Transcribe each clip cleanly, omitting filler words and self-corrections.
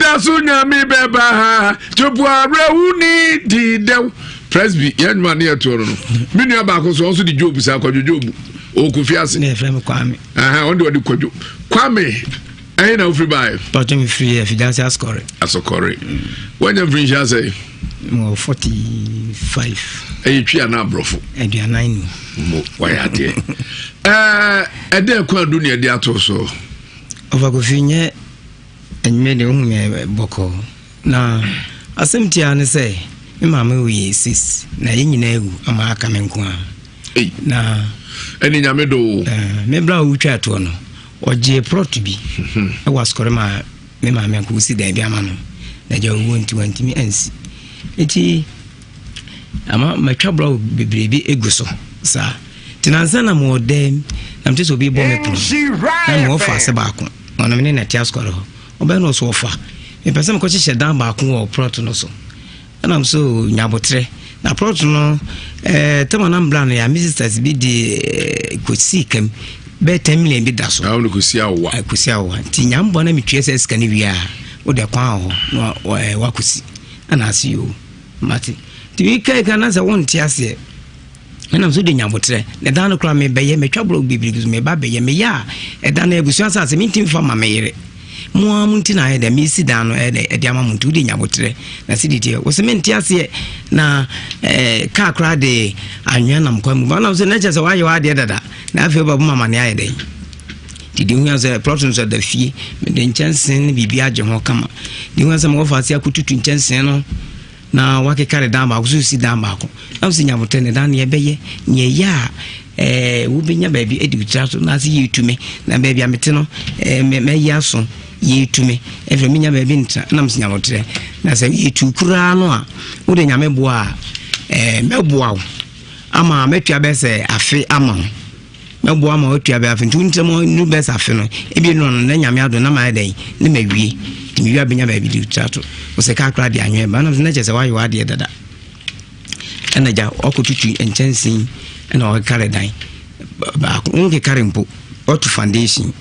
Anidaso nyame bɛba ha Jobu awerɛho ni di dɛw. Presby yɛn nnwuma ne yɛtoɔ no no. Me nua baako so ɔnso de Job saa kwadwo Job ɔwɔ Kofi ase. Ne yɛfrɛ me Kwame. Ɔno de ɔde kwadwo. Kwame ɛhe na wofiri baeɛ? Pɔtɔ me firi Afidanse Asokɔre. Asokɔre. Woanya mfirinhyia sɛn? Mewɔ 45. Ɛyɛ twi anaa aborɔfo? 45. Mo wayɛ adeɛ. Ɛɛ ɛdɛn kwan du ne ɛde ato so? Ɔfa Kofi nyɛ Anwummerɛ deɛ wohu me bɔkɔɔ. Na asɛm tiaa ne sɛ me maame woyɛ sis na yɛn nyinaa awu ama aka me nko ara. Na ɛne nyame do o. Me bra a wotwa toɔ no ɔgyee prɔt bi mhm. ɛwɔ asokɔre ma me maame anka wosi dan bi ama no na agya owuo nti wantumi ansi. Nti ama matwa blɔk bebree bi egu so saa. Nti nansa na mewɔ dɛm na mete sɛ obi bɔ me pono na mewɔ faase baako. Ɔno me ne no te asɔre hɔ. Ɔbɛn no ɔso ɔfa. Mepɛ sɛ mekɔhyehyɛ dan baako wɔ prɔt no so. Ɛna m so nya aboterɛ. Na prɔt no ɛɛ eh, tɛma na mbra no ya me sisters bi de eh, kɔsii kam bɛyɛ 10 million bi da so. Na wɔn kɔsi awowa. Eh, kɔsi awowa. Nti nya mbɔ na metua sɛ sika no wie a wode kwan wɔ hɔ na wakɔsi. Ɛna ase yoo mate. Nti mekae ka na sɛ wonte aseɛ. Ɛnam so de nya aboterɛ. Na ɛdan no koraa mebɛyɛ, matwa blɔk bebree gu so, meba bɛyɛ. Meyɛ a, ɛdan no abusua asase, mentumi mfa ma me yere. Mo ara mo nti na ayɛ dɛ, mesi dan no ɛyɛ dɛ ɛde ama mo nti wode nya aboterɛ. Na sɛdeɛ teɛ, wo se mente aseɛ, na ɛɛ kaa koraa de anwea nam kwan mu ba. Nam so na kyerɛ sɛ woayɛ w'adeɛ dada, na afei wobɛbɔ ma amane ayɛ dɛn. Nti deɛ ohia sɛ plɔt no sɛ da fie, mede nkyɛnsee ne biribi agye ho kama. Deɛ ohia sɛ mewɔ faase akɔtutu nkyɛnsee no na wakekare dan baako so si dan baako na wosi nyabotɛ ne dan neɛ ɛbɛyɛ neɛ ɛyɛ a ɛɛ wobɛnya baabi adi wotira so na ase yɛtu me na baabi a mete no ɛɛ mɛyɛ aso yɛtu me ɛfɛ menya baabi ntra na mesi nyabotrɛ na sɛ yɛtu koraa no a wode nyame boa a ɛɛ mɛboa wo ama mɛtua bɛ sɛ afe ama wo Mɛboa ma woatua bɛ afe nti wo ntɛm nu bɛ sɛ afe no ebi nu no na nyame adom na mayɛ dɛn ne mawie nti mewie a bɛnya baabi de tira to wo sɛ kaa koraa de anwɛn ba nam sɛ na kyerɛ sɛ woayɛ w'adeɛ dada ɛna gya ɔkɔtutu nkyɛnsee ɛna ɔkekare dan baako wonkekare mpo ɔto foundation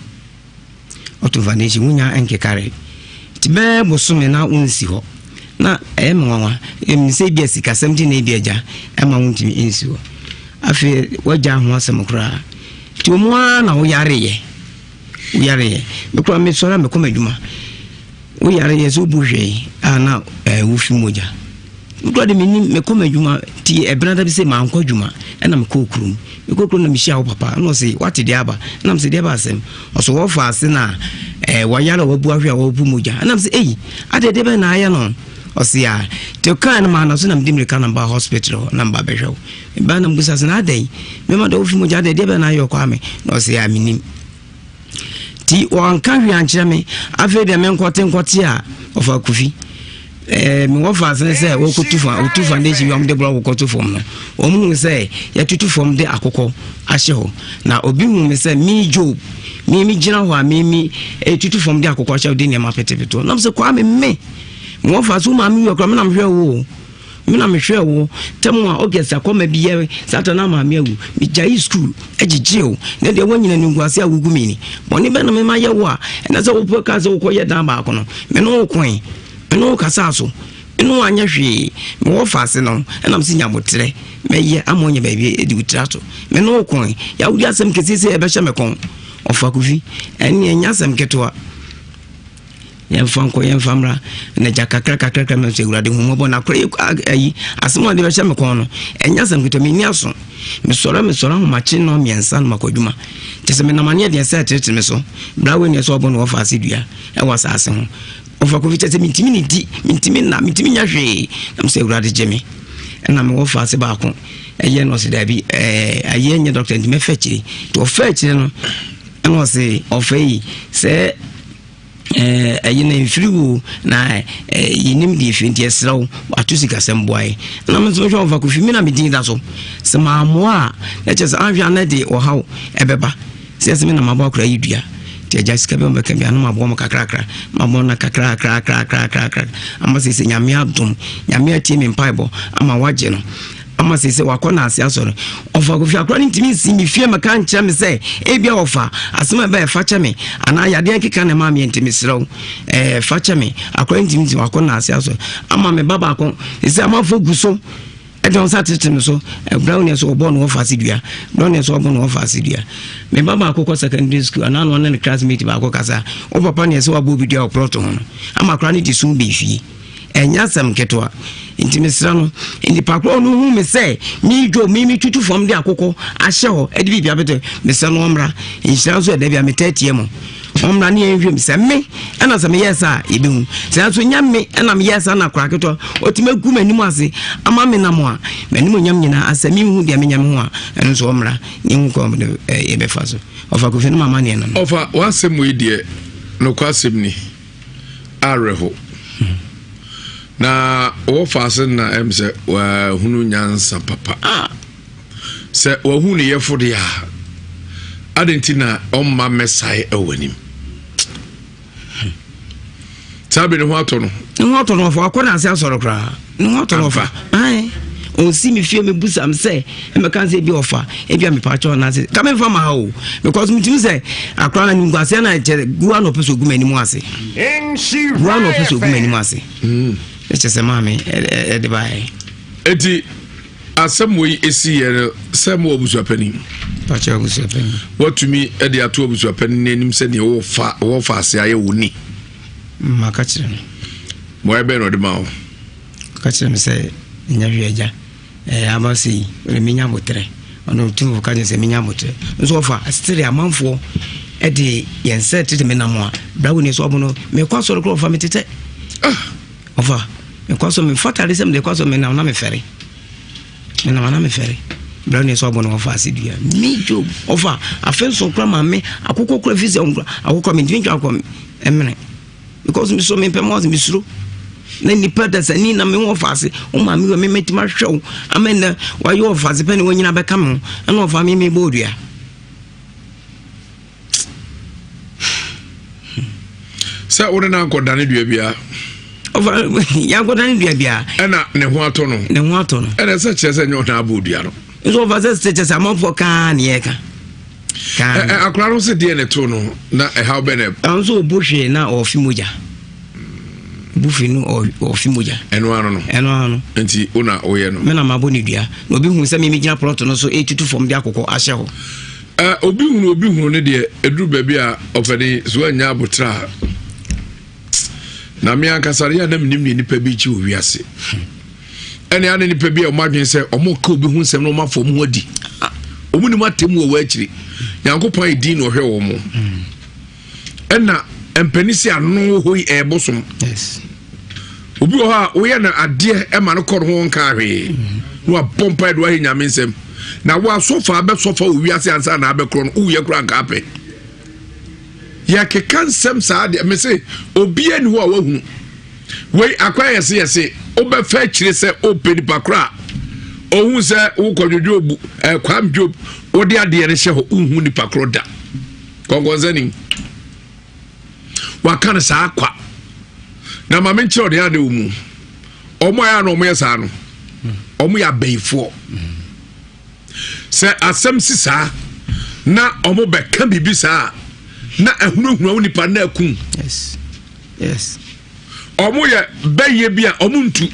Ɔto foundation wonya nkekare nti bɛyɛ bosome na wonsi hɔ na ɛyɛ me nwanwa ɛmu sɛ ebi a sikasɛm nti na ebi agya ɛma wontumi nsi hɔ afei wagya ho asɛm koraa nti wɔn ara na woyareyɛ woyareyɛ mekora mesɔre a mekɔ m'adwuma woyareyɛ sɛ wobu hwee a na ɛɛ wofi mogya Me koraa de mennim, mekɔ m'adwuma nti ɛbena da bi sɛ mankɔ adwuma ɛna mekɔɔ kurom. Mekɔɔ kurom na mehyia wo papa ɛna ɔse wate deɛ aba ɛna mese deɛ aba asɛm ɔse wɔfa ase na ɛɛ wayare a wabu ahwe a wabu mogya ɛna mese ei adeɛ deɛ bɛn na ayɛ no ɔse a nti ɔkaa no maa na so na mede mmirika na mba hospital hɔ na mba bɛhwɛ wo meba na mbusa sɛ na adɛn mema da wofi mogya adeɛ deɛ bɛn na ayɛ ɔkɔ ame na ɔse a menim Nti wɔanka hwee ankyerɛ me. Afei deɛ menkɔte nkɔte a ɔfa kofi. Ɛɛ mewɔ fa asene sɛ wɔkɔtu fa wɔtu foundation bi a wɔde blɔk kɔto fam no. Wɔn hu sɛ yɛtutu fam de akokɔ ahyɛ hɔ. Na obi hu me sɛ me Job me me gyina hɔ a me me etutu fam de akokɔ ahyɛ hɔ de nneɛma petepete. Nam sɛ Kwame me mewɔ fa so maame wi ɔkora me na mehwɛ wo o. Me na mehwɛɛ wo tɛm a August akɔma bi yɛ saa ta na maame awu. Megyaee sukuu gyegyee wo na deɛ woanyina animguase a wogu me ni. Bɔne bɛn na mema yɛ wo a ɛnɛ sɛ wopɛ kaa sɛ wokɔyɛ dan baako no? Me ne wo koe, me ne wo kasaa so, me ne wo anyɛ hwee. Mewɔ faase no ɛna mese nya aboterɛ mɛyɛ ama woanya baabi de wo tiri ato. Me ne wo koe, yɛawodi asɛm kɛseɛ sɛ ɛbɛhyɛ me kɔn. Ɔfa Kofi, ɛnneɛ ɛnyɛ asɛm ketewa. Yɛmfa nkɔ, yɛmfa mmra. Na gya kakra kakra kakra mɛ sɛ Awurade hu mmɔbɔ na akora yi ayi asɛm a ɔde bɛhyɛ me kɔn no ɛnyɛ asɛm ketewa menni aso. Mesɔre mesɔre ahomakye nnɔn mmiɛnsa na makɔ adwuma. Kyɛ sɛ menam aneɛ deɛ sɛ ɛkyerɛkyerɛ me so. Bra wei na ɛsɛ ɔbɔ no wɔfa ase dua ɛwɔ asase ho. Ɔfa kofi kyɛ sɛ mentumi ne di, mentumi nna, mentumi nya hwee. Na mesɛ Awurade gye me. Ɛna mewɔ fa ase baako ɛyɛ no ɔsɛ daabi ɛɛ ayɛ nyɛ dɔkta nti mɛfɛ akyire. Nti ɔfɛ akyire no ɛna ɔse ɔfɛ yi sɛ ɛyi na mfiri wo na yɛnim deɛ ɛfiri nti ɛserɛ wo ato sikasɛm boae na me nso mehwɛ ɔfa kofi me na medin da so sɛ maamoa a na kyerɛ sɛ anhwɛ a na de ɔhaw ɛbɛba sɛ ɛsɛ me na mabɔ akora yi dua nti agya sika bi ɔbɛka bi ano maboa mo kakrakra mabɔ no kakrakrakrakrakrakra ama sɛ sɛ nyame adom nyame atie me mpaebɔ ama wagye no. Ama seesei wakɔ n'ase asɔre. Ɔfa Kofi akora no ntumi nsi me fie mɛka nkyerɛ me sɛ ebia ɔfa asɛm a ɛbɛyɛ fa kyɛ me anaa yadeɛ nkeka na ɛma meɛ nti mesrɛ wo ɛɛ fa kyɛ me. Akora no ntumi nsi wakɔ n'ase asɔre. Ama me ba baako seesei amanfoɔ gu so ɛde wɔn nsa tete me so. Brown yɛ so ɔbɔ no wɔfa ase dua. Brown yɛ so ɔbɔ no wɔfa ase dua. Me ba baako kɔ secondary school anaa na ɔne ne classmate baako kasa. Wo papa ne yɛ sɛ wabɔ obi dua wɔ plot ho no. Ama akora no de sum bɛɛ fie. Ɛnyɛ asɛm ketewa. Nti mesrɛ no, nnipa korɔ no hu me sɛ medwo me metutu fam de akokɔ ahyɛ hɔ de biribi abɛtɔ, mesrɛ no ɔmmra. Nhyira nso ɛda bi a metaa tie mo. Ɔmmra ne yɛnhwɛ mu sɛ me ɛna sɛ meyɛɛ saa a yɛbɛhu. Sɛ nso nyɛ me ɛna meyɛɛ saa na akora ketewa ɔtumi agu m'anim ase ama me nam a m'anim onyam nyinaa asɛ menhu deɛ menyɛ me ho a, ɛno nso ɔmmra ne yɛnhu kwan yɛbɛfa so. Ɔfa Kofi no mama neɛ no no. Ɔfa w'asɛm wei deɛ nokwasɛm ni. awerɛho. Na wɔfa ase na ɛm sɛ wahunu nyansa papa. Ah, sɛ wahu ne yɛfo deɛ a, adɛn nti na ɔmma mmɛsae ɛwɔ anim? Saa bere ne ho atɔ no. Ne ho atɔ no ɔfa wakɔ n'ase asɔre koraa. Ne ho atɔ no ɔfa. Ae. Ɔsi me fie mebusa me sɛ ɛmɛka sɛ ebi ɔfa ebi a mepa kyɛw n'ase ka memfa ma ha o because metumi sɛ akora no animguaseɛ na kyɛ gua na ɔpɛ sɛ ɔgu m'anim ase gua na ɔpɛ sɛ ɔgu m'anim ase ɛkyɛ sɛ maame ɛde baeɛ. Eti asɛm wei esi yɛ no sɛ mo abusuapanin pakyɛ abusuapanin watumi de ato abusuapanin n'anim sɛ nea wɔfa wɔfa ase ayɛ wo ni. Maka kyerɛ no. Mmoaeɛ bɛn na ɔde maa wo? Ɔka kyerɛ me sɛ, Nyɛ hwee agya, ɛɛ aba sei, wode menya aboterɛ. Ɔno Otumfoɔ ka kyerɛ sɛ menya aboterɛ. Nso ɔfa sere amanfoɔ de yɛn nsa tete me nam a, bra wo ni so ɔbo no, mekɔ asɔre korɔ ɔfa me tetɛ. Ah! Ɔfa, mekɔ asɔre, mefa tade sɛ mede kɔ asɔre, menam na mefɛre. Menam na mefɛre. Bra wo ni so ɔbo no, ɔfa ase dua. Me Job, ɔfa, afe nso kora ma me, akokɔ kora fi sɛ akokɔ mentumi ntwa akokɔ mene. Because me so mempɛ mo ase mesuro na nipa dasani na me wɔ faase wo maame wɔ me mɛtumi ahwɛ wo ama nnɛ wayɛ wɔ faase pɛ ne wanyina bɛka me ho ɛna ɔfa me mebɔ odua. Sɛ wo ne no ankɔdane dua biara. Ɔfa yankɔdane dua biara. Ɛna ne ho atɔ no. Ne ho atɔ no. Ɛna ɛsɛ kyerɛ sɛ nyɛ ɔna abɔ odua no. Nso ɔfa sɛ kyerɛ sɛ amanfoɔ kaa ne yɛka. Akora no sɛ deɛ ne to no na ɛhaw bɛ na. Ɛno nso ɔbu hwee na ɔfi mogya. Bu hwee no ɔfi mogya. Ɛno ano no. Ɛno ano no. Nti wo na woyɛ no. Me na mabɔ ne dua na obi hu sɛ me megyina plɔt no so ɛtutu fam de akokɔ ahyɛ hɔ. Obi hunu obi hunu ne deɛ ɛduru baabi a ɔfɛde so anya abotra a na me ankasa yɛ na menim deɛ nipa bi kyi wɔ wiase. Ɛne ane nipa bi a wɔn adwene sɛ wɔn ka obi ho nsɛm na wɔn afɔ wɔn ho adi. Wɔn nim atem wɔ wɔn akyiri. Nyankopɔn ayɛ din na ɔhwɛ wɔn. Ɛna mpanin si ano wɔ hɔ yi ɛyɛ bosom. Obi wɔ hɔ a woyɛ no adeɛ ɛma no kɔ no ho nka hwee. Na wabɔ mpa de wahɛ nyame nsɛm. Na wo asɔfa abɛsɔfa wɔ wiase ansa na abɛkorɔ no woyɛ kora nka apɛ. Yɛkeka nsɛm saa deɛ mese obiara ni hɔ a wahunu. Wei akwan yɛse yɛse wobɛfa akyire sɛ wopɛ nipa korɔ a ɔhu sɛ wokɔdwo Job eh, Kwam Job wode adeɛ no hyɛ hɔ wohu nipa korɔ da kɔnkɔnsani waka no saa kwa na ma menkyerɛ ɔde ade wɔ mu ɔmo ayɛ na ɔmo yɛ saa no ɔmo yɛ abɛyifoɔ Sɛ asɛm si saa na ɔmo bɛka biribi saa na ahunahuna wo nipa na akum. Yes. Yes. Ɔmo yɛ bɛyɛ bi a ɔmo ntu.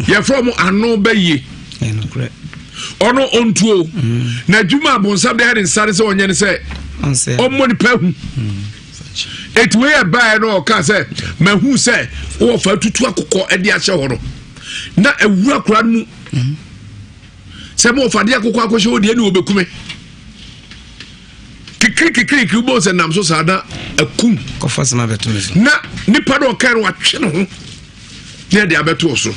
Yɛfrɛ ɔmo ano bɛyɛ. Ɔno ɔntuo. Mm. Na adwuma abonsam de ayɛ ne nsa ne sɛ ɔnyɛ ne sɛ ɔmmɔ nipa hu. Mm. Eti wei ɛbaeɛ no ɔka sɛ mahu sɛ wɔfa tutu akokɔ de ahyɛ hɔ no na awura kora no mu. Mm. Sɛ mo ɔfa de akokɔ akɔhyɛ hɔ deɛ ne wɔbɛkume kikirikikirikiri wobɛhu sɛ nam so saa na akum kɔfa sɛm abɛto me so na nipa no ɔkae no watwe ne ho ne ɛde abɛto so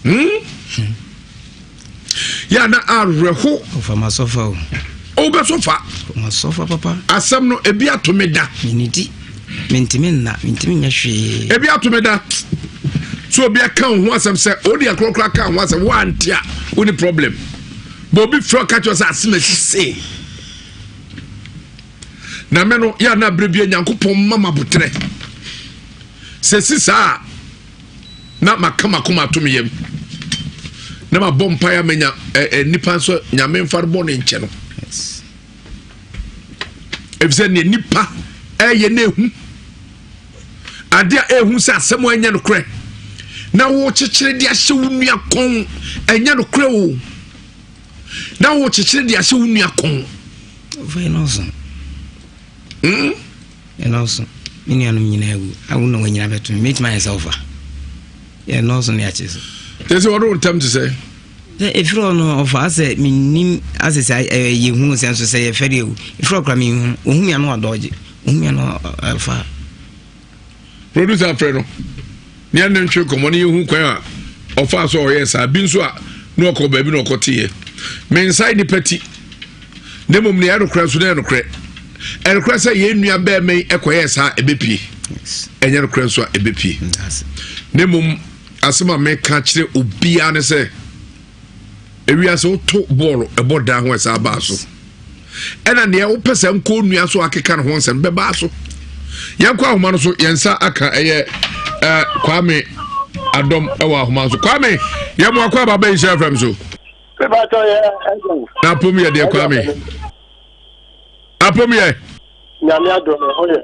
hmm? Hmm. Yɛ na awerɛho ɔfa masɔfa o wobɛsɔfa masɔfa papa asɛm no ebi ato me da menidi mentumi nna mentumi nyɛ hwee ebi ato me da so obi aka wo ho asɛm sɛ odi akorɔkorɔ aka ho asɛm woante a woni problem bɛ obi frɛ ɔka kyerɛ sɛ asɛm asi sei na me no yɛ ana berɛ bia nyankopɔn ma maboterɛ sɛ si saa na maka makoma ato me yam. Na mabɔ mpaeɛ ama nya ɛ nipa nso Nyame mfa no bɔ ne nkyɛ no. Efisɛ nea nipa ɛyɛ na ehu. Ade a ehu sɛ asɛm a ɛnyɛ nokorɛ na wokyekyere de ahyɛ wo nua kɔn ɛnyɛ nokorɛ o. Na wokyekyere de ahyɛ wo nua kɔn. Ɛnɔɔso. Me nuanom nyinaa awu. Awo na wɔnyina bɛto me. Mɛtumi ayɛ sɛ wofa. Ɛnɔɔso ne akye so. Kyɛ sɛ wɔde wo ntam te sɛ? Sɛ ɛfiri hɔ no ɔfa asɛ mennim asɛ sɛ yɛhu sɛ nso sɛ yɛfɛ deɛ o. Ɛfiri hɔ kora menhu. Ɔhu me ano adɔgye. Ɔhu me ano ɔfa. Producer frɛ no ne ɛne ntwe nkɔmmɔ ne yɛhu kwan a ɔfaa so a ɔyɛɛ saa bi nso a na ɔkɔ baabi na ɔkɔteeɛ. Mensae nipa ti na mmom nea ɛyɛ nokorɛ nso na ɛyɛ nokorɛ. Ɛnokorɛ sɛ yɛn nua bɛrima yi ɛkɔyɛɛ saa ɛbɛpie, ɛnyɛ nokorɛ nso a ɛbɛpie. Na mmom asɛm a meka kyerɛ obiara ne sɛ Ewiase woto bɔɔlo ɛbɔ dan ho ɛsan baa so. Ɛna nea wopɛ sɛ nkɔ nua so akeka ne ho nsɛm bɛbaa so. Yɛnkɔ ahoma no so yɛn nsa aka ɛyɛ ɛɛ Kwame Adɔm ɛwɔ ahoma so. Kwame yɛn mo akɔ aba bɛyi hyɛ fam so. Na apom yɛ deɛ Kwame. Apom yɛ. Nyame adom me ho yɛ.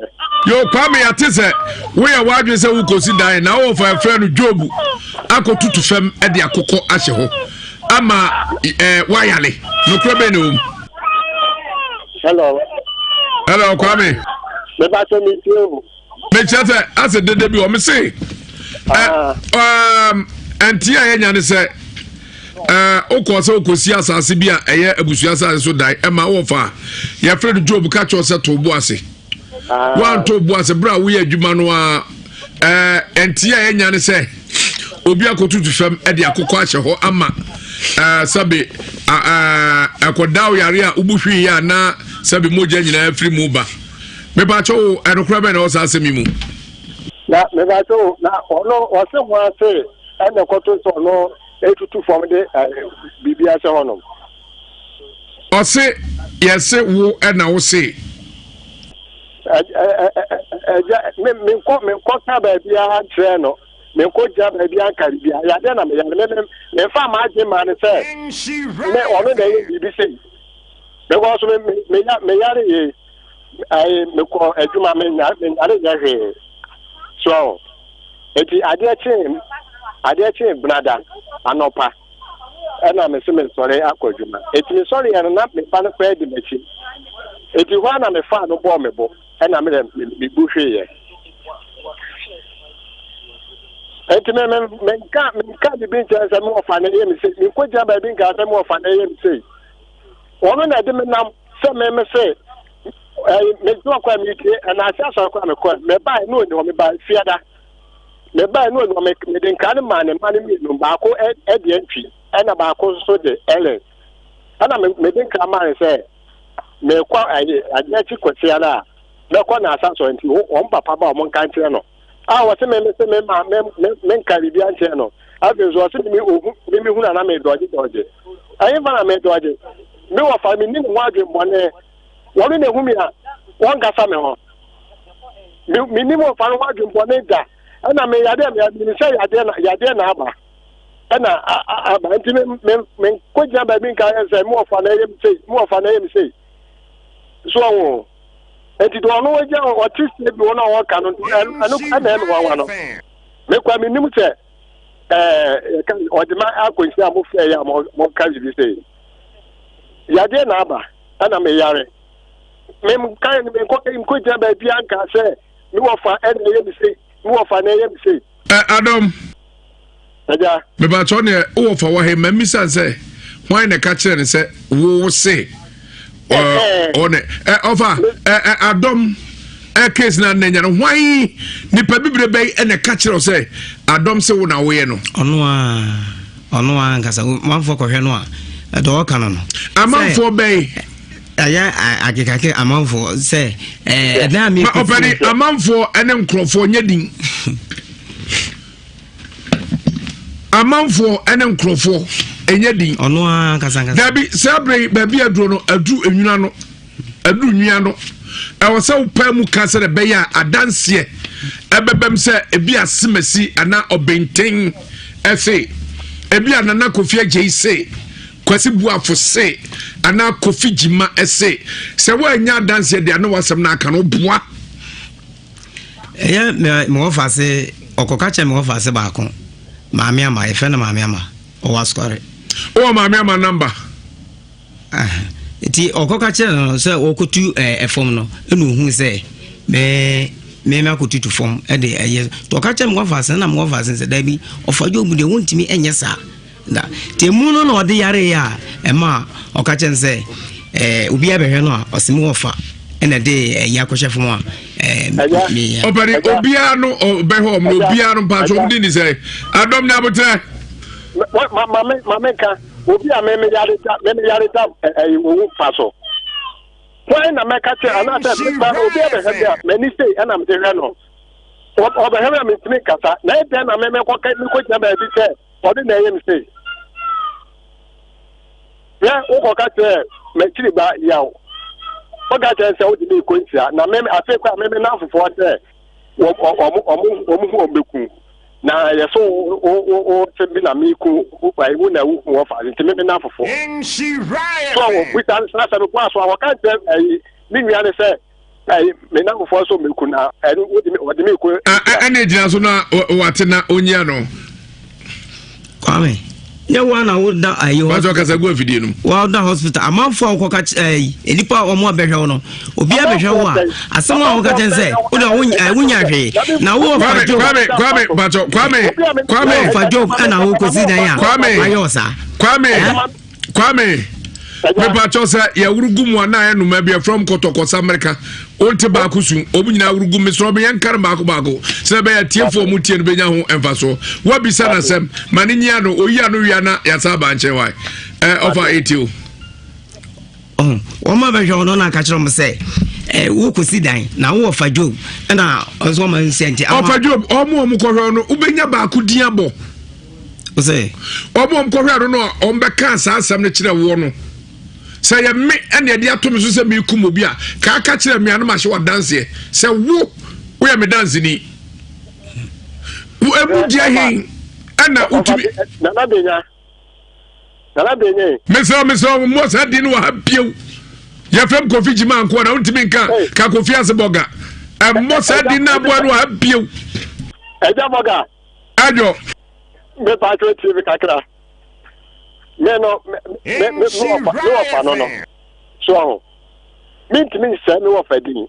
Yo Kwame yɛate sɛ woyɛ w'adwene sɛ wokɔsi dan na wowɔ fa ɛfrɛ no Job akɔtutu fam de akokɔ ahyɛ hɔ ama eh, woayale nokorɛ bɛn na ɛwɔ mu? Hello. Hello Kwame. Mebakyɛ metie o. Mekyerɛ sɛ asɛ dede bi wɔ me se ɛnte a yɛnya ne sɛ wokɔɔ sɛ wokɔsi asase bi a ɛyɛ abusua asase so dan ɛma wɔ fa yɛfrɛ no Job ka kyerɛ sɛ to bo ase ah. woanto bo ase berɛ a woyɛ adwuma no a ɛnte a yɛnya ne sɛ obi akɔtutu fam de akokɔ ahyɛ hɔ ama sɛbe ɛkɔda wo yare a wobu hwii a na sɛbe mogya nyinaa firi mu ba. Mepakyɛ wo, ɛnokorɛ bɛn na ɛwɔ saa asɛm yi mu? Na mepakyɛ wo, na ɔno ɔse ho ase ɛna ɛkɔto sɛ ɔno etutu fam de biribi ahyɛ hɔnom. Ɔse yɛse wo ɛna wo se. Ɛgya me menkɔ menkɔ ka baabiara nkyerɛ no menkɔ gyina baabiara nka biribiara yadeɛ na meyare me me memfa m'adwene maa no sɛ me ɔno na ɛyɛ biribi sei because me me meyare yei. Ayi mekɔ adwuma menyare nyɛ hwee so eti adeɛ kyee adeɛ kyee benada anɔpa ɛna mese mesɔre akɔ adwuma eti mesɔre yɛ no na me ba no kɔɛ di m'akyi eti hɔ a na mefaa no bɔɔ me bo ɛna me dɛ mebu hweeɛ eti me me menka menka bibi nkyɛn sɛ me wɔfa no ɛyɛ me sei menkɔgyina baabi nka sɛ me wɔfa no ɛyɛ me sei Ɔno na ɛde me nam sɛ me me se ɛyi me dwuma kɔ a metie ɛnaase asɔre kɔ a mekɔ mebae ne ɔni hɔ mebae fiada mebae ne ɔni hɔ mede nkra no maa ne mma no mmienu baako ɛde antwi ɛna baako nso de Ellen ɛna mede nkra maa ne sɛ mekɔ ɛyi adeɛ akyi kwasiara a mɛkɔ n'asa asɔre nti wɔn papa ba wɔn nka nkyerɛ no a wɔse me me se me ma me me me nka biribi ankyerɛ no afei nso ɔse me ohu me me hunu ana me dɔgye dɔgye ɛyɛ fa na me dɔgye me wɔ fa me ni ne ho adwemmɔne wɔn na ehu mi a wɔn kasa me ho me me ni mo fa no ho adwemmɔne da ɛna me yadeɛ me me sɛ yadeɛ na yadeɛ na aba ɛna aba nti me me me nkɔ gyina baabi nka yɛ sɛ me wɔ fa na ɛyɛ me sei me wɔ fa na ɛyɛ me sei so ɔho. Enti deɛ ɔno agya ɔte sɛ bi wɔn a wɔka no ɛno ɛna ɛna nwanwa no mekɔ menim sɛ ɛɛ yɛka ɔde ma akɔnhyia a mofrɛ yɛ a moka biribi sɛ yadeɛ na aba ɛna meyare menka menkɔ nkɔgyina baabi anka sɛ mewɔ fa ɛna ɛyɛ me sei mewɔ fa na ɛyɛ me sei. Ɛ Adɔm. Agya. Mebakyɛw neɛ wowɔ fa wɔ he ma mmisa sɛ hwan na ɛka kyerɛ no sɛ wo se ɔne ɔfa adɔm case na nanya no hwan nipa bibire bɛyi ɛna ɛka kyerɛ sɛ adɔm se wo na woyɛ no. Ɔno a ɔno a nkasa manfoɔ kɔhwɛ no a ɛdɔ ɔka no no. Amanfoɔ bɛyi. Ɛyɛ akekake amanfoɔ sɛ ɛdan a mi. Ɔpɛni amanfoɔ ɛne nkorɔfoɔ nyɛ din. Amanfoɔ ne nkurɔfoɔ ɛnyɛ din. Ɔno ara ankasa ankasa. Dabi saa bere yi baabi aduro no aduru enwuna no aduru nwia no ɛwɔ sɛ wopaa mu ka sɛ ɛbɛyɛ a adanseɛ ɛbɛbɛm sɛ ebi asemasi anaa ɔbɛnten ɛse. Ebi a Nana Kofi Agyei se, Kwasi Buafo se, anaa Kofi Gyima se. Sɛ woannya adanseɛ deɛ na w'asɛm no aka no, boa. Ɛyɛ me wɔfa ase, ɔkɔka kyerɛ me wɔfa ase baako, Maame Ama, yɛfrɛ no Maame Ama, ɔwɔ Asukɔre. Wowɔ Maame Ama namba? Nti ɔkɔka kyerɛ no sɛ ɔkɔtu ɛfam no ɛna ohun sɛ me me makɔtutu fam ɛde ɛyɛ nti ɔka kyerɛ me wɔfa ase na me wɔfa ase sɛ daabi ɔfa dwo mu deɛ wontumi ɛnyɛ saa da nti emu no na ɔde yareɛ a ɛma ɔka kyerɛ no sɛ ɛɛ obi abɛhwɛ no a ɔsɛ me wɔfa ɛna de ɛyɛ akɔhyɛ fam a ɛɛ meyɛ. Ɔpɛni obiara no ɔbɛhwɛ ɔmo no obiara no mpatsɔ ɔmo di ni sɛ adɔm ne abotrɛ. Ma ma me ma me nka. Obi a me me yare da me me yare da ɛyi owu fa so. Hwan na mɛka kyerɛ anaasɛ meba no obi abɛhwɛ me a m'ani sei ɛna mede hwɛ no. Ɔbɛhwɛ me a mentumi nkasa. Na ɛdɛn na me mekɔka mekɔgyina baabi sɛ ɔde na ɛyɛ me sei. Hwɛ wokɔka kyerɛ m'akyiri ba yaw. Woka kyerɛ sɛ wode me kɔ ntia na me afei kɔ a me me namfofoɔ sɛ wɔn wɔn wɔn wɔn ho wɔn bɛku. Na yɛ so wo wo wo wo te bi na mi ku wo ayi wo na wo hu wɔfa nti me me na fofo. So a wɔ bisa na sɛ me kɔ aso a wɔka nkyerɛ ayi me nua ne sɛ ayi me na fofo so me ku na ɛno wo de me wɔde me ku. Ɛna egyina so na wate na onyia no. Kwame nyɛ wo na woda ayi hɔ. Pàtó kasa gu afidie no mu. Woda hospital amanfo a wɔkɔka ɛyi nipa a wɔn abɛhwɛ wo no obi abɛhwɛ wo a asɛm a wɔka kyɛn sɛ wode wonya hwee na wo ɔfa job. Kwame Kwame pàtó Kwame Kwame. Ɔfa job ɛna wokɔsi dan a Kwame ayɛ ɔsaa. Kwame Kwame mepatɔ sɛ yɛworo gu mu a na ayɛ noma bi ɛfrɛ kɔtɔkɔsa mmerika wonte baako su ɔmu nyinaa woro gu mesrɛ ɔmo yɛnkare baako baako sɛ ɛbɛyɛ atiefoɔ ɔmo tie no bɛnya ho mfasoɔ woabisa no asɛm ma ne nyia no ɔyi ano wia na yɛasa aba nkyɛn wae ɔfa ɛti o wɔn a bɛhwɛ wɔn no na aka kyerɛ wɔn sɛ ɛ wokɔsi dan na wowɔ fa job ɛna ɔnso wɔn nsɛ nti ama ɔfa job ɔmo ɔmo kɔhwɛ no wobɛnya baako din abɔ sɛ ɔmo ɔmo kɔhwɛ no no a ɔmo bɛka saa asɛm no kyerɛ woɔ no sɛ yɛ me ɛna ɛde ato me so sɛ mekum obi a kaa ka kyerɛ me ano mahyɛ wɔ adanseɛ sɛ wo woyɛ me danseni wo emu deɛ he ɛna wotumi nana benya nana benya mesrɛ mesrɛ mmɔ saa din no wɔ ha bio yɛfrɛ m kofi gyima nkoa na wontumi nka ka kofi ase bɔga ɛmmɔ saa din no aboa no wɔ ha bio ɛgya bɔga adwo me paatwo tie me kakra me no me me me wɔfa me wɔfa no no so aho mentumi nsɛ me wɔfa din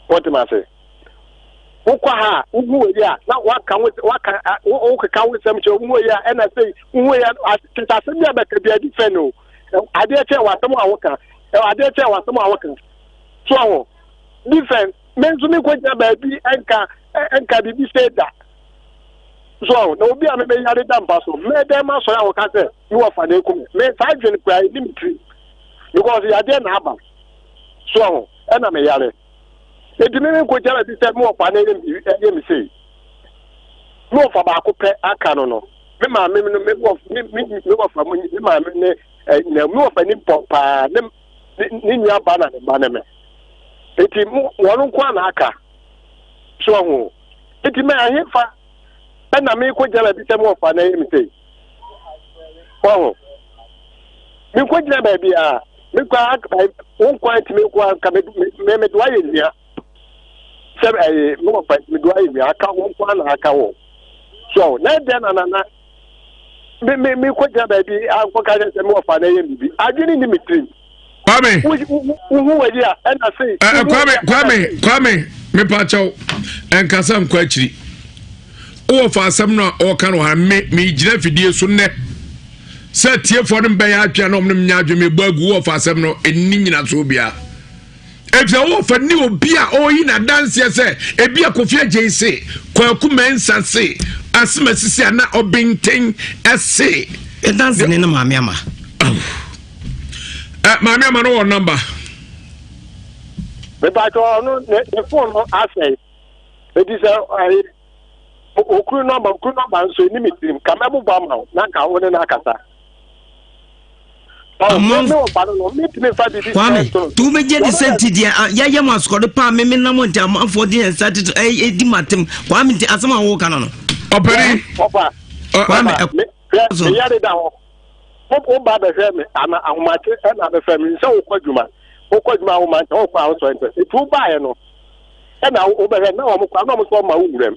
wɔte ma ase wokɔ ha a wohu wɔ yi a na waka wo waka wokeka wo nsɛm kyerɛ wohu wɔ yi a ɛna sɛ wohu wɔ yi a kyerɛ asɛm bi a bɛka bi adi fɛ no adeɛ kyɛ wɔ asɛm a woka adeɛ kyɛ wɔ asɛm a woka so aho different me nso menkɔgyina baabi nka nka biribi sɛ da so ɔho na obi a me meyare da mpa so mɛdɛn ma sɔre a wɔka sɛ me wɔfa na eku me me saa adwene koraa ɛni me tirim because yadeɛ na aba so ɔho ɛna meyare eti me menkɔgyina baabi sɛ me wɔfa na ɛyɛ me sei me wɔfa baako pɛ aka no no me maame no me wɔ me me me wɔfa mu me maame ne ɛ na me wɔfa ni mpɔ paa ne ne nua ba na ne ba ne me eti wɔn nko a na aka so ɔho Enti mɛ ɛhefa ɛna merekɔgyina baabi sɛ mewɔ na ɛyɛ me sei? Wahu? Menkɔgyina baabi a mekɔ wo nkwa nti mekɔ nka me mede wayɛ nua sɛ ɛyɛ mewɔ fa nti mede wayɛ nua aka wo nkwa na aka wo so na ɛdɛn na nana me me mekɔgyina baabi ankɔka kyerɛ sɛ mewɔ fa na ɛyɛ biribi adwene ni me tirim Kwame. Wohu wɔ yi a ɛna sei. Kwame Kwame Kwame mepakyɛw ɛnkasa nkɔ akyiri. Wowɔ fa asɛm no a ɔka no ha me megyina afidie so nnɛ sɛ tiefoɔ no mbɛyɛ atwea na ɔmo no nya adwene mebɔ agu wowɔ fa asɛm no ɛnni nyinasoɔ biara. Efisɛ wowɔ fa ni obi a ɔreyi n'adanseɛ sɛ ebi a Kofi Agyei se Kwaku Mensah se Asemasisi a na ɔbenten ɛse. Ɛdanse ne no maame ama. Eh, maame ama no wɔ nɔmba. mepatɔ ɔno ne ne fon no asɛe eti sɛ ɛyi okuru nɔmba okuru nɔmba nso ɛni mi tirim ka mɛbobɔ ama wo na nka wo ne no akasa. Kwame, tu bɛgye de sɛ nti deɛ yɛyɛ mo asokɔde paa me menam nti amanfoɔ de yɛn nsa tete ɛdi ma tem Kwame nti asɛm a woka no no ɔpɛni Kwame. Hwɛ, me yare da hɔ. Wo wo ba bɛhwɛ me ana ahomakye ɛna abɛfrɛ me sɛ wokɔ adwuma. Wokɔ adwuma a woma nkyɛ wokɔ a wosɔre ntɛ. Nti wobaeɛ no ɛna wobɛhwɛ na wɔn kɔ na wɔn nso wɔma wo wuram.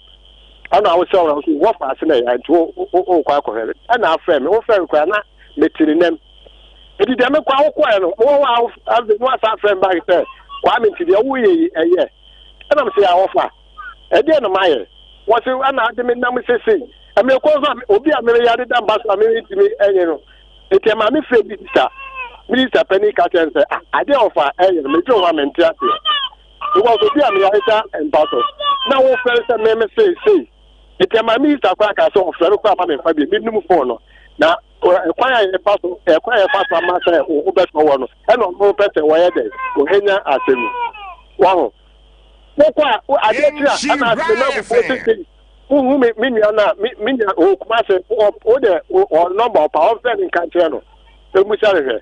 Ɛna wo sɛ wɔn nso wɔfa ase na ɛyɛ nti wo wo wokɔ akɔhwɛ me. Ɛna afrɛ me wofrɛ me koraa na mete ne nam. Nti deɛ mekɔ a wokɔɛ no wowɔ hɔ a afei na wasan afrɛ me back sɛ Kwame nti deɛ woyɛ yi ɛyɛ. Ɛna me sɛ yɛ wɔfa. Ɛdeɛ na mayɛ. Wɔse ɛna ade me nam sesei. Mmerɛ kɔ nso a obi a mereyare da mpa so a merentumi nyɛ no, nti ɛma me frɛ minista. Minista panin ka kyerɛ no sɛ, ah, adeɛ a ɔfa ɛyɛ no, medwene ho a mente aseɛ. Because obi a meyare da mpa so, na wofrɛ no sɛ meme sei sei. Nti ɛma minista koraa kaa sɛ ɔfrɛ no koraa ma memfa bi, menum phone no. Na ɛkwan a yɛfa so, ɛkwan a yɛfa so ama sɛ wo ho bɛtɔ wɔ no, ɛna ɔno pɛ sɛ wɔyɛ dɛ, wɔhenya asɛm yi. Waho. Wokɔ a, adeɛ kye a, ɛna asɛm na abufuo sesei. Wohu me me nua no a me me nua ɔwɔ Kumase wo de wɔ nɔmba ɔpa ɔmfrɛ no nka nkyerɛ no mmusa no hwɛ.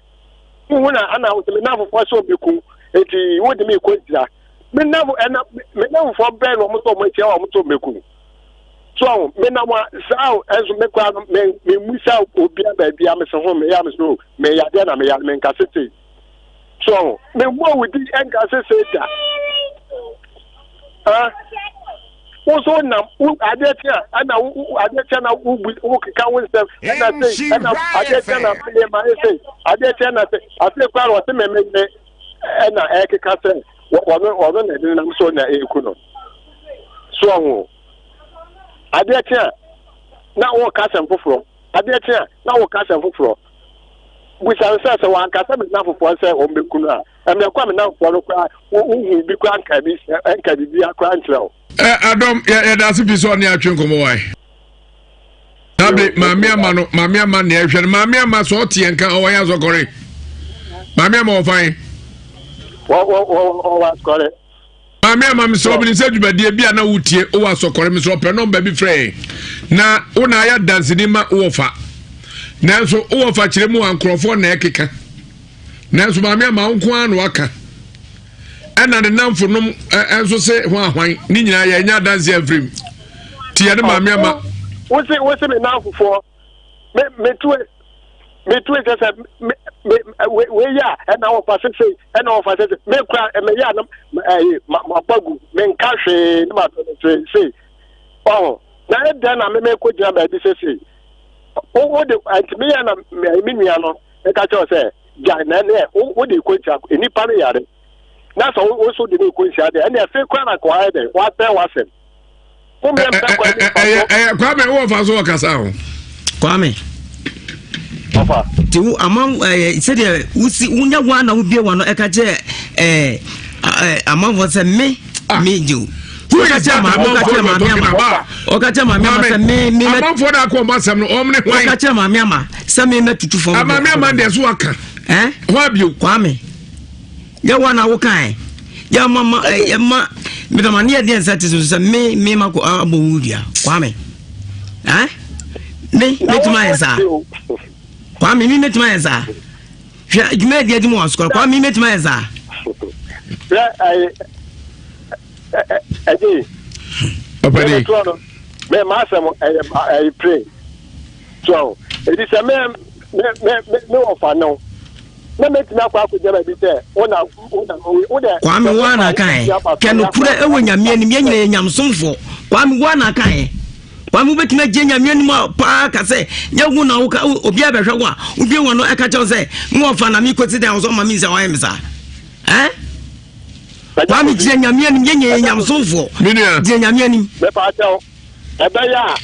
Wohu na ana wo sɛ me namfofoɔ sɛ ɔbɛku eti wode me kɔ nhyira. Me nam ɛna me namfofoɔ bɛn na wɔn sɛ wɔn akyia wɔn sɛ ɔbɛku. So ɔho me nam a saa ɛnso me kora no me me mmusa obia baabi a me se ho me ya me so me yadeɛ na me yare me nka sese. So ɔho me mmɔ wo di nka sese da. Ah. Wo nso wonam wo adeɛ kye a ɛna wo adeɛ kye na wo bu wo keka wo nsɛm ɛna sei ɛna adeɛ kye na meyɛ ma ayɛ sei adeɛ kye na sɛ afei koraa na ɔse mɛmɛ yɛ ɛna ɛkeka sɛ ɔno ɔno na ɛde nam so na ɛku no so ɔho adeɛ kye a na wɔka asɛm foforɔ adeɛ kye a na wɔka asɛm foforɔ busa no sɛ sɛ wɔankasa me nafofoɔ sɛ wɔn bɛku no a Mmerɛ kɔ a me nnamfoɔ no koraa wohu bi koraa nka bi nka biribiara koraa nkyerɛ wo. Ɛ adɔm yɛ yɛda ase pii sɛ ɔne atwe nkɔmɔ wae. Dabi maame ama no maame ama nea ɛhwɛ no maame ama sɛ ɔte yɛn ka ɔwɔ yɛ asɔkɔre maame ama ɔfa yi. Wɔ wɔ wɔ ɔwɔ asɔkɔre. Maame ama mesrɛ wo menim sɛ dwumadie bi a na wotie wowɔ asɔkɔre mesrɛ ɔpɛ nɔmba bi frɛ yɛn na wo na ayɛ danseni ma wowɔ fa nanso wowɔ fa kyerɛ mu a nkurɔfoɔ na ɛkeka nanso maame ama wo nko ara na waka ɛna ne namfo nom nso se ho ahwan ne nyinaa yɛnyɛ adanse amfirim nti yɛne maame ama wose wose me namfofoɔ me metu metu sɛ sɛ me me wei yɛ a ɛna wɔfa sese ɛna wɔfa sese me kura meyɛ a na ɛyi ma ma bɔ gu me nka hwee ne ma tɔ ne se se ɔho na ɛdɛn na me me kɔ gyina baabi sese wo wo de nti meyɛ na me nua no ɛka kyerɛ sɛ gyae na ɛnɛ wo de kɔ nhyia nipa no yare na sɛ wo nso de ne kɔ nhyia deɛ ɛnna ɛfe kora na kɔ ayɛ dɛ wasɛn wasɛm. Ɛyɛ Kwame wɔ fa so ɔkasa ho. Kwame. Ɔfa. Ti wo ama ɛɛ sɛdeɛ wosi wonya wɔn na wobie wɔn no ɛka kyerɛ ɛɛ ɛɛ amanfoɔ sɛ me ah. me gye o. Who is that amanfoɔ you are talking about? Ɔka kyerɛ maame ama sɛ me me mɛ. Amanfoɔ na akɔ ɔmo asɛm no ɔmo ne hwan. Ɔka kyerɛ maame ama sɛ me mɛ tutu fam. Maame ama deɛ so aka. Ɛn. Hɔ abio. Kwame. Yɛ wa na wo kan. Yɛ ma ma yɛ ma meka ma ne yɛ deɛ nsa te so sɛ me me ma ko abɔ wo dua Kwame. Eh? Me metuma ayɛ saa. Kwame me metuma ayɛ saa. Hwɛ adwuma yɛ deɛ adwuma wɔ asukɔrɔ Kwame me metuma ayɛ saa. Hwɛ ɛyɛ ɛgye. Ɔpɛni. Mɛ maa sɛm ɛyɛ ɛyɛ pray. So edi sɛ mɛ mɛ mɛ mɛ wɔ fa no. Na mɛtumi akɔ akɔgyina baabi sɛ wo na wo na wo dɛ. Kwame wo ana kan kɛ nokorɛ ɛwɔ nyame anim yɛn nyina yɛ nyamesomfoɔ Kwame wo ana kan Kwame wobɛtumi agye nyame anim a paa ka sɛ nyɛ wo na woka obi abɛhwɛ wo a wobie wɔn no ɛka kyɛw sɛ me wɔfa na mekɔsi dan wɔ sɛ ɔma me sɛ ɔyɛ me saa ɛ Kwame gyina nyame anim yɛn nyina yɛ nyamesomfoɔ gyina nyame anim. Mɛpa kyɛw Ɛbɛyɛ a,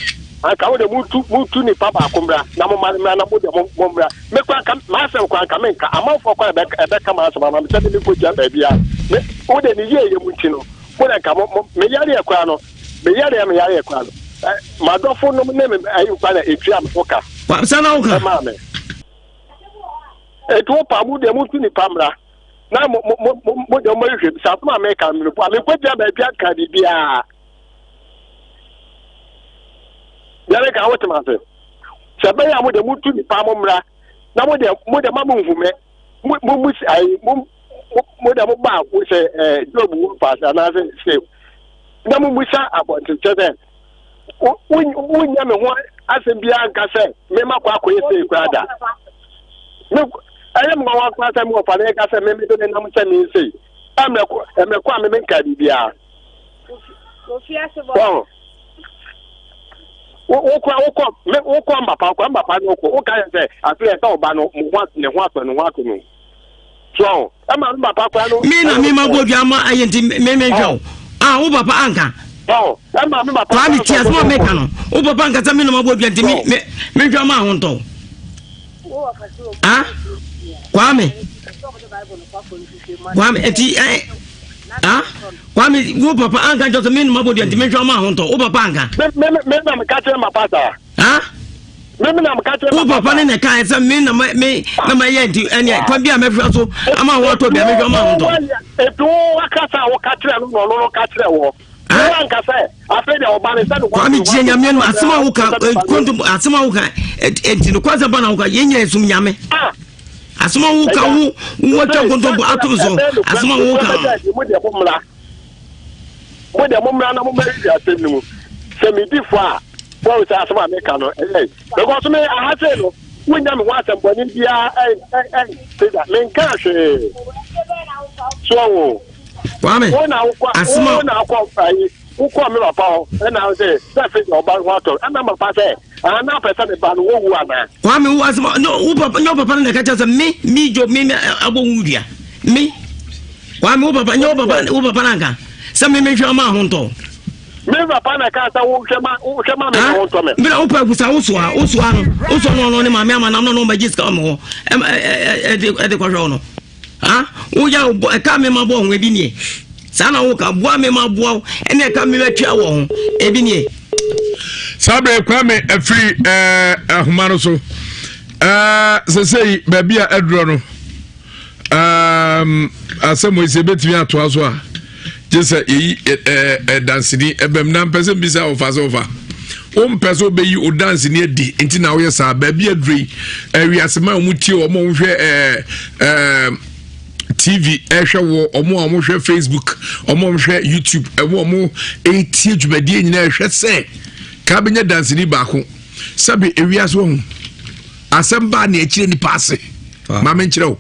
anka wo de montu, montu nipa baako mmra, na momma no mmra, na mo de mo, mommra. Me koraa anka, m'asɛm koraa anka menka. Amanfoɔ koraa na ɛbɛka, ɛbɛka m'asɛm ama me sɛ me menkɔgyina baabiara. Me, wo de ne yieyɛ mu nti no, mo de anka mo, mo, me yareɛ koraa no, me yareɛ, me yareɛ koraa no, ɛ, m'adɔfo nom ne me ayi koraa na ɛtua me ho ka. Sɛ na woka. Ɛmaa me. Enti wo pa, mo deɛ montu nipa mmra, na mo, mo, mo, mo deɛ mommɛhwehwɛ mu. Sɛ asɛm a meka no, meboa, menkɔgyina baabi anka biribiara. Yɛre ka wotem ase. Sɛ ɛbɛyɛ a mo de motu nipa mo mmra na mo de mo de ma mo nhu me mo mo mo ayi mo mo de mo ba wo sɛ ɛɛ Job wo paase anaasɛ sɛ na mo musa abɔnten kyɛ sɛ wo wo nyɛ me ho. asɛm biara nka sɛ mema kɔ akɔyɛ sei koraa da. Me ɛyɛ me nwanwa koraa sɛ me wɔfa no ɛka sɛ me mede ne nam sɛ me sei. Ɛmmerɛ ko ɛmmerɛ ko a me menkaa biribiara. Wɔn wo wo kora wokɔ me wokɔ mbapa wokɔ mbapa no wokɔ woka yɛ sɛ afei ɛsɛ ɔba no mo ho ne ho atɔ ne ho atɔ no. So ɛma me papa koraa no. Me na me ma bɔ dua ma ayɛ nti me me hwɛ o. Ah wo papa anka. Ɛma me papa. Kwame ti asɛm a meka no. Wo papa anka sɛ me na ma bɔ dua nti me me me hwɛ ma ahontɔ. Ah Kwame. Kwame eti eh ah Kwame wo papa anka nkyɛn sɛ me na ma bɔ dua nti me hwɛ ma ahontɔ. Wo papa anka. Me me me na me ka kyerɛ papa saa. Ah Me me na meka kyerɛ wo papa ne na ɛka sɛ me na me na ma yɛ nti ɛnea kwan bi a mɛhwɛ so ama ho atɔ bi a mɛhwɛ ama ho tɔ. Etu wo akasa a woka kyerɛ no na ɔno no ka kyerɛ wɔ. Wo anka sɛ afei deɛ ɔba ne sɛ no. Kwame tie nyame no asɛm a woka kontom asɛm a woka nti no kwasɛm pa na woka yɛn nyɛ esum nyame. Asɛm a woka wo wɔtwa kontom atom so asɛm a woka. Mo deɛ mommra na mommɛhwehwɛ asɛm no mu. Sɛ medi fɔ a, moahu sɛ asɛm a meka no, ɛyɛ. Because me, aha sei no, wonnya me ho asɛmbɔne biara ɛnte da. Menkaa hwee. So ɔho. Kwame, Wo na wokɔ, asɛm a. wo na wokɔ, ayi, wokɔ me papa hɔ, ɛna wo sɛ, sɛ afei deɛ ɔba ho atɔ. Ɛna papa sɛ, ah, na apɛ sɛ me ba no, wowu anaa? Kwame, wo asɛm a, no, wo papa, nyɛ wo papa no na ɛka kyerɛ sɛ me, me dwo, me, me abɔ wo dua. Me. Kwame wo papa nyɛ wo papa wo papa na nka sɛ me mehwɛ ma ho ntɔ. Me papa na ka sɛ wo hwɛ ma wo hwɛ ma me ho ntɔ me. Bra wo pa kusa wo soa wo soa no wo soa no no ne maame ama nam na no ma gye sika mo hɔ ɛde ɛde kɔhwɛ wo no. Ha wo ya ɛka me ma bɔ ho ebi nie. Saa na wo ka boa me ma boa wo ɛne ɛka me bɛtwa wɔ ho ebi nie. Saa bere Kwame afiri ɛɛ ahoma no so ɛɛ sɛsɛyi baabi a aduro no. Um, asɛm wei sɛ ɛbɛtumi atoa so a gye sɛ yɛyi danseni ɛbɛm na mpɛ sɛ mbisa ɔfa sɛ ɔfa wompɛ sɛ wobɛyi wo danseni adi nti na woyɛ saa baabi aduro yi awiase ma wɔn tie wɔn a wɔhwɛ ɛɛ tv ɛhwɛ wɔ wɔn a wɔhwɛ facebook wɔn a wɔhwɛ youtube ɛwɔ wɔn ɛretie dwumadie nyinaa ɛhwɛ sɛ kaa bɛnya danseni baako sɛbi ewiase wɔ ho Asɛm baa nea ɛkyerɛ nipa ase. Ma menkyerɛ wo.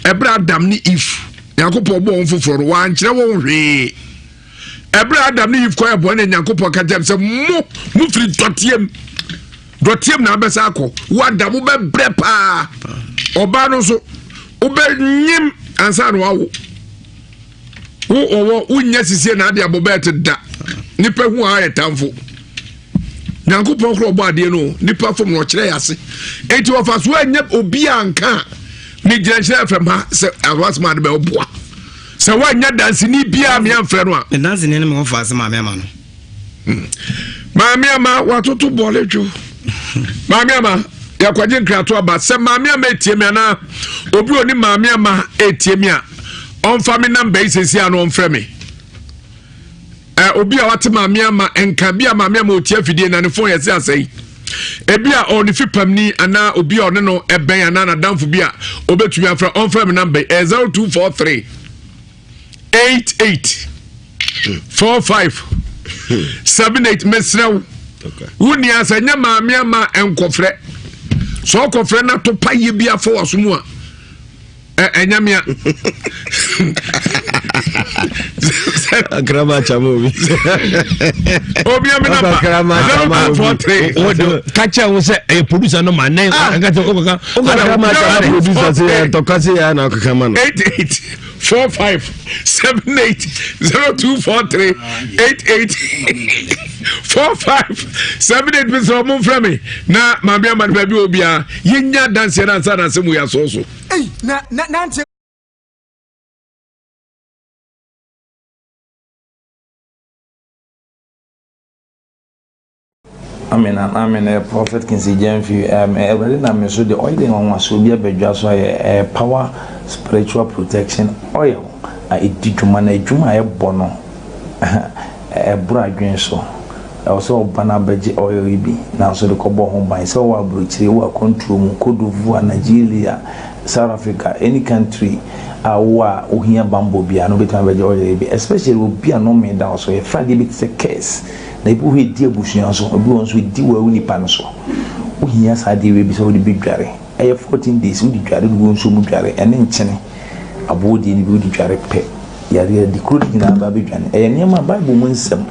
Ɛberɛ Adam ne Eve, Nyankopɔn bɔɔ wɔn foforɔ no, wankyerɛ wɔn hwee. Ɛberɛ Adam ne Eve kɔyɛ bɔne na Nyankopɔn ka kyerɛ sɛ mo, mo firi dɔteɛm. Dɔteɛm na abɛsa akɔ. Wo Adam, wobɛbrɛ paa. Ɔbaa no nso, wobɛnyim ansa na wawo. Wo ɔwɔ wonnya sisie na ade abɔ bɛɛte da. Nipa hu a ayɛ tamfo. Nyankopɔn korɔ ɔbɔ adeɛ no nipa fam na ɔkyerɛ yɛ ase. Enti ɔfa so anyɛ obi a nka a ne gyinagyina fam ha sɛ awasɛm ade bɛ ɔboa. Sɛ woanya danseni biara me amfrɛ no a. Ne danseni no me wɔfa ase maame ama no. Maame ama watoto bɔɔle dwo. Maame ama yɛakɔgye nkrato aba sɛ maame ama etie mi anaa obi oni maame ama etie mi a ɔmfa me namba yi sɛsi ano ɔmfrɛ me. Ɛ obi a wate maame ama nka bi a maame ama otie afidie na ne fon yɛ sɛ asɛe. Ebi a ɔne fipamni anaa obi a ɔne no ɛbɛn anaa n'adamfo bi a obetumi afrɛ ɔmfrɛ me namba yi ɛyɛ 0243 88 45 78 mesrɛ wo wo nua sɛ nyɛ maame ama nkɔfrɛ sɛ ɔkɔfrɛ no ato pa yɛ bi afa waso mu a ɛnyɛ mea akrama chama obi obi ami namba 0243 ka kyerɛ wo sɛ ɛyɛ producer no ma nɛ nka kyerɛ wokɔka akrama chama producer sɛ yɛ ntɔka sɛ yɛ na ɔkeka ma no 88 45 78 0243 88 45 78 mesrɛ ɔmo mfrɛ me na maame ama no baabi wɔ biara yɛnya adanseɛ no ansa na asɛm wei asɔɔ so. Ei, na, na, nante. Amen and amen eh, Prophet Kingsley Gyamfi um, eh, Awurade nam me so de oil nwanwasoɔ bi abadwa so ayɛ eh, power spiritual protection oil a ɛdi dwuma na adwuma a ɛbɔ no ɛboro adwene so ɛwɔ sɛ ɔba no abɛgye oil yi bi nanso de kɔbɔ ho ban sɛ ɔwɔ aburokyire wɔ akwantuo mu Cote d'Ivoire Nigeria. South Africa, any country a wowɔ a wohia bammɔ biara no wobɛtumi abɛgye oil yi bi especially obi a nnome da wo so. Yɛfrɛ adeɛ bi te sɛ curse na ebi wɔ hɔ ɛdi abusua so, ebi wɔ nso ɛdi wɔ nipa no so. Wohia saa adeɛ wei bi sɛ wode bɛdware. Ɛyɛ 14 days wode dware, wode gu nsuo mu dware ɛne nkyene aboɔ deɛ no bi wode dware pɛ yareɛ adi kuro no nyinaa ba bɛdwane. Ɛyɛ nneɛma a Bible mu nsɛm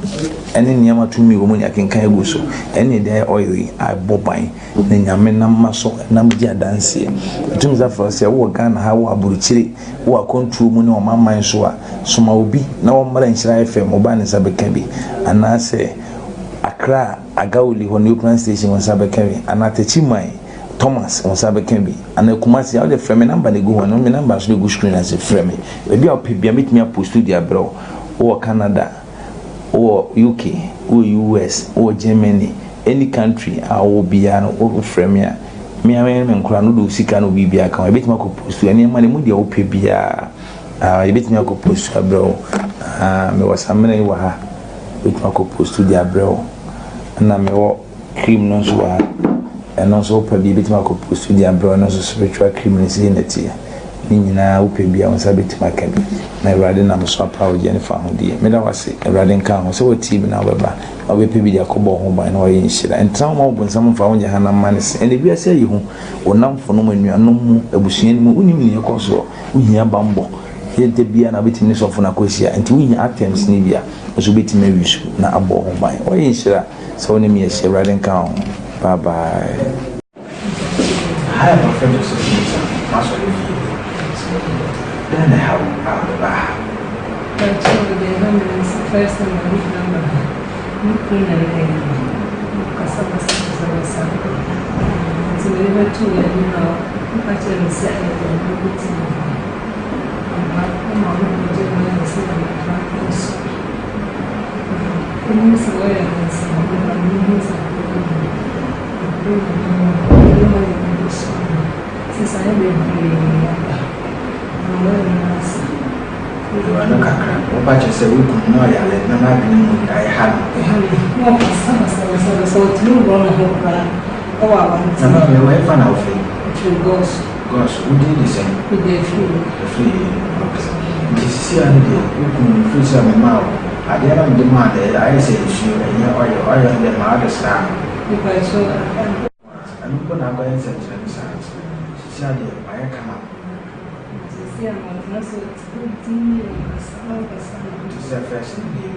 ɛne nneɛma tumi wɔ mu ne akenkan agu so ɛne ɛde ayɛ oil yi a ɛbɔ ban na Nyame nam ma so nam di adanseɛ. Ɛtumi sɛ afei sɛ wowɔ Ghana ha, wowɔ aburokyire, wowɔ akwantuo mu ne ɔmanman so a, soma obi na wɔmmra Nhyira FM, ɔba ne nsa bɛka bi, anaasɛ Accra Agawuli hɔ New Station wo nsa bɛka bi, anaa Techiman Thomas wo nsa bɛka bi, anaa Kumasi a wode frɛ me number na ɛgu hɔ no, me number nso na ɛgu screen ase, frɛ me. Baabi a wopɛ bia mɛtumi apost de abrɛ wo. Wowɔ Canada, wowɔ UK, wowɔ US, wowɔ Germany, any country a wowɔ biara no wofrɛ me a, me ara me ne me nkwadaa no wode wo sika ne wo biribiara ka ho, yɛbɛtumi akɔ post nneɛma no mu deɛ wopɛ biara, yɛbɛtumi akɔ post abrɛ wo. Mewɔ samina yi wɔ ha, yɛbɛtumi akɔ post de abrɛ wo. Ɛna mewɔ cream no nso wɔ ha, ɛno nso wopɛ bi yɛbɛtumi akɔ post de abrɛ wo, ɛno nso spiritual cream no sei na ɛteɛ. Ne nyinaa wopɛ bi a wo nsa bɛtumi aka bi na Awurade nam so apa wo gyeɛ ne fa ahodie. Meda wo ase, Awurade nka ho sɛ woatie bi na wobɛba na wobɛpɛ bi de akɔbɔ wo ho ban na wayɛ nhyira. Ntena hɔ ma wo bonsam mfa wo nyɛ hanam mma ne se. Ɛnɛ wiase ayi hu, wo nnamfonom, anuanom mu, abusua no mu, wonim nea ɛkɔ soɔ. Wohia bammɔ. Yɛ da biara na wobɛtumi ne sɔfo no akɔhyia. Nti wohia items no bi a, wo nso wobɛtumi awi so na abɔ wo ho ban. Wayɛ nhyira sɛ wo ne me ahyia. Awurade nka wo ho. Bye bye. Hi, Prophet Joseph Mensah, m'asɔre fie. Dɛn na ɛha wo a wobaa ha? Mpakyɛw deɛ ɛha me ne sɛ first time a me kunu aba ha, me kunu na na ɛyɛ me, ɔkasa basabasabasa nti mede bɛtoo n'anim a ɔka kyerɛɛ me sɛ ɛyɛ deɛ ɔno bɛtumi ayɛ. Aba ma ɔno kɔgye no ayɛ sɛ mfa nsɔ. Na menim sɛ wɔyɛ ansa na meba no mehu sɛ akɔyɛ yie. Ewura no kakra, woba kyerɛ sɛ wo kunu na ɔyare na n'adwene mu ɛha no. Na maame wɔ ɛfa na wofi? Gɔs, wo din de sɛn? Afiri. Okay. Nti sisi a no deɛ wo kunu no firi sɛ memaa wo adeɛ na mede maa no ayɛ sɛ nsuo ɛnyɛ ɔyɛ ɔyɛ no deɛ maa wode sraa no. Ɛno mpo na akɔyɛ nsɛnkyerɛnne saa. Seesei ara deɛ, wayɛ kama. Te sɛ first no deɛ.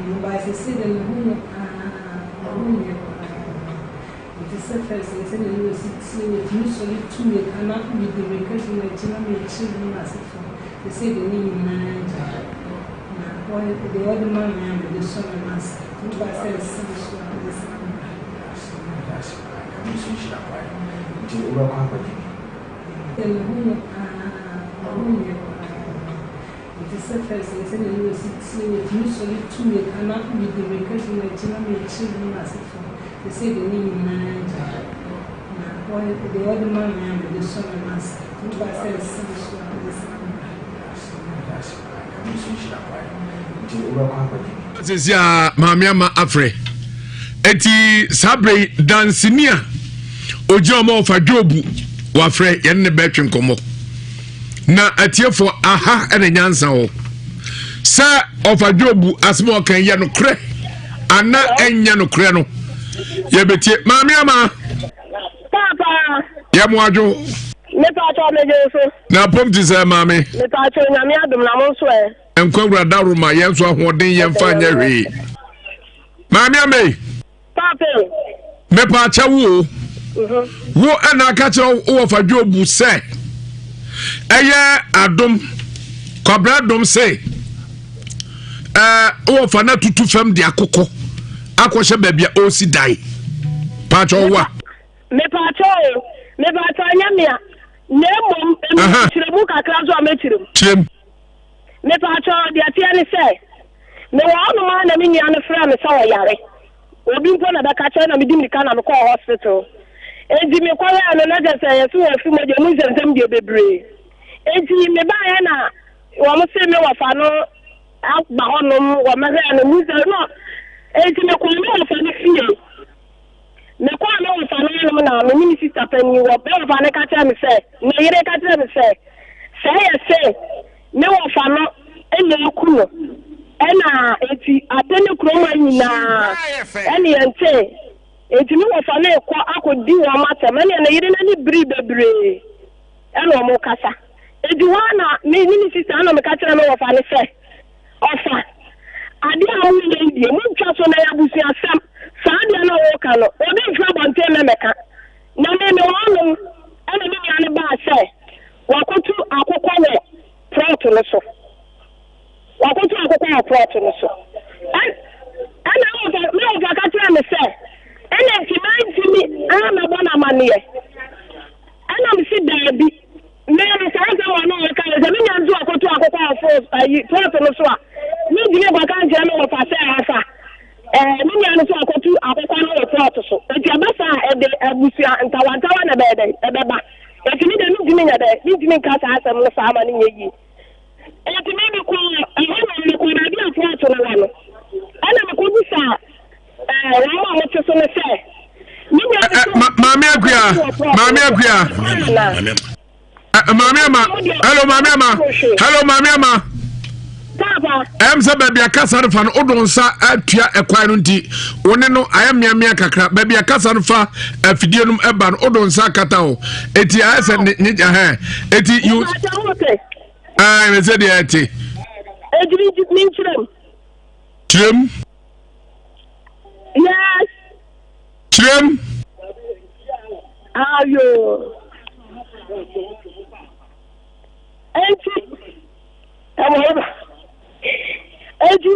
Medase paa Nyame nso nhyira wo ae nti wobɛkɔ akɔgye bi. Me ho yɛ paa me ho yɛ paa Mete sɛ first no sɛdeɛ na ɔsi tie ɔtumi sɔre tu mirika na medi mirika di n'akyi na mekyere no n'asefo sesei deɛ ne nyinaa agyae na deɛ ɔde ma me a mede sɔ no n'ase nti woba sɛ nsa so a mede san ba. Medase medase paa Nyame nso nhyira wo ae nti wobɛkɔ akɔgye bi. Sisi a maame ama afrɛ. Eti saa bere yi danseni a ogyina ɔma ɔfa dwobu wafrɛ yɛne ne bɛtwe nkɔmmɔ. Na atiefoɔ aha ɛna nyansa wɔ sɛ ɔfa dwobu asɛm a ɔka yɛ nokorɛ ana ɛnyɛ nokorɛ no yɛbɛtie maame ama. Papa. Yɛ mo adwo. Mepa atwa megye so. Na pom te sɛ maame. Mepa atwa nyame adom na mo nso ɛ. Nkwa wura daworo ma yɛn nso ahoɔden yɛn fa nyɛ hwee. Maame ame. Papa. Mepa akyɛ wo o. Mhm. Wo ɛna aka kyerɛ wo wɔ fa dwobu sɛ ɛyɛ adom kwabra dom se ɛɛ wɔ fa na tutu fam de akokɔ akɔhyɛ baabi a ɔresi dan. Paakyɛ ɔwa. Mepa akyɛ o. Mepa akyɛ ɔnyɛ mea. Na mmom emu kyerɛ mu kakra nso a mɛkyerɛ mu. Kyerɛ mu. Mepaakyɛw, deɛ ɛteɛ ne sɛ, mewɔ hɔnom ara na me nua no frɛɛ me sɛ ɔyare. Obi mpo na bɛka kyerɛ na mede mmirika na mekɔɔ hospital. Enti mekɔhwɛɛ no na kyerɛ sɛ yɛse wɔafi mogya mu nsɛmnsɛm deɛ bebree. Enti mebaeɛ na wɔn se me wɔfa no aba hɔnom wɔmɛhwɛɛ no mu sɛ no. Enti mekɔɔ me wɔfa no fie. Mekɔɔ me wɔfa no hɔnom na me ne me sista panin wɔ me wɔfa no ka kyerɛ me sɛ, ne yere ka kyerɛ me sɛ, Sɛ ɛyɛ sɛ ne wɔfa no na aku no ɛna enti ate ne kurom ha nyinaa ɛne yɛntee. Enti ne wɔfa no rekɔ akɔdi wɔn atɛm ɛne ne yere no ani biri bebree ɛna wɔn kasa. Enti hɔ ara na me ne me sista ɛna meka kyerɛ me wɔfa no sɛ ɔfa adeɛ a moyɛ yi deɛ montwa so na ɛyɛ abusuasɛm. Saa adeɛ no a wɔreka no obi mfiri abɔnten mmɛmɛka. Na me mewɔ hɔnom ɛna me nua no baa sɛ Wɔakotu akokɔ wɔ prɔt no so. Wɔakotu akokɔ wɔ prɔt no so. Ɛna me wɔfa ka kyerɛɛ me sɛ, ɛna nti mantumi ammɛbɔ no amanneɛ. Ɛna mese daabi. Me no saa asɛm a na ɔka no sɛ me nua nso akotu akokɔ wɔ fo ayi prɔt no so a, mentumi nkɔka nkyerɛ me wɔfa sɛ ɔfa ɛɛ me nua no so akotu akokɔ no wɔ prɔt so. Enti ɛba saa a ɛde abusua ntawantawa na ɛbɛyɛ dɛn ɛbɛba. Enti me deɛ mentumi nyɛ dɛn, mentumi nka saa asɛm no saa ma no nyɛ yie. Enti me mekɔɔ ɛhɔnom, mekɔɔ baabi a plot no wɔ no, ɛna mekɔbisaa ɛɛ wɔn a wɔte so no sɛ, me nua no so Maame Akua, Maame Akua, Maame Ama, hello Maame Ama, hello Maame Ama. Ɛm sɛ baabi a kasa no fa no wode wo nsa atua ɛkwan no nti wo ne no ayɛ mmeammea kakra. Baabi a kasa no fa afidie no ɛba no wode wo nsa akata hɔ eti ayɛ sɛ ne ne ɛhɛn eti you ɛɛ sɛ deɛ ɛte. Kyerɛm. Yes. Kyerɛm. Ayo. Enti. Ɛwɔ ba. Enti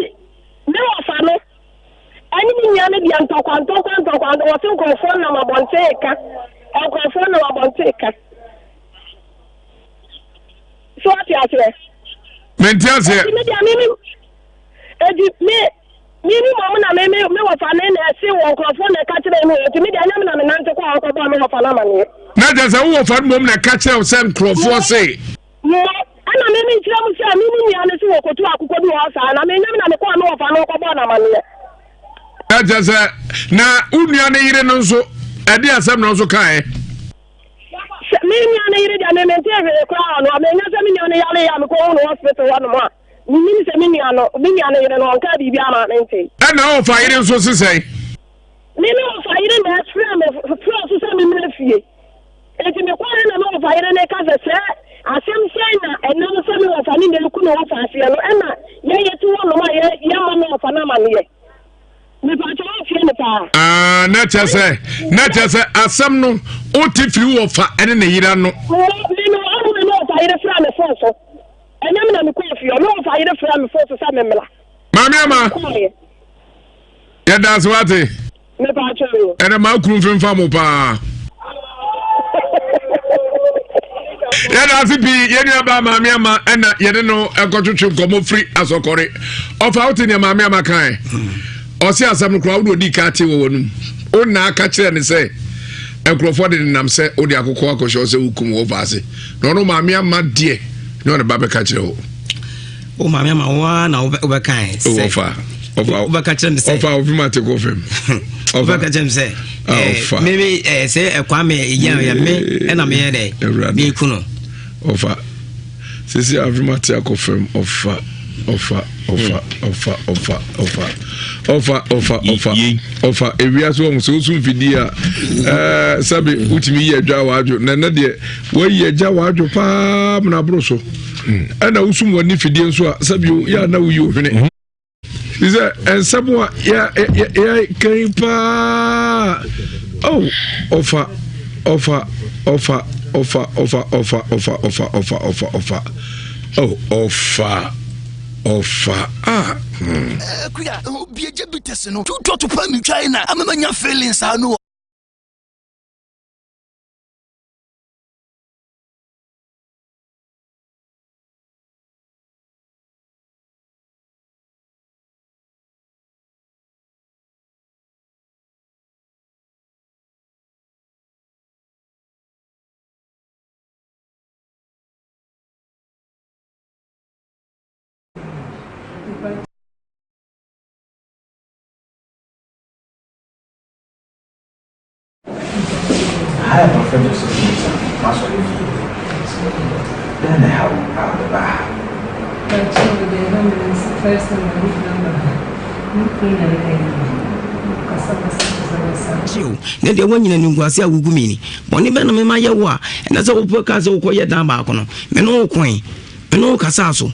me wɔfa no ɛne me nua no deɛ ntɔkwa ntɔkwa ntɔkwa wɔse nkurɔfoɔ nam abɔnten ka nkurɔfoɔ nam abɔnten ka so ate aseɛ. Mente aseɛ. Enti me deɛ me me enti me me ni mɔm na me me me wɔfa ne na ɛse wɔ nkurɔfoɔ na ɛka kyerɛ me enti me deɛ ɛnyɛ me na me nante kɔ a ɔkɔbɔ me wɔfa no amaneɛ. Na kyerɛ sɛ wo wɔfa no mɔm na ɛka kyerɛ wo sɛ nkurɔfoɔ se. Mo, ɛna me menkyerɛ mo sɛ me me nua no se wɔkɔtuu akokɔ bi wɔ hɔ saa, na menyɛ me na mekɔɔ me wɔfa no hɔ kɔbɔɔ no amaneɛ. Na kyerɛ sɛ, na wo nua no yere no nso, ɛde asɛm na ɔnso kaeɛ? Sɛ me nua no yere deɛ, me mentee hwee koraa wɔ no hɔ. Menyɛ sɛ me nua no yareeɛ a mekɔhuu no hospital hɔ nom a, mennim sɛ me nua no, me nua no yere no, ɔnkaa biribiara maa mentee. Ɛna ɔfa yere nso se sɛn? Me me wɔfa yere na ɛfrɛɛ me frɛɛ so sɛ memmra fie. Enti mekɔeɛ na me wɔfa yere no reka sɛ, Sɛɛ asɛm sɛn na ɛnam sɛ me wɔfa ne nua ku ne wɔfa aseɛ no ɛna yɛn yɛte hɔnom a yɛ yɛmmɔ me wɔfa no amaneɛ. Mepaakyɛ wotie me paa. Ah, na kyerɛ sɛ na kyerɛ sɛ asɛm no wote firi wɔfa ɛne ne yere ano. Me me ɔno me me wɔfa yere frɛ me fon so. Ɛnyɛ me na mekɔɔ fie, ɔme wɔfa yere frɛ me fon so sɛ memmra. Maame ama. Yɛda ase wate. Ɛnɛ maa kuru mfemfa mo paa. Yɛda ase pii yɛn nua baa maame ama ɛna yɛne no ɛkɔtwetwe nkɔmɔ firi asɔkɔre. Ɔfa wote nea maame ama kae. Ɔse asɛm no koraa wode odi ka te wɔ w'anum. Wo na aka kyerɛ ne sɛ nkurɔfoɔ de nenam sɛ wode akokɔ akɔhyɛ sɛ wokum wɔ faase. Na ɔno maame ama deɛ ne ɔne ba bɛka kyerɛ wo. Wo maame ama wo ara na wobɛkae sɛ ɔfa ɔfa wobɛka kyerɛ me sɛ ɔfa ofi ma te kɔ fam wobɛka kyerɛ me sɛ ah, me me sɛ ɛkwa me yɛ yɛ me ɛna meyɛ dɛ meku no ɔfa sisi afi ma te akɔ fam ɔfa ɔfa ɔfa ɔfa ɔfa ɔfa ɔfa ɔfa ɔfa ɔfa ewia so wɔn sɛ wosu mfidie a ɛɛ sɛbi wotumi yi adwa wɔ adwo na ɛnɛ deɛ wɔayi agya wɔ adwo paa mena aboro so. Ɛna wosum w'ani fidie nso a sɛbi yɛ a na woyi ohwene mhm. sɛ nsɛm a yɛkan paa oh ɔfa ɔfa ɔfa ɔfa ɔfa ɔfa ɔfa ɔfa ɔfa ɔfa ɔfa oh ɔfa ɔfa ah. Hmm. Eh, kuya obi agya bi tɛse no tutɔ to pa mi twae na ama manya feelings ano. Aha yɛ Prɔfɛt Joseph Mensah m'asɔre fie. Dɛn na ɛha wo a wode baa ha? Mpakyɛw deɛ ɛha me ne sɛ first time a mɛtumi aba ha me kunu na ɛyɛɛ me ɔkasa basa basa basa. Kyew, na deɛ woanyini animguase a wogu me ni. Bɔne bɛn na mema yɛ wo a ɛnɛ sɛ wopɛ kaa sɛ wokɔyɛ dan baako no? Me ne wo koe, me ne wo kasaa so,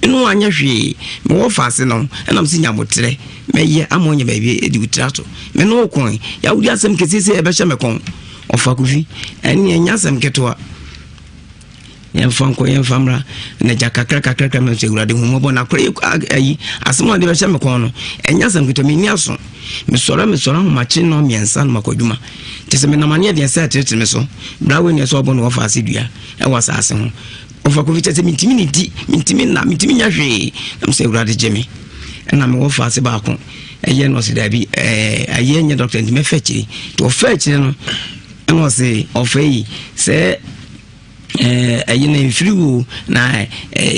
me ne wo anyɛ hwee. Mewɔ faase no, ɛna mese nya aboterɛ, mɛyɛ ama woanya baabi de wo tiri ato. Me ne wo koe, yawodi asɛm kɛseɛ sei a ɛbɛhyɛ me kɔn. Ɔfa Kofi, ɛnneɛ ɛnyɛ asɛm ketewa. Yɛmfa nkɔ, yɛmfa mmra. Na gya kakra kakra kakra mɛ sɛ Awurade hu mmɔbɔ na akora yi ayi asɛm a ɔde bɛhyɛ me kɔn no ɛnyɛ asɛm ketewa menni aso. Mesɔre mesɔre ahomakye nnɔn mmiɛnsa na makɔ adwuma. Kyɛ sɛ menam aneɛ deɛ sɛ ɛkyerɛkyerɛ me so. Bra wei na ɛsɛ ɔbɔ no wɔfa ase dua ɛwɔ asase ho. Ɔfa kofi kyɛ sɛ mentumi ne di, mentumi nna, mentumi nyɛ hwee. Na mesɛ Awurade gye me. Ɛna mewɔ fa ase baako ɛyɛ no ɔse daabi ɛɛ ayɛ nyɛ dɔkta nti mɛfɛ akyire. Nti ɔfɛ akyire no ɛna ɔse ɔfɛ yi sɛ ɛɛ ɛyi na mfiri wo na ɛɛ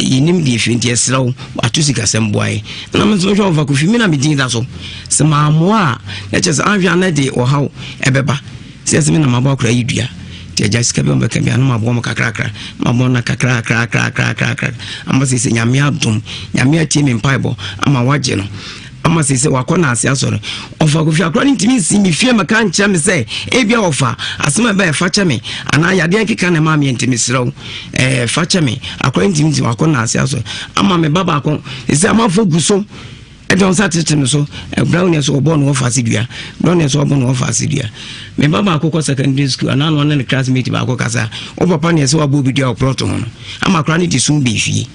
yɛnim deɛ firi nti ɛsrɛ wo ato sikasɛm boae ɛna me nso mehwɛ ɔfa kofi me na me din da so sɛ maamoa a na kyerɛ sɛ anhwɛ a na de ɔhaw ɛbɛba sɛ ɛsɛ me na mabɔ akora yi dua nti agya sika bi ɔbɛka bi a na maboa mo kakrakra mabɔ na kakrakrakrakrakra ama sɛ sɛ nyame adom nyame atie me mpaebɔ ama wagye no Ama seesei wakɔ n'ase asɔre. Ɔfa Kofi akora no ntumi nsi me fie mmɛka nkyerɛ me sɛ ebia ɔfa asɛm a ɛbɛyɛ fa kyɛ me anaa yadeɛ nkeka na ɛmaa meɛ nti mesrɛ wo ɛɛ fa kyɛ me. Akora no ntumi nsi wakɔ n'ase asɔre. Ama me ba baako seesei amanfoɔ gu so ɛde wɔn nsa tete me so. Brown yɛ so ɔbɔ no wɔfa ase dua. Brown yɛ so ɔbɔ no wɔfa ase dua. Me ba baako kɔ secondary school anaa na ɔne ne classmate baako kasa. Wo papa ne ɛsɛ wabɔ obi dua wɔ plot ho no. Ama akora no de sum bɛɛ fie.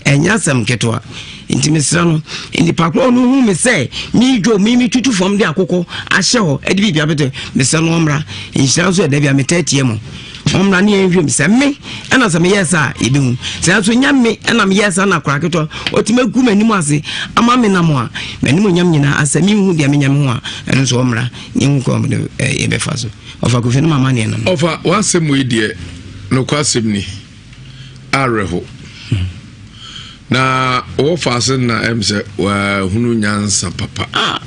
Ɛnyɛ asɛm ketewa. Nti mesrɛ no, nnipa korɔ no hu me sɛ meredwo me metutu fam de akokɔ ahyɛ hɔ de biribi abɛtɔ mesrɛ no ɔmmra. Nhyira nso ɛda bi a metaa tie mo. Ɔmmra ne yɛnhwɛ mu sɛ me ɛna sɛ meyɛɛ saa a yɛbɛhu. Sɛ nso nyɛ me ɛna meyɛɛ saa na akora ketewa ɔtumi agu m'anim ase ama me nam a m'anim onyam nyinaa asɛ menhu deɛ menyɛ me ho a ɛno nso ɔmmra ne yɛnhu kwan yɛbɛfa so. Ɔfa Kofi no mama neɛ no. Ɔfa w'asɛm wei deɛ nokwasɛm ni. awerɛho na ɔwɔ faase na ɛm sɛ wahunu nyansa papa ah.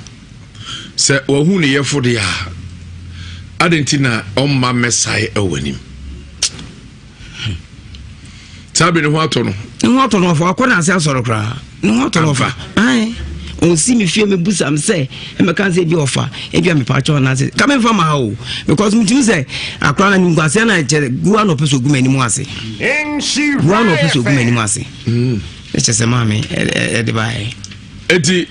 Sɛ wahu ne yɛfo deɛ a adɛn nti na ɔmma mmɛsae ɛwɔ anim saa bere ne ho atɔ no ne ho atɔ no ɔfa wakɔ n'ase asɔre koraa ne ho atɔ no ɔfa ɔnsi me fie mebusa me sɛ ɛmɛka sɛ ebi ɔfa ebi a mepa kyɛw anaasɛ ka memfa ma ha o because metumi sɛ akora no animguaseɛ na kyɛ gua na ɔpɛ sɛ ɔgu m'anim ase gua na ɔpɛ sɛ ɔgu m'anim ase ɛkyɛ sɛ maame ɛde baeɛ. Eti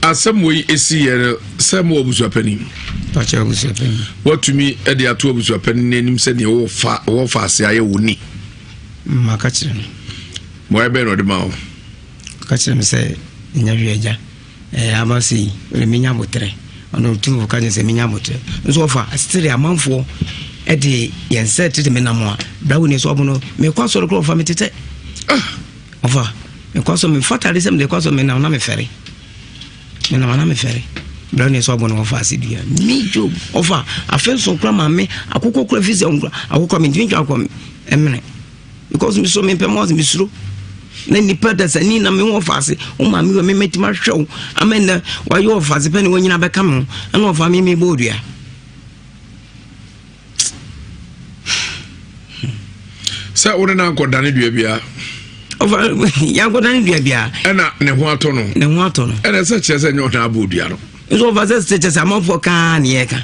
asɛm wei esi yɛ no sɛ mo abusuapanin watumi de ato abusuapanin n'anim sɛ deɛ wɔfa wɔfa ase ayɛ wo ni. Maka kyerɛ no. Wɔayɛ bɛn na ɔde ma wo. Ɔka kyerɛ me sɛ nyɛ hwee agya ɛɛ aba sei wode menya aboterɛ ɔno ɔtumfo ka kyerɛ sɛ menya aboterɛ nso ɔfa sere amanfoɔ ɛde yɛn sɛ tete me nam a bra wo ni so ɔbo no mekɔ asɔre korɔ ɔfa me tetɛ ah ɔfa mekɔ asɔre mefa tade sɛ mede kɔ asɔre menam na mefɛre menam na mefɛre bra wo ni so ɔbo no ɔfa ase dua me job ɔfa afe nso kora maame akokɔ kora fi sɛ akokɔ mentumi ntwa akokɔ ɛmene Because me so mempɛ mo ase mesuro na nipa dasani na me ho ɔfaase wo maame wɔ me mɛtumi ahwɛ wo ama nnɛ wayɛ ɔfaase pɛ ne wanyina bɛka me ho ɛna ɔfa me mebɔ odua. Sɛ wo ne no ankɔdane dua biara. Ɔfa yankɔdane dua biara. Ɛna ne ho atɔ no. Ne ho atɔ no. Ɛna ɛsɛ kyerɛ sɛ nyɛ ɔna abɔ odua no. Nso ɔfa sɛ kyerɛ sɛ amanfoɔ kaa ne yɛka.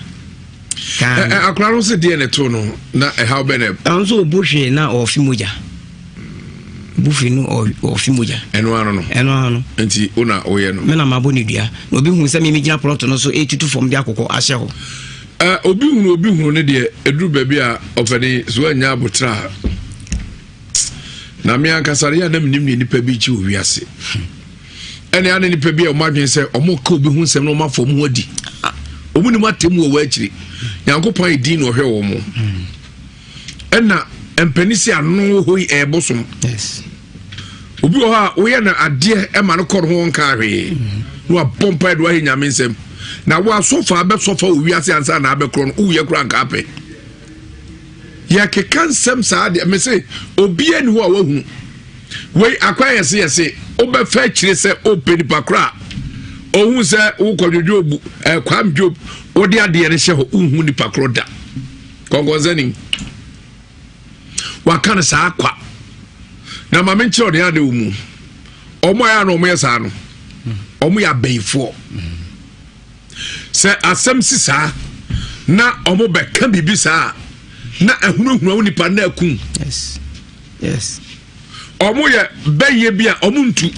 Akora no sɛ deɛ ne to no na ɛhaw bɛ na. Ɛno nso ɔbu hwee na ɔfi mogya. Bu hwee no ɔfi mogya. Ɛno ano no. Ɛno ano no. Nti wo na woyɛ no. Me na mabɔ ne dua. Na obi hu sɛ me megyina plɔt no so ɛtutu fam de akokɔ ahyɛ hɔ. Obi hunu obi hunu ne deɛ ɛduru baabi a ɔfɛne so anya abotra a na me ankasa deɛ na menim deɛ nipa bi kyi wɔ wiase. Ɛne ane nipa bi a wɔn adwene sɛ wɔn ka obi ho nsɛm na wɔn afɔ wɔn ho adi. Wɔn nim atem wɔ wɔn akyiri. Nyankopɔn ayɛ din na ɔhwɛ wɔn. Ɛna mpanin si ano hɔ yi ɛyɛ bosom. Obi wɔ hɔ a woyɛ no adeɛ ɛma no kɔ no ho nka hwee. Na wabɔ mpa ɛde wahɛ nyame nsɛm. Na wo asɔfo abɛsɔfa wɔ wiase ansa na abɛkorɔ no woyɛ koraa nka apɛ. Yɛkeka nsɛm saa deɛ mese obiara ni hɔ a wahunu. Wei akwan yɛse yɛse wobɛfa akyire sɛ wopɛ nipa korɔ a ɔhu sɛ wokɔdwo Job eh, Kwam Job wode adeɛ no hyɛ hɔ wohu nipa korɔ da kɔnkɔnsani waka no saa kwa. Na ma menkyerɛ ɔde ade wɔ mu. Ɔmo a yɛ na ɔmo yɛ saa no, ɔmo yɛ abɛyifoɔ. Sɛ asɛm si saa na ɔmo bɛka biribi saa na ahunahuna wo nipa na akum. Yes. Yes. Ɔmo yɛ bɛyɛ bi a ɔmo ntu.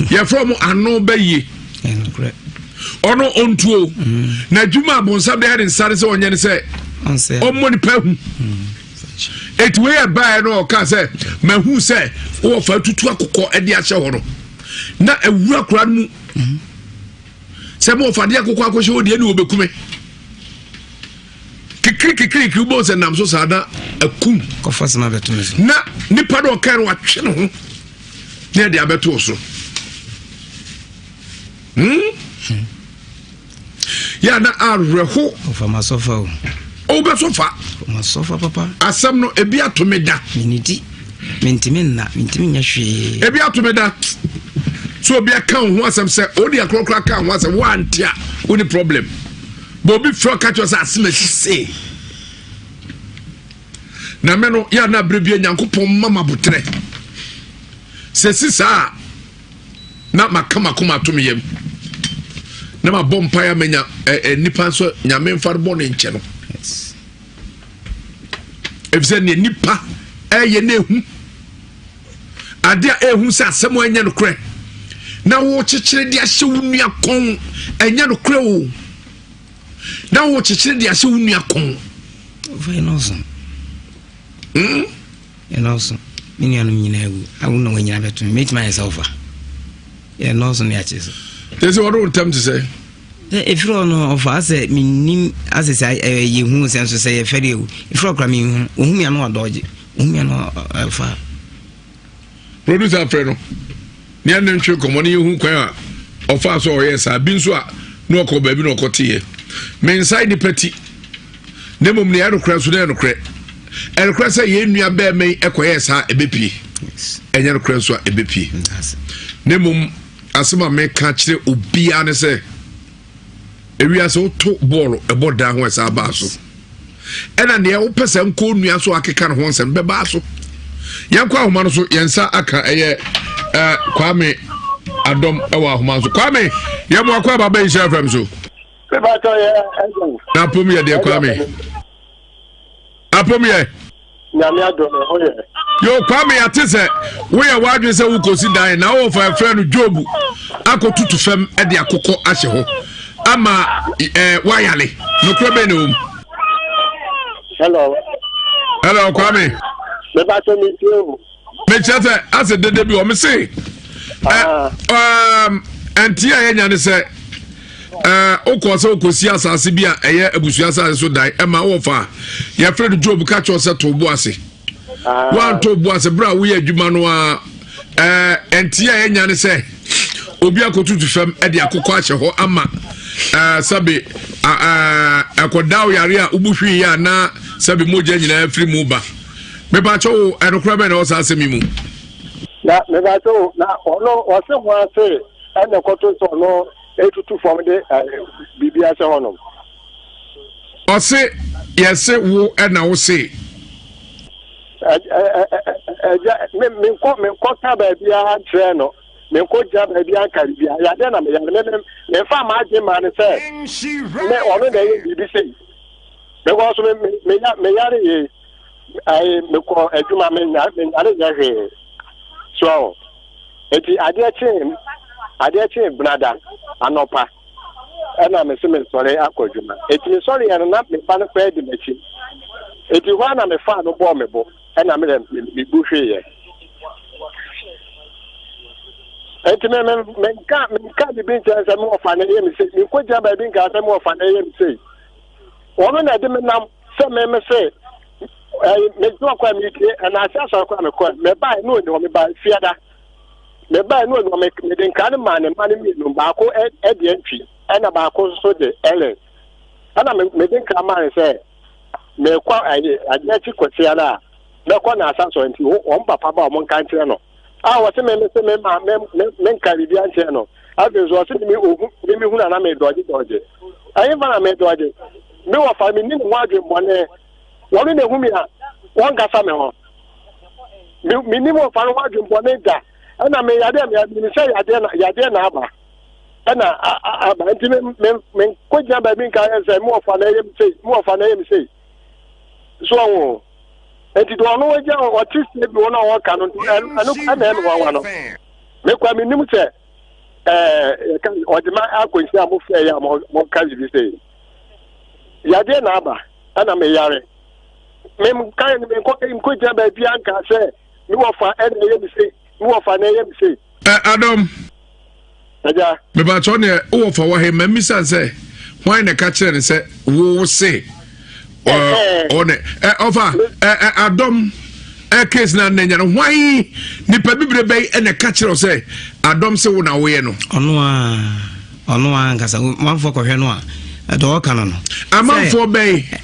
Yɛfrɛ ɔmo ano bɛyie. Ɔno ɔntuo. Mm. Na adwuma abonsam de ayɛ ne nsa ne sɛ ɔnyɛ ne sɛ ɔmmɔ nipa hu. Mm. Eti wei ɛbaeɛ no ɔka sɛ mahu sɛ wɔfa tutu akokɔ de ahyɛ hɔ no na awura kora no mu. Mm. Sɛ mo ɔfa de akokɔ akɔhyɛ hɔ deɛ ne wɔbɛkume. Kikirikikirikiri wobɛhu sɛ nam so saa na akum. Kɔfa sɛm abɛto me so. Na nipa no ɔkae no watwe ne ho na ɛde abɛto so. Hmm? Hmm. Yɛ na awerɛho. Ɔfa ma sɔfa o. Wobɛsɔfa. Ma sɔfa papa. Asɛm no ebi ato me da. Menidi. Mentumi nna, mentumi nyɛ hwee. Ebi ato me da. So obi aka wo ho asɛm sɛ odi akorɔkorɔ aka ho asɛm woante a woni problem. Bɔ obi frɛ ɔka kyerɛ sɛ asɛm asi sei. Na me no yɛ na berɛ bia Nyankopɔn ma maboterɛ. Sɛ si saa a na maka makoma ato me yam na mabɔ mpaeɛ amanya ɛ nipa nso nyame mfa no bɔ ne nkyɛ no. Efisɛ nea nipa ɛyɛ na ehu ade a ehu sɛ asɛm a ɛnyɛ nokorɛ na wɔkyekyere de ahyɛ wo nua kɔn ɛnyɛ nokorɛ o na wɔkyekyere de ahyɛ wo nua kɔn. Ɛnɔɔso. Hmm? Ɛnɔɔso. Me nuanom nyinaa awu. Awo na wɔnyina bɛto me. Mɛtumi ayɛ sɛ wofa. Ɛnɔɔso ne akye so. Kyɛ sɛ wɔde wo ntam te sɛ? Sɛ ɛfiri hɔ no ɔfa asɛ mennim asɛ sɛ ɛyɛ hu sɛ nso sɛ yɛfɛre o. Ɛfiri hɔ koraa menhu. Ɔhu me ano ɔdɔgye. Ɔhu me ano ɔfa. Producer frɛ no ne ɛne ntwe nkɔmmɔ ne yɛhu kwan a ɔfaa so a ɔyɛɛ saa. Bi nso a na ɔkɔ baabi na ɔkɔteeɛ. Mensae nipa ti na mmom nea ɛyɛ nokorɛ nso na ɛyɛ nokorɛ. Ɛnokorɛ sɛ yɛn nua bɛrima yi ɛkɔyɛɛ saa ɛbɛpie. Ɛnyɛ nokorɛ nso a ɛbɛpie. Na mmom asɛm a meka kyerɛ obiara ne sɛ ewiase woto bɔɔlo ɛbɔ dan ho ɛsan baa so ɛna nea wopɛ sɛ nkɔ nua so akeka ne ho nsɛm bɛbaa so yɛnkɔ ahoma no so yɛn nsa aka ɛyɛ ɛɛ kwame adɔm ɛwɔ ahoma so kwame yɛn mu akɔ aba bɛyi hyɛ fam so. Na apom yɛ deɛ kwame. Apom yɛ. Nyame adom ɛho yɛ. Yo Kwame yɛate sɛ woyɛ w'adwene sɛ wokɔsi dan na wowɔ fa ɛfrɛ no Job akɔtutu fam de akokɔ ahyɛ hɔ ama eh, woayale nokorɛ bɛn na ɛwɔ mu? Hello. Hello Kwame. Mebatɔ me tie o. Mekyerɛ sɛ asɛ dede bi wɔ me se ɛnte a yɛnya ne sɛ wokɔɔ sɛ wokɔsi asase bi a ɛyɛ abusua asase so dan ɛma wowɔ fa a yɛfrɛ no Job ka kyerɛ sɛ to bo ase ah. woanto bo ase berɛ a woyɛ adwuma no a ɛnte a yɛnya ne sɛ obi akɔtutu fam de akokɔ ahyɛ hɔ ama sɛbe ɛkɔda wo yare a wobu hwii a na sɛbe mogya nyinaa firi mu ba mepakyɛ wo ɛnokorɛ bɛn na ɛwɔ saa asɛm yi mu na mepakyɛ wo na ɔno ɔse ho ase ɛna ɛkɔto sɛ ɔno etutu fam de biribi ahyɛ hɔnom. Ɔse yɛse wo ɛna wo se. Ɛgya me menkɔ menkɔ ka baabiara nkyerɛ no menkɔ gyina baabiara nka biribiara yadeɛ na meyare me me memfa m'adwene maa no sɛ me ɔno na ɛyɛ biribi sei because me me meyare yei ayi mekɔ adwuma menyare nyɛ hwee so Enti adeɛ kyee adeɛ kyee benada anɔpa ɛna me se mesɔre akɔ adwuma. Enti mesɔreɛ no na me ba no koraa di m'akyi. Enti hɔ a na mefaa no bɔɔ me bo ɛna me dɛ mebu hweeɛ. Enti me me menka menka biribi nkyɛn sɛ me wɔfa no ɛyɛ me sei. Menkɔgyina baabi nka sɛ me wɔfa no ɛyɛ me sei. Ɔno na ɛde me nam sɛ me me se megyina kɔ a metie ɛnaase asɔre kɔ a mekɔ mebae ne ɔni hɔ mebae fiada mebae ne ɔni hɔ mede nkra no maa ne mma no mmienu baako ɛde antwi ɛna baako nso de Ellen ɛna mede nkra maa ne sɛ mekɔ adeɛ akyi kɔsia no a mɛkɔ naase asɔre nti wɔn papa ba wɔn nka nkyerɛ no a wɔse me me se me ma me me me nka biribi ankyerɛ no afei nso ɔse me ohu me me hunu ana me dɔgye dɔgye ɛyɛ fa na me dɔgye me wɔ fa me ni ne ho adwemmɔne wɔn na ehu mi a wɔn kasa me ho. Me menim ɔfa no ho adwembɔne da. Ɛna me yadeɛ me menim sɛ yadeɛ na yadeɛ na aba. Ɛna aba nti me me me nkɔgyina baabi nka yɛ sɛ me ɔfa na ɛyɛ me sei me ɔfa na ɛyɛ me sei. So ɔho. Nti deɛ ɔno agya ɔte sɛ bi wɔn a wɔka no nti ɛno ɛna ɛna nwanwa no. Me kɔ menim sɛ ɛɛ yɛka ɔde ma akɔnhyia a mofrɛ yɛ a moka biribi sei. Yadeɛ na aba ɛna meyare. Menka menkɔ nkɔgyina baabi anka sɛ me wɔfa ɛna ɛyɛ me sei me wɔfa na ɛyɛ me sei. Ɛ Adɔm. Agya. Mebakyɛw neɛ wowɔ fa wɔ he ma mmisa sɛ hwan na ɛka kyerɛ ne sɛ wo se ɔne ɔfa adɔm case na nanya no hwan nipa bibire bɛyi ɛna ɛka kyerɛ sɛ adɔm se wo na woyɛ no. Ɔno a ɔno a nkasa manfoɔ kɔhwɛ no a ɛdɔ ɔka no no. Amanfoɔ bɛyi.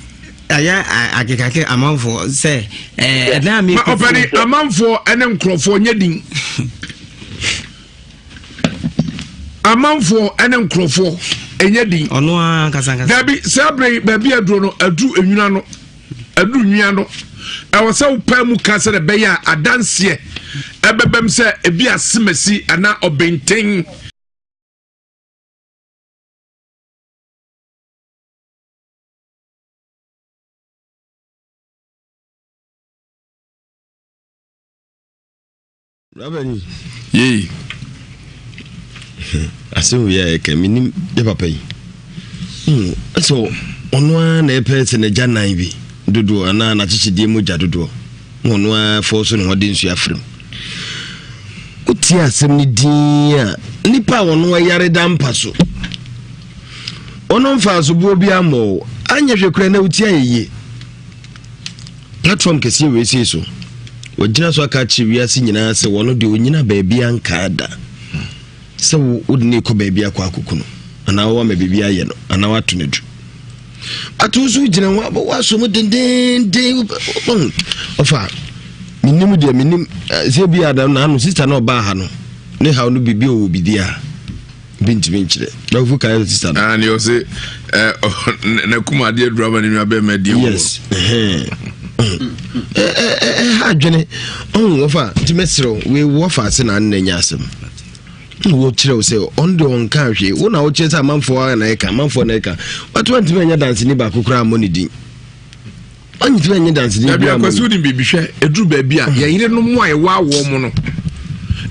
Ɛyɛ akekake amanfoɔ sɛ ɛdan a mi. Ɔpɛni amanfoɔ ɛne nkorɔfoɔ nyɛ din. Amanfoɔ ɛne nkorɔfoɔ ɛnyɛ din. Ɔno ara nkasa nkasa. Dabi saa abere yi baabi aduro no aduru enwuna no aduru nwia no ɛwɔ sɛ wopaa mu ka sɛ ɛbɛyɛ a adanseɛ ɛbɛbɛm sɛ ebi asemasi anaa ɔbɛnten. Rabani. Yei. Asɛm wei a yɛka menim yɛ papa yi. Hmm, ɛsɛ ɔno ara na ɛpɛ sɛ n'agya nan bi dodoɔ anaa n'akyekyedeɛ mogya dodoɔ na ɔno ara fɔ so ne ho de nsuo afiri mu. Wotie asɛm no din a nipa a ɔno ayare da mpa so ɔno mfa asoboɔ bi ammɔ wo anyɛ hwɛ kura na wotie ayɛ yie. Platform kɛseɛ wei sei so, wɔagyina so aka akyerɛ wiase nyinaa sɛ wɔn deɛ ɔnyina baabi ankaa da sɛ wo wode ne kɔ baabi akɔ akoko no anaa wɔama biribi ayɛ no anaa wato no adu ato so gyina ho abɔ waso mu dendenden ɔfa menim deɛ menim eh, sɛ bi adam na ano sista na ɔbaa ha no ne haw no biribi ɔwɔ biribi a bi ntumi nkyerɛ dɔfo kan yɛ sista no. aa ni ɔse ɛ na kum adeɛ duro ama ne nua bɛrima adi ewu. yes ɛha adwene ɔn wɔfa nti mɛsrɛ wei wɔfa ase na anna nya asɛm wɔkyerɛ wo sɛ ɔno deɛ ɔnka hwee wo na wokyerɛ sɛ amanfoɔ na ɛka amanfoɔ na ɛka wato antumi anya danseni baako koraa mmɔ ne din ɔntumi anyɛ danseni bi ama akwasi wonim biribi hwɛ ɛduru baabi a yɛn yerenom a ɛwɔ awoɔ mu no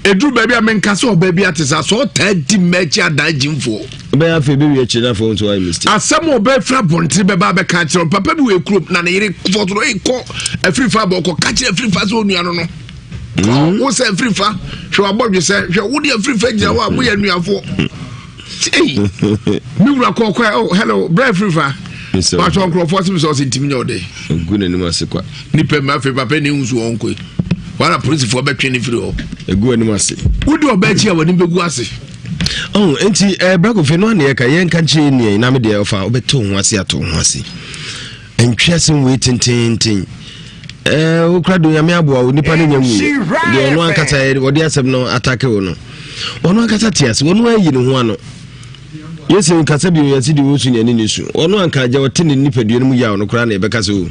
ɛduru baabi a menka sɛ ɔbaa bi ate saa sɛ ɔtaa di mma akyi adan gyimfoɔ bɛyɛ afei bɛwie akyiri no afei nso wayɛ mistake asɛm a ɔbɛfiri abɔntene bɛba abɛka akyerɛ wo papa bi wɔ kurom na ne yere fɔ so no kɔ afiri fa abɔ kɔ ka kyerɛ afiri fa sɛ onua no no kɔ wo sɛ afiri fa hwɛ wabɔdwe sɛ hwɛ wo de afiri fa gyina hɔ a moyɛ anuafoɔ Ei, me wura kɔ kɔ oh hello brɛ firi fa. Watɔ nkurɔfoɔ sɛ sɛ ɔsɛ ntumi nyɛ ɔde. Egu n'anim ase kwa. Nipa mu afei papa ne nsu wɔn kɔ yi. Wala polisifoɔ bɛtwe ne firi hɔ. Egu anim ase. Wodi ɔbaa akyi a w'anim bɛgu ase. Oh, nti eh, brɛ kofi no aneɛ ka yɛnka nkyerɛ nua yi na me deɛ ɔfa wobɛte wo ho ase ato wo ho ase. Ntwe asɛm wei tententen. Eh, wokura do nyame aboa wo nipa no nya nwuiɛ deɛ ɔno ankasa wɔde asɛm no atake wo no ɔno ankasa te ase ɔno ayi ne ho ano yɛsɛ nkasa bio yɛse deɛ ɔsu ne ani ne su ɔno anka agya ɔte ne nipadua no mu yaw no koraa na yɛbɛka sɛ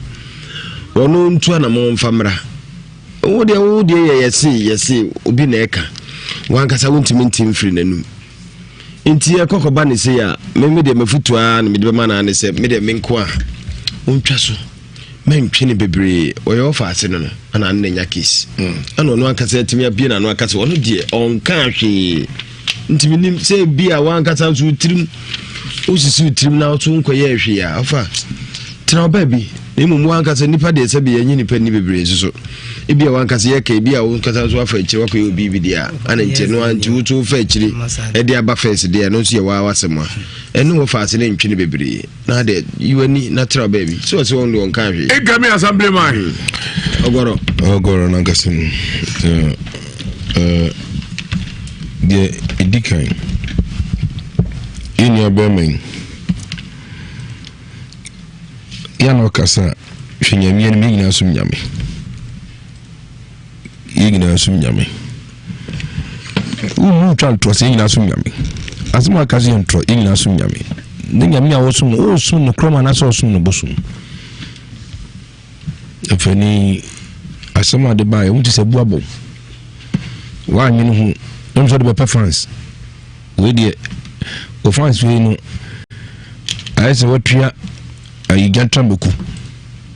o ɔno ntu anamɔ mfa mmra wo deɛ wo deɛ yɛ yɛse yɛse obi na ɛka wankasa wontumi nte mfiri n'anum Nti ɛkɔ kɔba ne sei a, me me deɛ mafutu ara na mede bɛma no ne sɛ me deɛ me nko a ɔntwa so mɛntwe no bebree ɔyɛ ɔfa ase no no ana ano na nya case mm. ɛna ɔno ankasa atumi abie n'ano aka sɛ ɔno deɛ ɔnka hwee nti menim sɛ bi a wankasa nso tirim wosisi wo tirim na so nkɔyɛ hwee a ɔfa tena ɔbaa bi na mmom wankasa nipa deɛ sɛ bi yɛnye nipa ni bebree nso so ebi a wankasa yɛ ka ebi a wankasa nso afa akyire wakɔyɛ obi bi deɛ a ana nti ɛno nti woto fa akyire ɛde aba fɛs deɛ ɛno nso yɛ waa wasɛm a ɛne wɔ fa ase ne ntwe no bebree na deɛ yiwani na tena ɔbaa bi sɛ ɔsɛ wɔn de wɔn ka hwee. Egami assembly man. Hmm. Ɔgɔrɔ. Ɔgɔrɔ nankasa mu deɛ edi kan yɛn nua bɛrima yi. Yɛ na ɔkasa a, hwɛ Nyame anim, yɛn nyinaa som Nyame. Yɛn nyinaa som Nyame. Wonwu twa ntorɔ sɛ yɛn nyinaa som Nyame. Asɛm a aka sɛ yɛ ntorɔ, yɛn nyinaa som Nyame. Ne Nyame a wɔsom no, wɔsom no korɔm anaasɛ wɔsom no bosom. Mfani. Asɛm a de baeɛ, wote sɛ bu abɔ. Woannwene ho, na sɛ wode bɛpɛ fans. Wei deɛ, wo fans wei no, ayɛ sɛ woatua ayi gyantra mɛku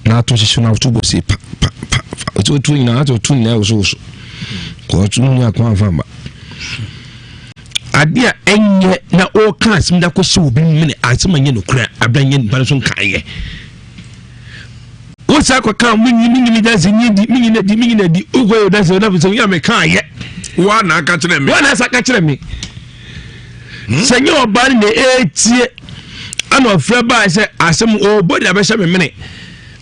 na ato hyehye no ato bɔ se pa pa pa pa. Ɔsɛ wotuo nyinaa, asɛ wotuo nyinaa wosowoso. Kɔɔto mu nyɛ akwan afa mba. Adeɛ a ɛnyɛ na ɔreka asɛm de akɔhyɛ obi mene asɛm a ɛnyɛ nokorɛ abira nyɛ nipa no so nkaeɛ. Wosa kɔka menyi menyi me danse nyi di menyi na di menyi na di wokɔ yɛ danse ɔda sɛ woyɛ meka ayɛ. Wa na aka kyerɛ me. Wa na asa ka kyerɛ me. Hmm? Sɛ nyɛ ɔbaa no na ɛretie ɛna ɔfrɛ baa sɛ asɛm ɔbɔ de abɛhyɛ me mene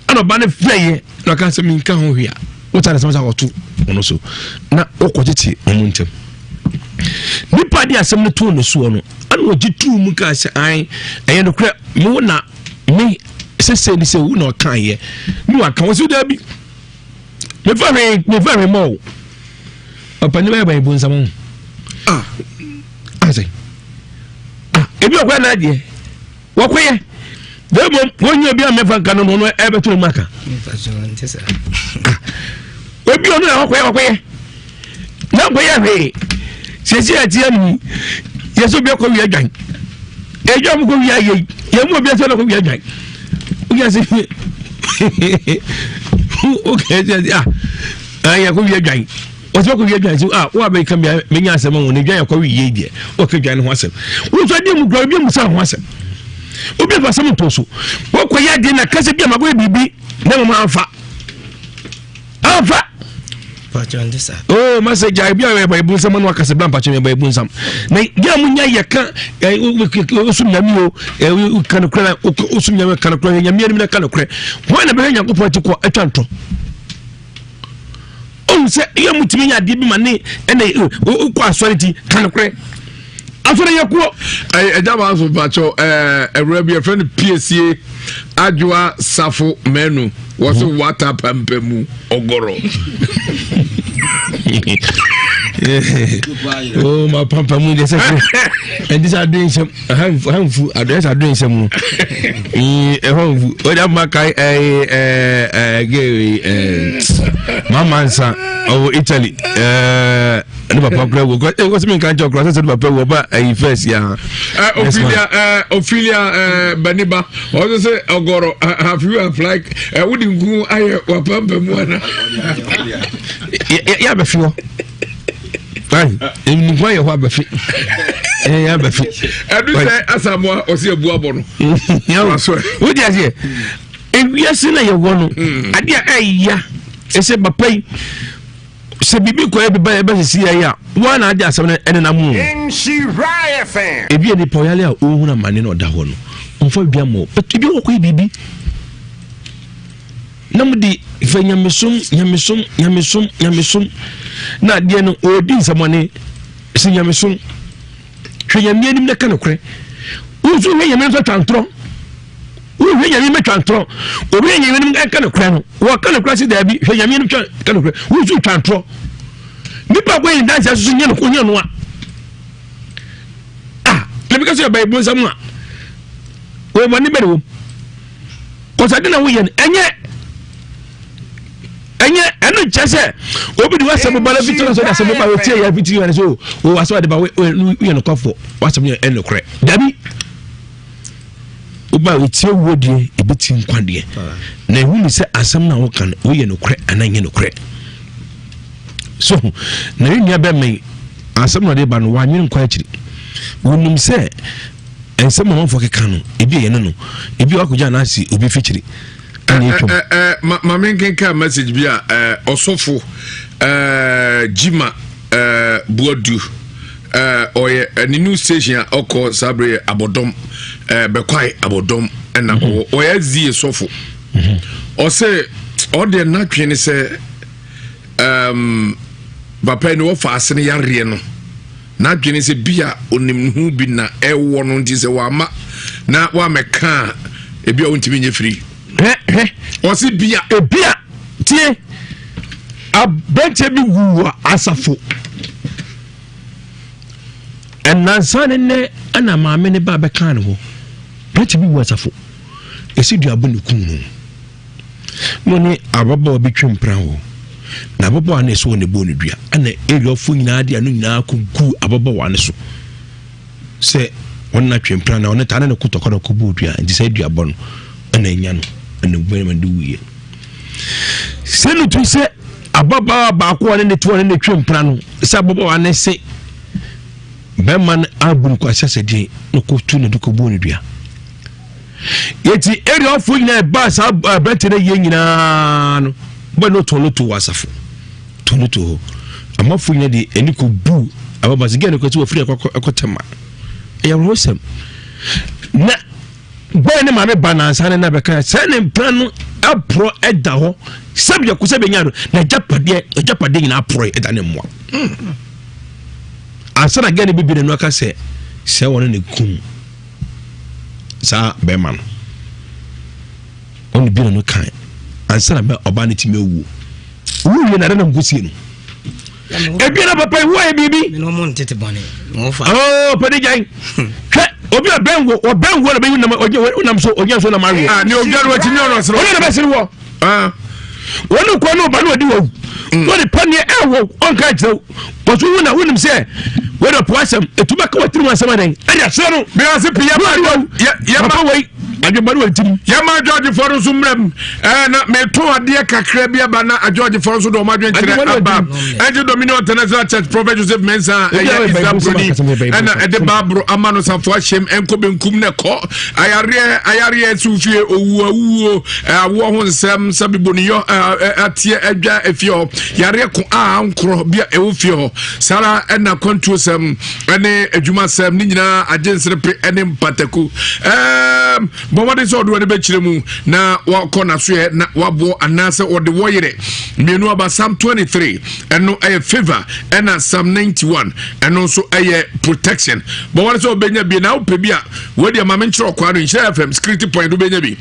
ɛna ɔbaa no frɛ yɛ na ɔka sɛ menka ho hwee a wota ne sɛm sɛ akɔto ɔno so na wokɔtete ɔmo ntɛm. Nipa de asɛm no too ne soɔ no ɛna ɔgye tuu mu kaa sɛ an ɛyɛ nokorɛ me na me sese ne sɛ wo na ɔka yɛ ne waka wɔ so daabi mefa hwee mefa hwee mɔ o ɔpɛni bɛyɛ bɛyɛ bonsam ho ah asɛ ah ebi ɔkɔyɛ n'adeɛ wɔkɔyɛ na mmom wɔnyɛ obi a mɛfa nka no no ɛbɛto ne mu aka ah obi ɔno na wɔkɔyɛ wɔkɔyɛ na nkɔyɛ hwee sɛsi ɛte yɛ no yɛ sɛ obi akɔ wia dwan ɛdwa mu kɔ wia yɛ yɛ mu obi asɛ ɔkɔ wia dwan woyɛ sɛ wokɛ sɛ ah yɛ kɔ wia dwan wɔsɛ ɔkɔ wia dwan sɛ ah wo abɛka bia menya asɛm ho ne dwan yɛkɔ wie deɛ wɔka dwan no ho asɛm wo nso adeɛ mu kura obi mu sa ho asɛm obi afa asɛm nto so wɔkɔ yɛ adeɛ na kasa bi a makɔyɛ biribi na mmom amfa amfa oh masa gya ebi a yɛ ebu nsam ɔno akasa bla mpakyɛ yɛ ebu nsam na gya mu nya yɛ ka osum nyame o ka no korɛ osum nyame ka no korɛ nyame anim na ka no korɛ wɔn na bɛhwɛ nyankopɔn akyi kɔ atwa ntɔ ohun sɛ yɛ mu tumi nya adeɛ bi ma ne ɛna okɔ asɔre ti ka no korɛ asɔre yɛ koɔ. Ɛgya maa so mpakyɛw ɛɛ awura bi yɛfrɛ no piesie adwoa safo mɛnu wɔso mhm. wata pampa mu ɔgɔrɔ. oh ma pampa mu deɛ sɛ ɛnti sɛ adoe nsɛm ɛha nfu adoe sɛ adoe nsɛm no ɛhɔ nfu ɔde ama kae ɛɛ ɛɛ gay ɛɛ mama nsa ɔwɔ Italy ɛɛ. ne papa kura wo kɔ eh wɔsi mi nka nkyɛn kura sɛ ne papa wo ɔba ayi fɛs ya. Eh, Ophelia eh, Ophelia eh, Baniba ɔsɛ sɛ ɔgɔrɔ have you applied ɛ wodi nku ayɛ wapampa mu ana. Yɛ abɛfi hɔ ayi nku ayɛ hɔ abɛfi yɛ abɛfi. Ɛdu sɛ Asamoah ɔsi ebu abɔ no. Wodi aseɛ ewiase na yɛ wɔ no adeɛ a ɛya ɛsɛ papa yi. sɛ biribi kɔ yɛ bɛba ɛbɛ sisi yɛ a wɔn na adi asɛm no ɛnenam mu ebi yɛ nipa ɔyale a ɔhunu amane na ɔda hɔ no ɔnfa biribi ama but ebi wɔ kɔ yɛ biribi na mo de fɛ nyamesom nyamesom nyamesom nyamesom na adeɛ no ɔredi nsɛmɔne sɛ nyamesom hwɛ nyame anim na ka nokorɛ wo nso hwɛ nyame nso twa ntorɔ wohwɛ nyame mɛtwa ntorɔ obi hwɛ nyame anim ka nokorɛ no wɔka nokorɛ se daabi hwɛ nyame anim twa ka nokorɛ wo nso twa ntorɔ nipa kɔ yɛ dansi asoso nyɛ no nyɛ no a ah na bi ka sɛ ɛbɛyɛ bonsam a wɔn ani bɛ ne wɔm kɔsade na woyɛ no ɛnyɛ ɛnyɛ ɛno nkyɛ sɛ obi de wasɛm ba na fitiri sɛ ɔde asɛm ba wɔtie yɛ fitiri yɛ sɛ o wasɛm ade ba woyɛ nokwafoɔ wasɛm yɛ ɛnokorɛ dabi woba wɔtie wuo deɛ ɛbɛti nkwa deɛ na ɛhu ne sɛ asɛm no a woka no woyɛ nokorɛ anaa nyɛ nokorɛ so na yɛ nua bɛmɛn asɛm na ɔde ba no wanwene nkɔ akyiri wɔnim sɛ nsɛm amanfoɔ keka no ebi yɛ no no ebi wakɔgya anaase obi fikyiri ɛna atwam. Eh, eh, eh, ma me nkenka message bi a eh, ɔsɔfo eh, Jima eh, Buadu eh, ɔyɛ eh, ne new station a ɔkɔ saa bere yɛ abɔdɔm eh, bɛkwae abɔdɔm ɛna mhm. ɔwɔ ɔyɛ zie sɔfo mhm. ɔsɛ ɔdeɛ n'atwe ne sɛ um, papa yi ne wɔfa ase no yareɛ no N'adwene sɛ bi a onim ne ho bi na ɛwɔ no nti sɛ wama na wamɛka a ebi a wontumi nyɛ firi. Hwɛ hwɛ. Ɔsi bi a. Ebi a tie aberanteɛ bi wu wɔ asafo. Ɛnansa ne nnɛ ɛna maame ne ba bɛka ne hɔ. Aberanteɛ bi wu asafo. Esi duabo ne kum no. Na ɔne ababaawa bi twe mpena hɔ. Na ababaawa no ɛsɛ wɔ ne bɔɔ ne dua ɛna areafoɔ nyinaa de ano nyinaa kɔgu ababaawa no so sɛ wɔn na twempena na ɔne taa ne ne ko tɔkɔ na ɔkɔbɔɔ dua nti sɛ aduabɔ no ɛna anya no ɛna bɛrima de wuiɛ sɛ no tu sɛ ababaawa baako a ne ne to a ne ne twempena no sɛ ababaawa no se bɛrima no abu no kwasi asɛdeɛ na ɔkɔtu ne de kɔbɔɔ ne dua Yɛti areafoɔ nyinaa ɛbaa saa aberante no yie nyinaa no bɛ no tɔn no to wɔ asafo tɔn no to hɔ amafoɔ nyinaa de ani kɔ bu ababa sɛ gɛɛ no kɔ sɛ wɔfiri ɛkɔ ɛkɔ tɛma ɛyɛ awerɛhosɛm na bɛɛ ne maame ba nansa ne na bɛka sɛ ne mpena no aporɔ ɛda hɔ sɛbi ɛkɔ sɛ bɛnya no na agyapadeɛ agyapadeɛ nyinaa aporɔ ɛda ne mmoa ansa na gɛɛ no bɛbi n'anu aka sɛ sɛ wɔne ne kum saa bɛrima no ɔne bi na no kan ansa na ɔbaa no tumi awuo wuwie na adanam kɔsie no ebi na papa yi wɔyɛ biribi ɔɔ pɛde gyan hwɛ obi a bɛn wo ɔbɛn wo na bɛyi nam ɔgye nam so ɔgye so nam awie. Ah, ne odwa no akyi ne ɔno soro. Ɔno na bɛsere wɔ. Ah. Wɔn kɔ no ba no ɔdi wɔwu. Wɔde paneɛ ɛwɔ ɔnka nkyerɛ wo. Wɔso wo na wonim sɛ wɔde ɔpo asɛm ɛtu bɛka wɔtiri mu asɛm adɛn ɛde aserɛ no. Bɛyɛ pii yɛ ma yɛ ma wei adwuma no wɔ tirim. Yɛ ma adwɔgyefoɔ no nso mmerɛ mu ɛɛ na meto adeɛ kakra bi aba na adwɔgyefoɔ nso de wɔn adwene kyerɛ aba. Ɛgye Dominion International Church Prophet Joseph Mensah ɛyɛ Islam broni ɛna ɛde baaburo ama no safo ahyɛm ɛnkɔ benkum na ɛkɔ ayareɛ ayareɛ si fie owu awuo awoɔ ho nsɛm sɛbi boniyɔ ateɛ adwa efie hɔ yareɛ ko a ankorɔ bi a ɛwɔ fie hɔ saa ɛna kwantuo sɛm ɛne adwuma sɛm ne nyinaa agye nserepe ɛne mpataku ɛɛm bɔ mmɔden sɛ ɔde wɔn bɛkyerɛ mu na wakɔ n'asoɛ na waboɔ anaasɛ ɔde wɔ yerɛ mmienu aba Psalm 23 ɛno ɛyɛ favor ɛna Psalm 91 ɛno nso ɛyɛ protection bɔ mmɔden sɛ ɔbɛnya bi na wopɛ bi a wɔde ama me nkyerɛ ɔkwan no nhyira fm security point wobɛnya bi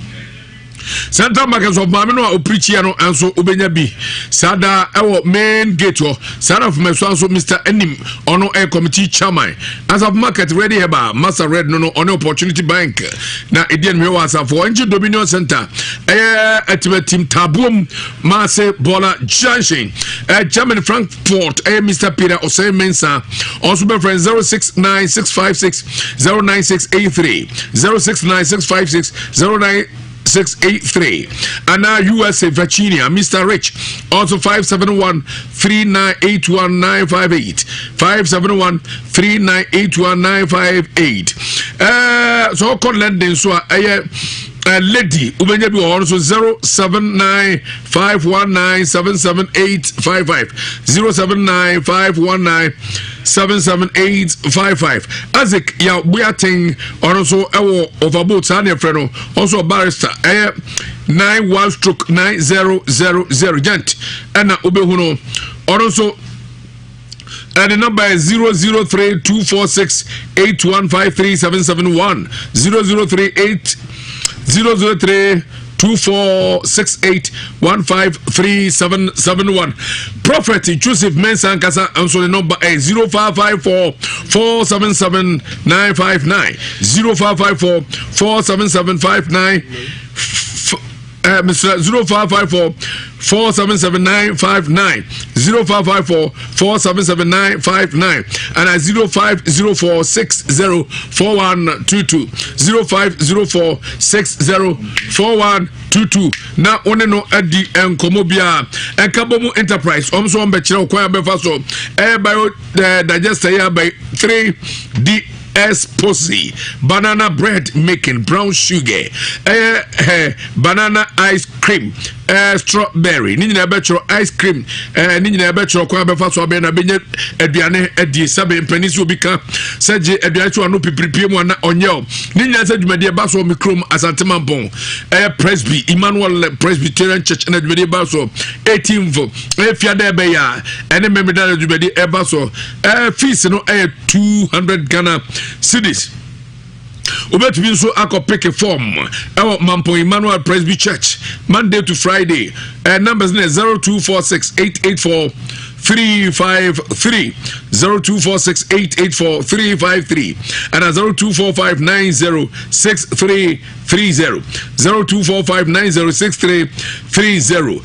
central market of maame no a ɔpirikyia no nso wobɛnya bi saa daa ɛwɔ main gate hɔ saa na afomɛsoa nso mr anim ɔno ɛyɛ committee chairman asafo market ready heba master red no no ɔne opportunity bank na ɛdi animhwɛ wɔ asafo ɔngye dominion center ɛyɛ atimatim taboom maase bɔla junction ɛyɛ germany frankfurt ɛyɛ mr peter ɔsɛe mensa ɔnso bɛfrɛ 069656 09683 069656 09 683 ana USA Virginia Mr Rich also 571 3981958 571 3981958 eh so call London so a eh lady wobɛnya bi wɔ hɔ no so 079 519 77855 079 519 77855 Isaac ya Boateng ɔno nso ɛwɔ overboat saa ne ɛfrɛ no ɔnso barrister ɛyɛ 91 stroke 9000 gent ɛna wobɛhu no ɔno nso ɛne number yɛ 003 246 8153771 0038 003 2468 153771 Prophet Joseph Mensah nkasa nso ne number ɛ 0554 477 959 0554 477 59 Mr. 0554 477959 0554 477959 and 0504 604122 0504 604122 na wone no adi nkɔmmɔ biara ɛnka bɔ mu enterprise ɔm so ɔmbɛkyerɛ wo kwan a bɛfa so ɛyɛ bio digester yɛ abai 3 d S pussy banana bread making brown sugar ɛyɛ eh, banana ice cream eh, strawberry ne nyinaa bɛkyerɛ ice cream eh, ne nyinaa bɛkyerɛ kwan bɛfa so abɛn na bɛnya aduane adie sɛbe mpanin sɛ obi ka sɛ gye aduane so ano pipiripie mu ana ɔnyɛ o ne nyinaa sɛ dwumadie ba so wɔ me kurom Asante Mampɔn ɛyɛ Presby Emmanuel Presbyterian Church ɛna dwumadie ba so 18th ɛyɛ fiada ɛbɛyɛ a ɛne mmɛmeda dwumadie ɛba so ɛɛ fees no ɛyɛ 200 Ghana cedis wobɛtumi nso akɔ pick form ɛwɔ Mampɔn Emmanuel Presby Church Monday to Friday numbers no yɛ 0246 884 353 0246 884 353 ɛna 0245 90 6330 0245 90 6330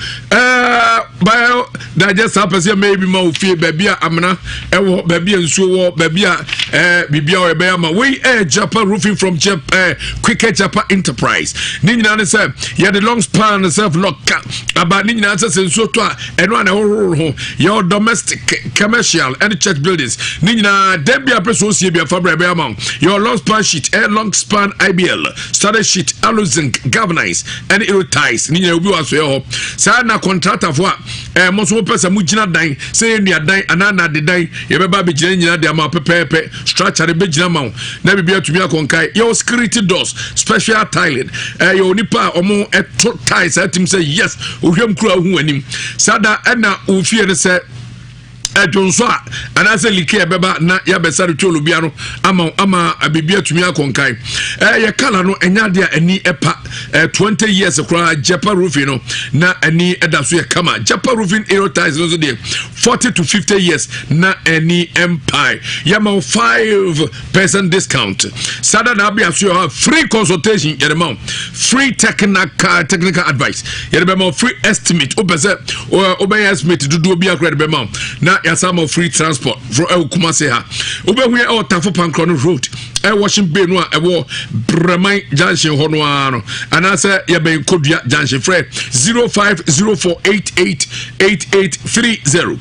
bio Digest saa pɛ sɛ yɛmɛyɛ bi ma wo fie baabi a amena ɛwɔ, baabi a nsuo wɔ, baabi a ɛɛ biribi a yɛbɛyɛ ama wei. Ɛyɛ Japa Roofing from Jep ɛɛ Quicker Japa Enterprise. Ne nyinaa ne sɛ yɛde long span self lock ka aba. Ne nyinaa sɛ nsuo tɔ a, ɛno a na ɛhohoro ho. Yɛwɔ domestic, commercial ɛne church buildings. Ne nyinaa dan bi a pɛ sɛ osie bi afa brɛ, ɛbɛyɛ ama wo. Yɛwɔ long span sheet, ɛyɛ long span IBL standard sheet, aluzinc, galvanize ɛne aerotiles. Ne nyinaa obi wɔ asoɛ hɔ saa. Na contractorfoɔ a mo nso mopɛ sɛ mogyina dan, sɛ yɛ nnua dan anaa nade dan, yɛbɛba abɛgyina nyinaa de ama pɛpɛɛpɛ. Structure no bɛgyina ma wo na biribi atumi akɔnkae. Yɛwɔ security doors, special tiling. Yɛwɔ nipa a ɔmo ɛto tiles atim sɛ yes, ohwɛm kura ohu anim saa da. Ɛna ofie no sɛ ɛdwonso a anaasɛ leak a ɛbɛba na yɛabɛsa no twolo bia no ama biribi atumi akɔnkae. Ɛyɛ colour no, ɛnyɛ adeɛ a ani ɛpa. 20 years koraa Jepa Roofing no na ani ɛda so yɛ kama. Jepa Roofing aero tiles no nso deɛ, 40 to 50 years na ani ɛmpae. Yɛma wo 5% discount sada na abea so yɛ hɔ a, free consultation yɛde ma wo, free technical advice yɛde bɛma wo, free estimate. Wopɛ sɛ wobɛyɛ estimate dodoɔ bi akora, yɛde bɛma wo na yɛasa ma wo free transport fro. Ɛwɔ Kumase ha, wobɛhu yɛ ɛwɔ Tafo Pankorɔ no road, ɛwɔ washing bay no a ɛwɔ Brɛman junction hɔ no ara no, anaasɛ yɛbɛn Kodua junction. Frɛ 0504888830,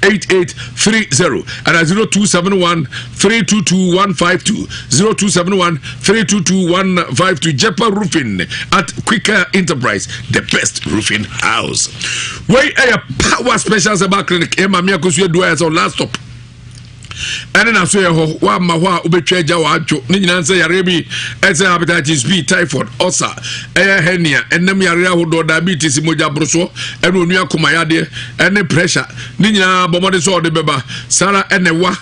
0504888830, ana 0271322152, 0271322152. Jepa Roofing at Quicker Enterprise, the best roofing house. Wei ɛyɛ Power Special Herbal Clinic. Ɛ maame Akosua Dua yɛ sɛ last stop ɛne na so yɛ hɔ. Woama hɔ a wobɛtwa agya wɔ adwo ne nyinaa sɛ yareɛ bi ɛsɛ hepatitis B, typhoid, ulcer, ɛyɛ hernia, ɛnam yareɛ ahodoɔ, diabetes, mogya borosoɔ, ɛne onua koma yadeɛ ɛne pressure ne nyinaa. Bɔ mmɔden sɛ ɔde bɛba sara. Ɛne wa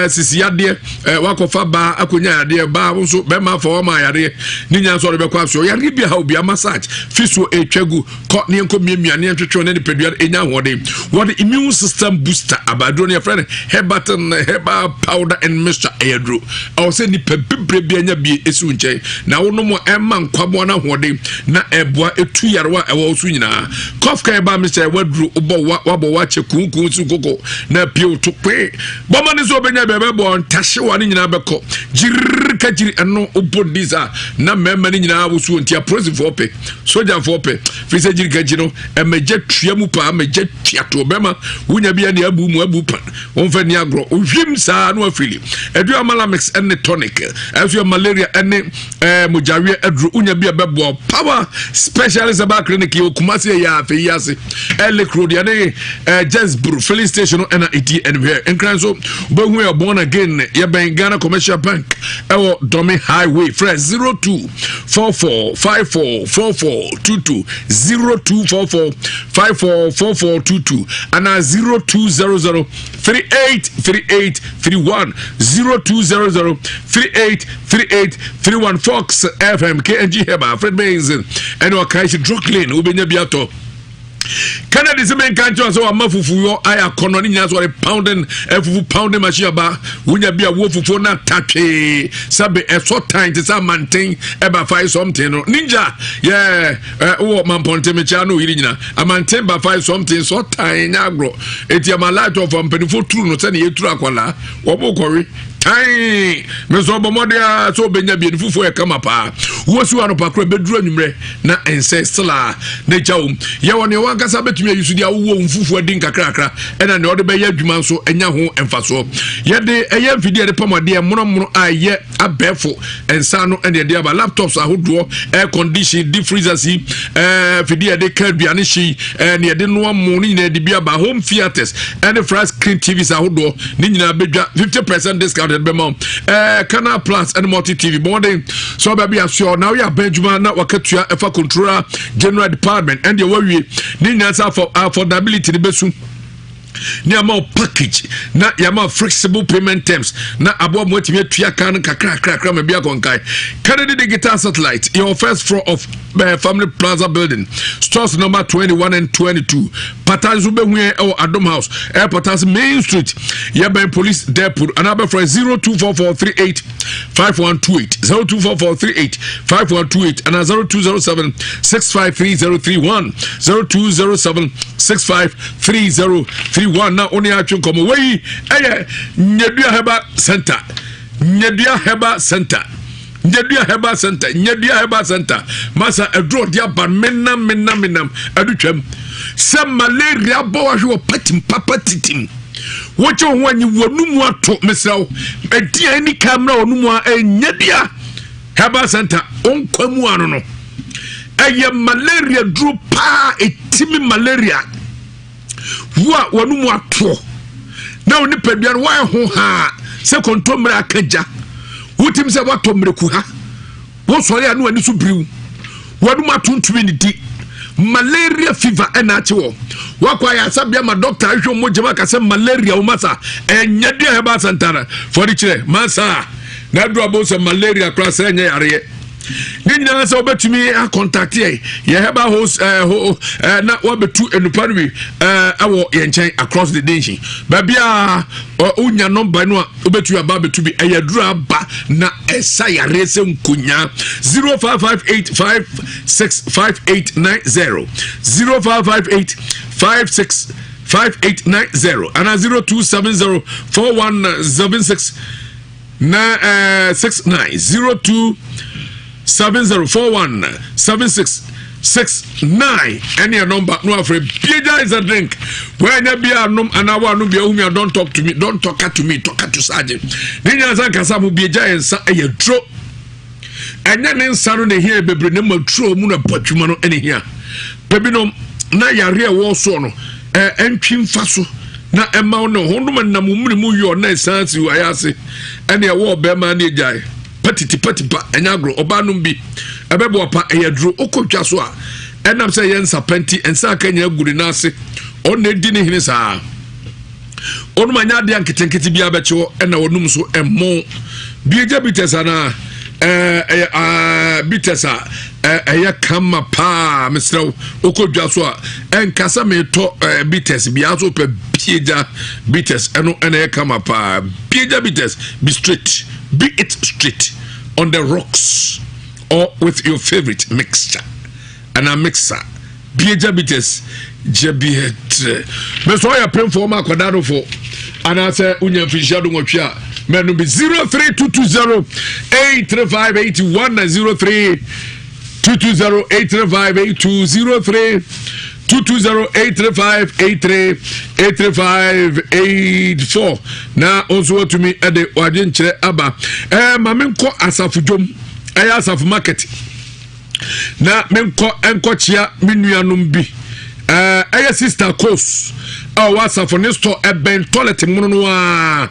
sisi yadeɛ, wakɔfa baa akɔnya yadeɛ baa nso bɛrima afa wama yadeɛ ne nyinaa nso ɔde bɛkɔ asoɔ. Yareɛ bi ha obi a, massage fiso ɛtwa gu kɔ ne yɛnkɔ miamia ne yɛntwetwe ne nipadua ɛnya ahoɔden. Wɔde immune system booster abaduro no, yɛfrɛ no Herbatin herbal powder and mixture. Ɛyɛ duro ɛwɔ sɛ nipa bebree bi anya bie esi wo nkyɛn na wonom a, ɛma nkwaboa no ahoɔden na ɛboa ɛtu yarewa a ɛwɔ wo so nyinaa. Cough ka ɛba mixture, ɛwɔ aduro wobɔ wa wabɔ wakyɛ kunkun si koko na apie wo to kpee. Bɔmɔ ne sɛ wobɛnya baabi bɛbɔ ntahyewa no nyinaa bɛkɔ gyiriri kagyiri. Ɛno wobɔ di saa na mmarima no nyinaa wosuo nti apolisifoɔ pɛ, sogyafoɔ pɛ, firi sɛ gyiri kagyi no ɛmɛgya tua mu paa, mɛgya tua toɔ. Bɛma wonya bi ɛne abu mu abu pa, wɔmfa ni agorɔ ohwim saa no afiri ɛdu. Amalamix ɛne tonic ɛnso yɛ malaria ɛne mogyaweɛ aduro. Wonya bi a bɛboa. Power Specialist Herbal Clinic yɛ Kumase, yɛ afɛ yi ase ɛlek road, yɛne Jesbro filling station no ɛna ɛdi ɛnhwɛ. Nkran nso wobɛhu yɛ Born Again, yɛbɛn Ghana Commercial Bank ɛwɔ Dɔme highway. Frɛ 0244544422, 0244544422, anaa 0200383831, 0200383831. Fox FM, KNG Herbal, Fred Mason ɛne ɔkae Droclin, wobɛnya bi atɔ. Kennedy sɛ menka nkyerɛ sɛ wama fufuyɔ ayɛ akɔnnɔ ne nyinaa sɛ ɔde pounding fufu pounding machine aba. Wonya bi a wo fufuo no atatwee sɛbe ɛsɔ tan te sɛ amanten ɛba fae something no ninja yɛ wowɔ mampɔnten mekyia no oyiri nyina amanten ba fae something sɔ tan nyɛ agorɔ. Enti ama light off mpanimfoɔ turu no sɛne yɛturu akwalaa wɔmo kɔwe tan. Me nso ɔbɔ mmɔden a sɛ ɔbɛnya bi ne fufuo yɛ kama paa. Wosi wɔ anɔpa korɔ bɛduru anwummerɛ na ɛnsɛ sila na gya wom. Yɛwɔ nea wankasa bɛtumi ayi so de awowɔ wo mfufuo adi nkakrakra, ɛna nea ɔde bɛyɛ adwuma nso ɛnya ho mfasoɔ. Yɛde ɛyɛ mfidie yɛde pam adeɛ mmorɔmmorɔ a ɛyɛ abɛɛfo nsa no ɛna yɛde aba. Laptops ahodoɔ, air condition, deep freezers yi, fidie yɛde ka aduane hye, nea yɛde noa mo ne nyinaa yɛde bi aba. Home theatres ɛne flat screen TVs ahodoɔ ne nyinaa bɛdwa 50% discount yɛde bɛma wo. Canal Plus ɛne Multi TV bɔnden sɛ ɔbɛ bi asoɔ na woyɛ abɛn adwuma na wakatua ɛfa Controller General Department ɛndeɛ wawie ne nyinaa sɛ affordability ne bɛsu ne ama wo package na yɛama flexible payment terms na aboa mu atumi atua ka no kakrakrakra ma bi akɔnkae. Kennedy Digital Satellite, yɛwɔ first floor of Family Plaza Building, stores number 21 and 22. Pata nso bɛhu yɛn ɛwɔ Adom House, ɛyɛ Pata Main Street, yɛbɛn Police Depot, anaa bɛfrɛ 024438 5128, 024438 5128, anaa 0207 653031, 0207 653031 na wo ne atwe nkɔmmɔ. Wei ɛyɛ Nyadua Herbal Center, Nyadua Herbal Center. Nyadua Herbal Center, Nyadua Herbal Center. Masa aduro ɔde aba menam menam menam adu twam. Sɛ malaria bɔ wahwe wɔ patim papa titim. Wokyɛ wo ho anyi wɔn mu ato mesrɛ wo. Ɛdi a ɛni kan mmerɛ wɔn mu a Nyadua Herbal Center onkwa mu ano no. Ɛyɛ malaria duro paa ɛtimi malaria. Wo a wɔn mu atoɔ na wo nipadua no wɔayɛ ho haa sɛ kontommire aka gya wotim sɛ woatɔ mmireku ha wosɔre a ne w'ani so biriw wɔnom ato ntumi ne di malaria fever ɛna akye wɔ wakɔ ayasabea ma dɔkta ahwehwɛ wɔn mogya mu aka sɛ malaria wɔn masa ɛnyɛ deɛ ɛba asantana fɔde kyerɛ masa na aduru abo sɛ malaria koraa sɛ ɛnyɛ yareɛ ne nyinaa sɛ wobɛtumi akɔntakte yɛ yɛ herbal host ɛɛ eh, ho ɛɛ eh, na wabɛtu nnupa no bi ɛɛ eh, ɛwɔ yɛn nkyɛn across the nation baabi a wonya nɔmba no a wobɛtumi aba abɛtu bi ɛyɛ aduru aba na ɛsa yareɛ sɛ nkonyaa 0558565890 0558 56 5890 ana 0270 4176 na eh, 69 02 70 41 76 69 ɛne ɛ nɔmba no afrɛ biagya is a drink wɔanya bia anom anaa wɔanom bia wohumi a don't talk to me, don't talk to me, talk to sagye ne nyina sɛ nkasa mo biagya yɛ nsa ɛyɛ duro ɛnyɛ ne nsa no na ɛhia bebree na ma turo mu na bɔ adwuma no ɛna ɛhia pɛ binom na yare a ɛwɔ soɔ no ɛntwi mfa so na ɛma wo ne ho nom nam wo mene mu yɔ na ɛsan si ayɛ ase ɛne ɛwɔ ɔbɛrima ne agyae patiti patipa ɛnyɛ agorɔ ɔbaa nom bi ɛbɛboa pa ɛyɛ duro wokɔ twa so a ɛnam sɛ ɛyɛ nsa pɛ nti nsa aka nyina gu ne nan ase ɔna ɛdi ne hene saa Ɔnom anyɛ adeɛ a nketenkete biara bɛkye hɔ ɛna ɔnom nso ɛmmɔn. Biagya bitters anaa ɛyɛ ɛɛ bitters a ɛyɛ kama paa mesrɛ wo wokɔ dwa so a ɛnka sɛ metɔ ɛɛ bitters biara so pɛ biagya bitters ɛno ɛna ɛyɛ kama paa biagya bitters be straight be it straight on the rocks or with your favorite mixture anaa mixer Biagya bitters gya bi trɛ mɛsɛ ɔyɛ pemfoɔ ma akwadaa no fo anaasɛ wonya mfirinhyia do nwɔtwe a mɛno bi 03220 835 81 03 220 835 82 03 220 835 83 835 84 na nso watumi de wadwenkyerɛ aba ɛɛ ma menkɔ asafo dwom ɛyɛ asafo market na menkɔ nkɔkyea me nuanom bi ɛyɛ sister cos a ɔwɔ asafo ne store ɛbɛn toilet mono no a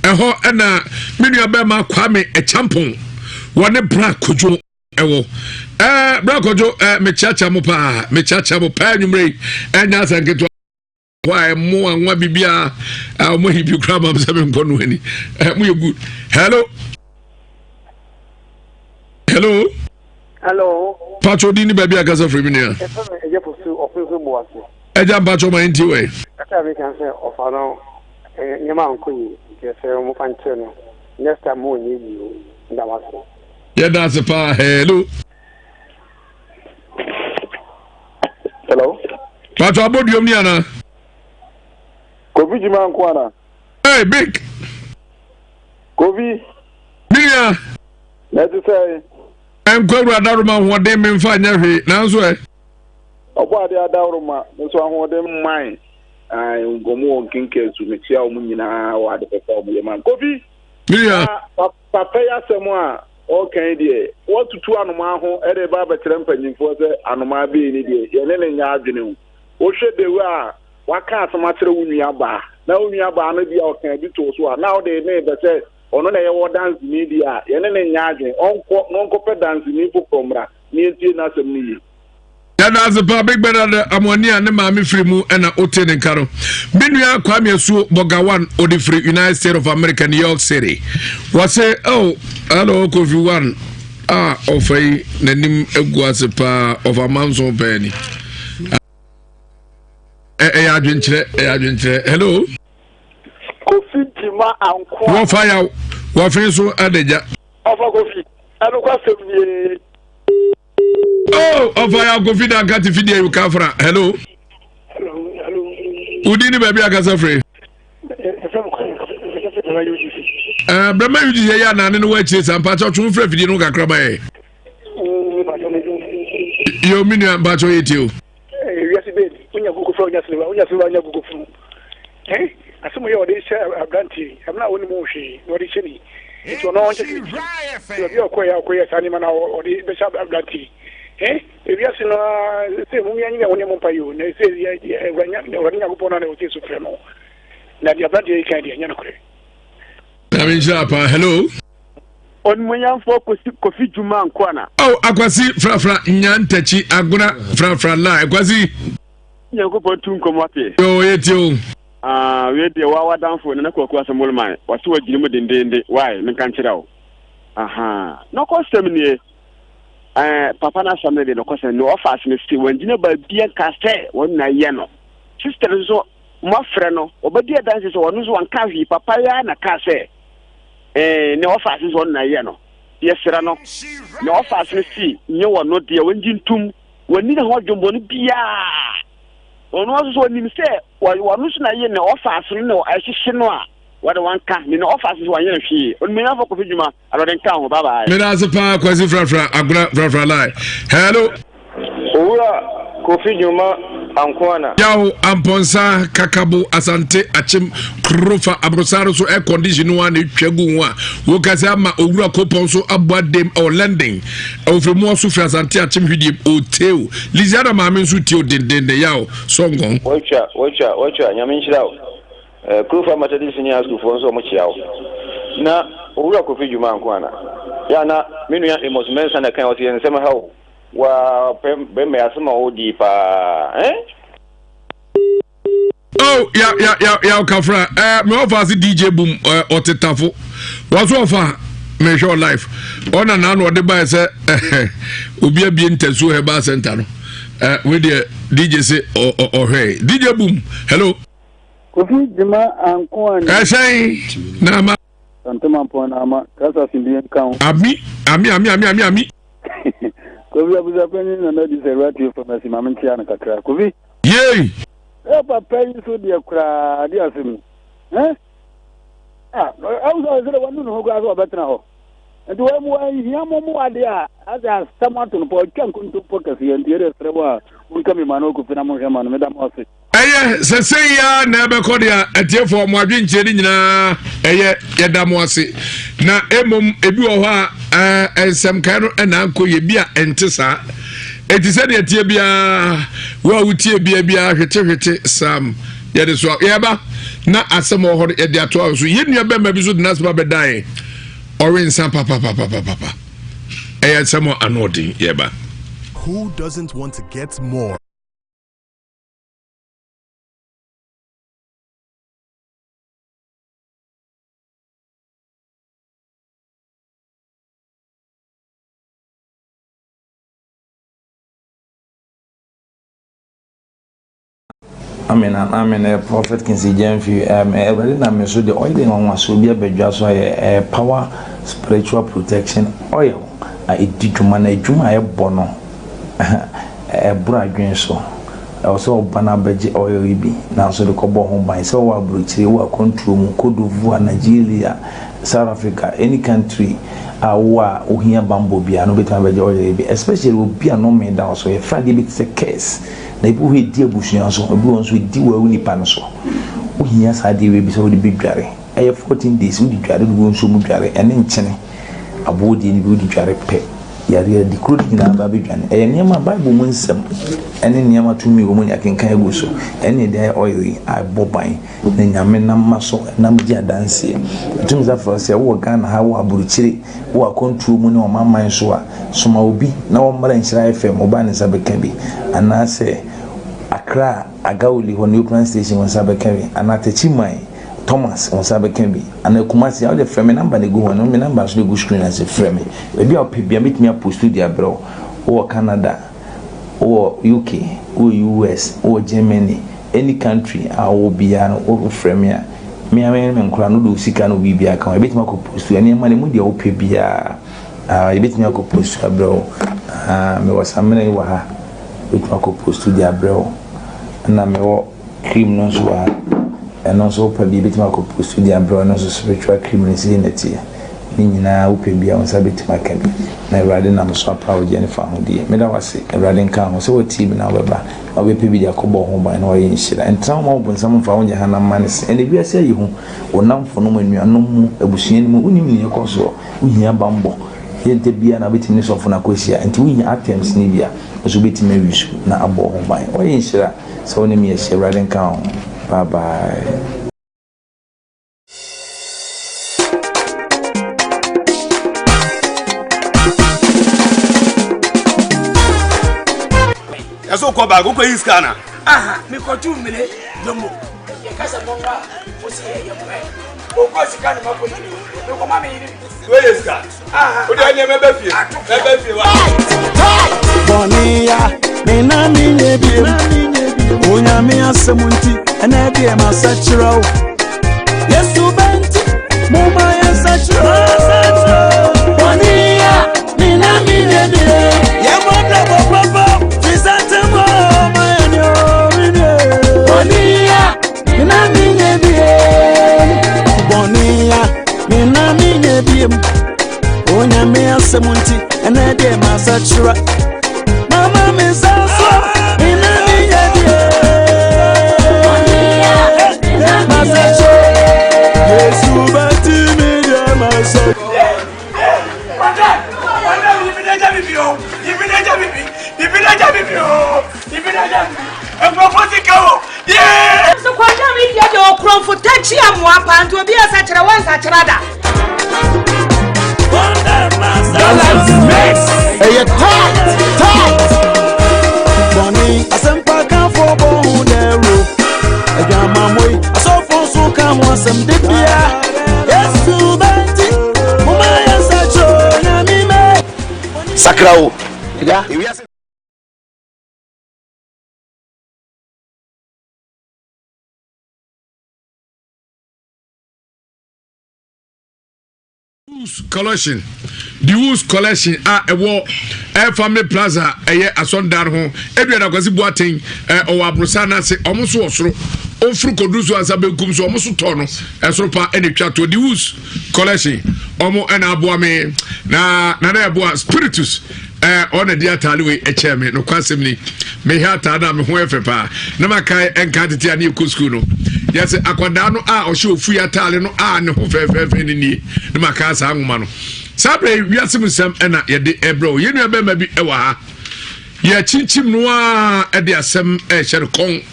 ɛhɔ ɛna me nua bɛrima Kwame Ɛkyampɔn wɔne bra kodwo ɛwɔ ɛɛ bra kodwo ɛɛ mekyeakyea mo paa mekyeakyea mo paa anwummerɛ yi ɛnyɛ asɛ nketewa hɔ a ɛmo anwa biribiara a wɔn ayi bi koraa ma sɛ menkɔ no ani ɛ mo yɛ good hello hello hello patro di ni baabi akasa firi mi nua ɛfɛ mi ɛgya posu ɔfin so bu ase ɛgya mpatro ma nti wɛ kasa mi kan sɛ ɔfa no nneɛma ankɔ yi nti ɛsɛ wɔn fa nkyɛn no next time mo nyɛ yi o ndawase yɛda ase paa hello Hello. Pato aboduom ni ana? Kofi Jima nko ana? Hey, big. Kofi. Minia. Na ɛte sɛ. Nkɔ awura adaroma ahoɔden memfa nyɛ hwee nanso ɛ. Ɔbɔ ade adaworoma nso ahoɔden mman. Wɔn wɔ nkenka su mekyia wɔn nyinaa wɔ ade pɛpɛ a wɔyɛ ma. Kofi. Minia. Papa yi asɛm a ɔreka yi deɛ, watutu anomaa ho de reba abɛkyerɛ mpanyimfoɔ sɛ anomaa bɛyi ne deɛ, yɛne no nyɛ adwene o. Wohwɛ the way a waka asɛm akyerɛ wo nuabaa, na wo nuabaa no bi a ɔka bi too so a, na wode ne bɛ sɛ ɔno na ɛyɛ wɔ danseni deɛ a, yɛne no nyɛ adwene. Ɔnkɔ na ɔnkɔpɛ danseni foforɔ mmra na yɛntie n'asɛm no yie. Yɛda ase paa Big Bernard Amoani a ne maame firi mu ɛna wote ne nka no. Me nua Kwame Asuo Bɔga One ɔde firi United States of America New York City. Wɔse oh hello Kofi One. A ɔfa yi n'anim agu ase paa ɔfa manson pɛɛ ni. Ɛyɛ adwenkyerɛ ɛyɛ adwenkyerɛ hello. Kofi Jima Ankoa. Wɔfa yaw wɔfe nso adagya. Ɔfa Kofi ɛnokwasɛm nie. Oh, ɔfa yaw Kofi danka te fidie yi kafra hello. Hello hello. Wodi ni baabi akasa firi. Brɛma UGC yɛ anane no wɔ akyire saa mpakyɛ ɔtwe wo frɛ fidie no kakra ma yɛ. Yo me nua mpakyɛ ɔyɛ tie o. Wiase bɛn wonya gugu fura wonya silva wonya silva wonya gugu funu eh asɛm yɛ ɔde hyɛ aberanteɛ ɛmena a wɔnim ho hwee na ɔde hyɛ ni nti ɔno ɔnkyɛ sɛ ti baabi a ɔkɔɛ a ɔkɔyɛ saa nneɛma na ɔde bɛhyɛ aberanteɛ eh ewiase no ara sɛ mu yɛn nyɛ wo ne mo mpa yi o na sɛ awurade nyankopɔn no na ɔsɛ su frɛ no na deɛ aberanteɛ yi kan deɛ ɛnyɛ nokorɛ. Nyame nhyira paa hello. Onimuonyamfoɔ Kosi Kofi Juma Nkoana. Oh, Akwasi frafra nyantakyi agona frafra la Akwasi. Nyankopɔn tu nkɔm wate. Yo yɛ tie o. Ah, wei deɛ wa wadamfo Nana Kwaku Asɛmolman wɔse wagyina mu dendeende why menka nkyerɛ wo. Aha. Nɔkɔsɛm nie. Eh, papa no asɛm no deɛ nɔkɔsɛm ne ɔfa ase no se wangyina baabia nka sɛ wɔn na yɛ no. Sister no nso moafrɛ no ɔbɛdi adanse sɛ ɔno nso wanka hwee papa yi ara na kaa sɛ Eh, nea ɔfa ase sɛ ɔno na ɛyɛ no, yɛsrɛ no, nea ɔfa ase no si nyɛ wɔ no deɛ, wɔngye ntum, wɔnni ne ho adwemmɔne biara. Ɔno nso so ɔnim sɛ ɔno nso na ɛyɛ nea ɔfa ase no na ɛhyehye no a, wɔde wɔn ka, ne nea ɔfa ase sɛ wɔnyɛ no hwee. Onimuonyamfoɔ Kofi Dwuma, Awurade nka ho, bye bye. Meda ase paa Kwasi Frafra Agona Frafra Lai. Hello. Owura Kofi Dwuma Ankoana. Yaw, Amponsah, Kakabo, Asante, Akyem, Krofa, Abrosaro so air condition no a na etwa gu ho a wokasa ama Owura Kopɔn so abɔ adem ɛwɔ London. Ɛwɔ mu ɔso firi Asante Akyem hwidiem oteo. Liziana maame nso tio dendenden yaw sɔngɔn. Watwa watwa watwa Nyame nhyira wo. Eh, Kurofa Methodist Senior High School foɔ nso ɔmo kyea wo. Na Owura Kofi Dwuma Ankoana. Yɛ a na me nua Amos Mensah na ɛkae ɔse yɛn nsɛm ha o. Waa pɛ bɛmɛ asɛm a ɔdi paa eh. Oh, ya ya ya ya kafra. Eh, me ofa ase DJ boom eh ɔtetafo. Waso ɔfa me hwɛ life. Ɔna na na ɔde bae sɛ eh obi abie ntasuo herbal center no. Eh, we deɛ DJ se ɔhwɛ. DJ boom. Hello. Kofi Jima anko ani. Ɛsɛn na ama. Santema mpɔn na ama. Kasa simbi nka ho. Ami ami ami ami ami ami. Kofi abusuapanyin na nadi sɛ radio pharmacy ma menkyea no kakra. Kofi. Yei. Ɛ papa yi so deɛ koraa de asɛm. Ɛ? Ah, ɛwo sɛ sɛ wɔnu ne ho koraa sɛ ɔbɛtena hɔ. Nti wɔn mu wɔnhia mo mo adeɛ a asɛ asɛm ato no pɔ ɔtwa nkontompo kɛseɛ nti ɛde serɛ wo a monka mi ma no Kofi na monhwɛ ma no meda mo ase. Ɛyɛ sɛ sei ara na ɛbɛkɔ deɛ atiefoɔ mo adwenkyerɛ no nyinaa ɛyɛ yɛda mo ase na mmom ebi wɔ hɔ a nsɛmkae no ɛna ankɔ yɛ bi a ɛnte saa eti sɛdeɛ tie biara wo a wotie bia biara hwete hwete sam yɛde so yɛba na asɛm wɔ hɔ no yɛde ato awo so yɛn nua bɛrima bi so de n'asɛm abɛdan ɔwe nsa papapapapapa ɛyɛ nsɛm ano ɔden yɛba. Who doesn't want to get more? Amen and amen eh, Prophet Kinsey Gyamfi um, eh, Awurade nam me so de oil nwanwasoɔ bi abadwa so ayɛ eh, power spiritual protection oil a ɛdi dwuma na adwuma a ɛbɔ no Ɛboro adwene so. Ɛwɔ sɛ ɔba no abɛgye oil yi bi nanso de kɔbɔ ho ban. Sɛ wowɔ aburokyire, wowɔ akwantuo mu, Cote d'Ivoire, Nigeria, South Africa, any country a wowɔ a wohia bammɔ biara no wobɛtumi abɛgye oil yi bi. Especially obi a nnome da wo so. Yɛfrɛ adeɛ bi te sɛ curse. Na ebi wɔ hɔ a ɛdi abusua so, ebi wɔ hɔ nso ɛdi wo nipa no so. Wohia saa adeɛ wei bi sɛ wode bɛdware. Ɛyɛ 14 days wode dware, wode gu nsuo mu dware, ɛne nkyene aboɔ deɛ no bi wode dware pɛ. Yareɛ adi kuro no nyinaa ba bɛdwane. Ɛyɛ nneɛma a Bible mu nsɛm ne nneɛma tumi wɔ mu ne akenkan agu so. Ɛne ɛde ayɛ oil yi a ɛbɔ ban na Nyame nam ma so nam di adanseɛ. Ɛtumi sa frɛ sɛ wowɔ Ghana ha, wowɔ aburokyire, wowɔ akwantuo mu ne ɔmanman so a, soma obi na wɔmmra Nhyira FM, wo ba ne nsa bɛka bi. Anaasɛ Accra, Agawuli hɔ, New Plan Station wo nsa bɛka bi. Anaa Techiman. Thomas wo nsa bɛka bi. Anaa Kumasi a wode frɛ me number na ɛgu hɔ no, me number nso na ɛgu screen ase frɛ me. Baabi a wopɛ biara mɛtumi apostu de abrɛ wo. Wowɔ Canada, wowɔ UK, wowɔ US, wowɔ Germany, any country a wowɔ biara no wofrɛ me a, me ara me ne me nkwadaa no wode wo sika ne wo biribiara ka ho a, yɛbɛtumi akɔ postu nneɛma no ɛmu deɛ wopɛ biara. Ah, yɛbɛtumi akɔ postu abrɛ wo. Ah, mewɔ samina yi wɔ ha, yɛbɛtumi akɔ postu de abrɛ wo. Ɛna mewɔ cream no nso wɔ ha. Ɛno nso wopɛ bi yɛbɛtumi akɔ postu de abrɛ wo. Ɛno nso spiritual cream no sei na ɛteɛ. Ne nyinaa wopɛ bi a wo nsa bɛtumi aka bi. Na Awurade nam so apa wo gyeɛ ne fa ahodie. Meda wo ase, Awurade nka ho sɛ woatie bi na wobɛba na wobɛpɛ bi de akɔbɔ wo ho ban na woayɛ nhyira. Ntena hɔ ma wo bonsam mfa wo nyɛ hanam mma ne se. Ɛnɛ wiase ayɛ hu. Wo nnamfonom, anuanom mu, abusua no mu, wonim nea ɛkɔ soɔ. Wohia bammɔ. Yɛ ntɛ biara na wobɛtumi ne sɔfo no akɔhyia. Nti wohia items no bi a, wo nso wobɛtumi awi so na abɔ wo ho ban. Woayɛ nhyira sɛ wo ne me ahyia. Awurade nka wo ho. Bye bye. Ɛsɛ wokɔ baako wokɔ yi sika na. Aha mekɔtu mmire domo yɛka sɛ mɔmra mo se yɛyɛ mmerɛ Okɔ sika ne makɔ yi mekɔ ma me yere bi. Wei yɛ sika. Wode ɛnyɛ mɛbɛ fie. Mɛbɛ fie wa. Bɔne ya me na menyɛ biem. Onyame asɛm nti ɛnɛ deɛ masakyerɛ wo. Yesu bɛnti momma yɛnsakyerɛ. Bɔne ya me na menyɛ biem. Yɛmmɔ brabɔ papa firi sɛ ntɛm o ma yɛne o menyɛ. Bɔne ya Mina minye biem, bɔnea mina minye biem. Onyame asɛm nti ɛnɛ deɛ masakyera. Mama me nsa so, mina minye biem. Masakyera. Yesu bɛti mi deɛ masakyera. Nso kɔnjɛ mi deɛ deɛ ɔkorɔmfo takyi amoa paa nti obi asakyerɛ wɔnsakyerɛ da. Ɛyɛ tight tight. Bɔnne asɛmpa kanfo bɔ ho dɛro. Adwamammɔ yi asɔfo nso ka ho asɛm de bia. Yesu bɛnti moma yɛn nsa kyerɛ Onyame mɛ. Sakra o. Woods collection the Woods collection a ɛwɔ Air Family Plaza ɛyɛ asɔndan ho Edward Akwasi Boateng ɛ ɔwɔ aborosan n'ase ɔmo nso wɔ soro ofuru koduru so ansa benkum so ɔmo so tɔ no ɛsoro pa ɛna etwa to the Woods collection ɔmo ɛna aboa me na nana ɛboa spiritus ɛɛ ɔna di ataade wei ɛkyɛɛ me nokwasɛm ni mehwɛ ataade a me ho yɛ fɛ paa na makae ɛnka tete a ne yɛkɔ sukuu no yɛsɛ akwadaa no a ɔhyɛ ofui ataade no a ne ho fɛfɛɛfɛ ne nie na makae saa nwoma no saa berɛ wiase mu nsɛm ɛna yɛde ɛbrɛ o yɛn nua bɛrima bi ɛwɔ ha yɛkyinkyim no a ɛde asɛm ɛhyɛ no kɔn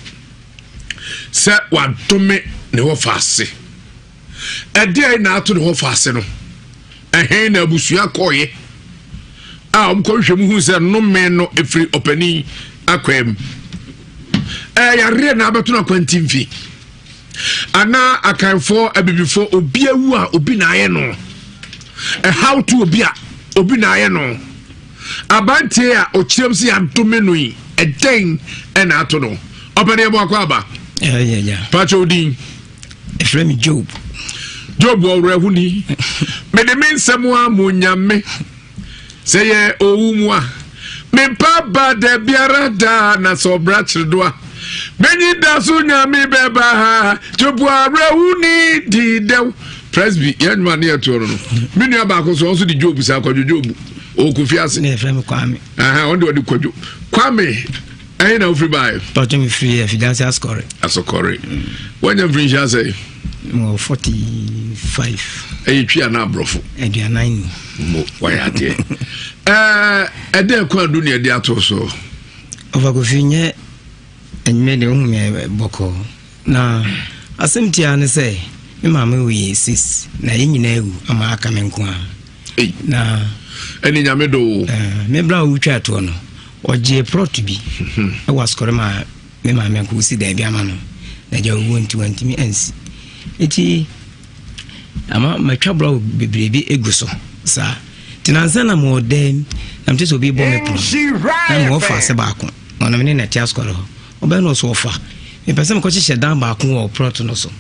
sɛ wadome ne hɔ faase ɛdeɛ na ato ne hɔ faase no Ɛhe na abusua kɔeɛ a wɔkɔhwehwɛ mu hu sɛ nnome no ɛfiri ɔpanin akwaa mu? Ɛyareɛ na abɛto no akwantimfi anaa akanfoɔ abibifoɔ obi awu a obi na ayɛ no ɛhaw to obi a obi na ayɛ no abanteɛ a ɔkyerɛm sɛ yɛadome no yi ɛdɛn ɛna ato no ɔpɛne ɛbɔ akɔ aba pakyɛ odin Ɛfrɛ me Job. Job ɔwerɛhoni. Mede me nsɛm a mo nyame. Sɛ yɛ owu mu a. Mempa ba da biara da na sɛ ɔbra kyere do a. Menyi da so nyame bɛba ha. Job ɔwerɛhoni di dɛw. Presby yɛn nnwuma ne yɛtoɔ no no. Me nua baako so ɔnso de Job saa kwadwo Job. Ɔwɔ Kofi ase. Ne yɛfrɛ me Kwame. Ɔno de ɔde kwadwo. Kwame. Ɛhe na wofiri baeɛ? Pàtó mi firi Afidansi Asokɔre. Asokɔre. Wanya mfirinhyia sɛ? Mewɔ 45. Ɛyɛ twi anaa aborɔfo? Aduanan ni. Mo wayɛ adeɛ. Ɛɛ ɛdɛn kwan du ne ɛde ato so? Ɔfa Kofi nyɛ enyimɛ deɛ ohun mi bɔkɔɔ na asɛm tiaa ne sɛ me maame wui sis na yɛn nyinaa awu ama aka me nko ara. Na ɛne nyame do o. Me bra a ɔtwa toɔ no ɔgyee prɔt bi wɔ asɔre ma me maame nko si dan bi ama no na agya owuo nti wantumi ansi. Nti ama matwa blɔk bebree bi egu so saa. Nti nansa na mewɔ dan na mete sɛ obi bɔ me pono na mewɔ fa ase baako na ɔno me ne na ɛte asɔre hɔ. Ɔbɛn no ɔso ɔfa. Mepɛ sɛ mekɔhyehyɛ dan baako wɔ plɔt no so.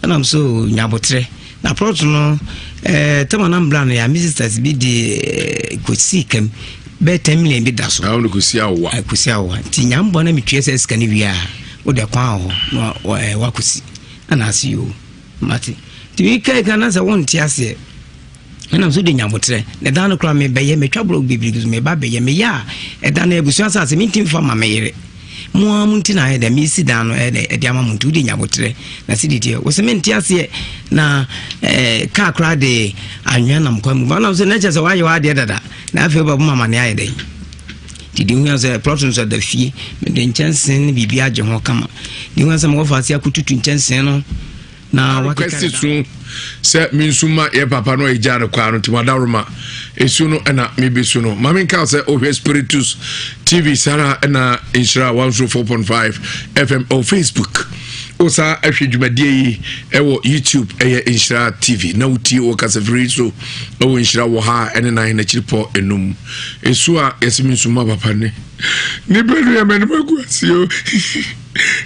Ɛna so nya aboterɛ. Na plɔt no eh, tɛma na mbra no ya me sisters bi de eh, kɔsii kam bɛyɛ 10 million bi da so. Na wode kɔsi awowa. Eh, kɔsi awowa. Nti nya mbɔ na metua sɛ sika no wie a wode kwan wɔ hɔ na eh, wakɔsi. Ɛna ase yoo mate. Nti mekae ka na sɛ wonte aseɛ. Ɛna nso de nyabotrɛ na ɛdan no koraa mebɛyɛ metwa blɔk bebree so meba bɛyɛ meyɛ a ɛdan no abusua asase mentimi fa ma me yere mo ara mo nti na ayɛ dɛ mesi dan no ɛdɛ ɛde ama mo nti wode nyabotrɛ na sɛ deɛ wo sɛ mente aseɛ na ɛɛ kaa koraa de anwea nam kwan mu ba nam sɛ na kyerɛ sɛ woayɛ w'adeɛ dada na afei wobɛbɔ ma amane ayɛ dɛn nti deɛ ohia sɛ plɔt nso da fie mede nkyɛnsee ne biribi agye ho kama deɛ ohia sɛ mewɔfa ase akɔtutu nkyɛnsee no na wakeka ne su sɛ mensu ma yɛ papa no a ɛgyaa no kwaa no nti madaworoma ɛsu no ɛna mebesu no ma menka sɛ wohwɛ spiritus tv sara ɛna nhyira 104.5 fm ɛwɔ facebook wo saa ahwɛ dwumadie yi ɛwɔ youtube ɛyɛ nhyira tv na wotie wɔ kasafiri so ɛwɔ nhyira wɔ ha ɛne nan n'akyiri pɔ enum ɛsu a yɛsɛ mensu ma papa ne ne bɛnu yɛ m'anim agu ase o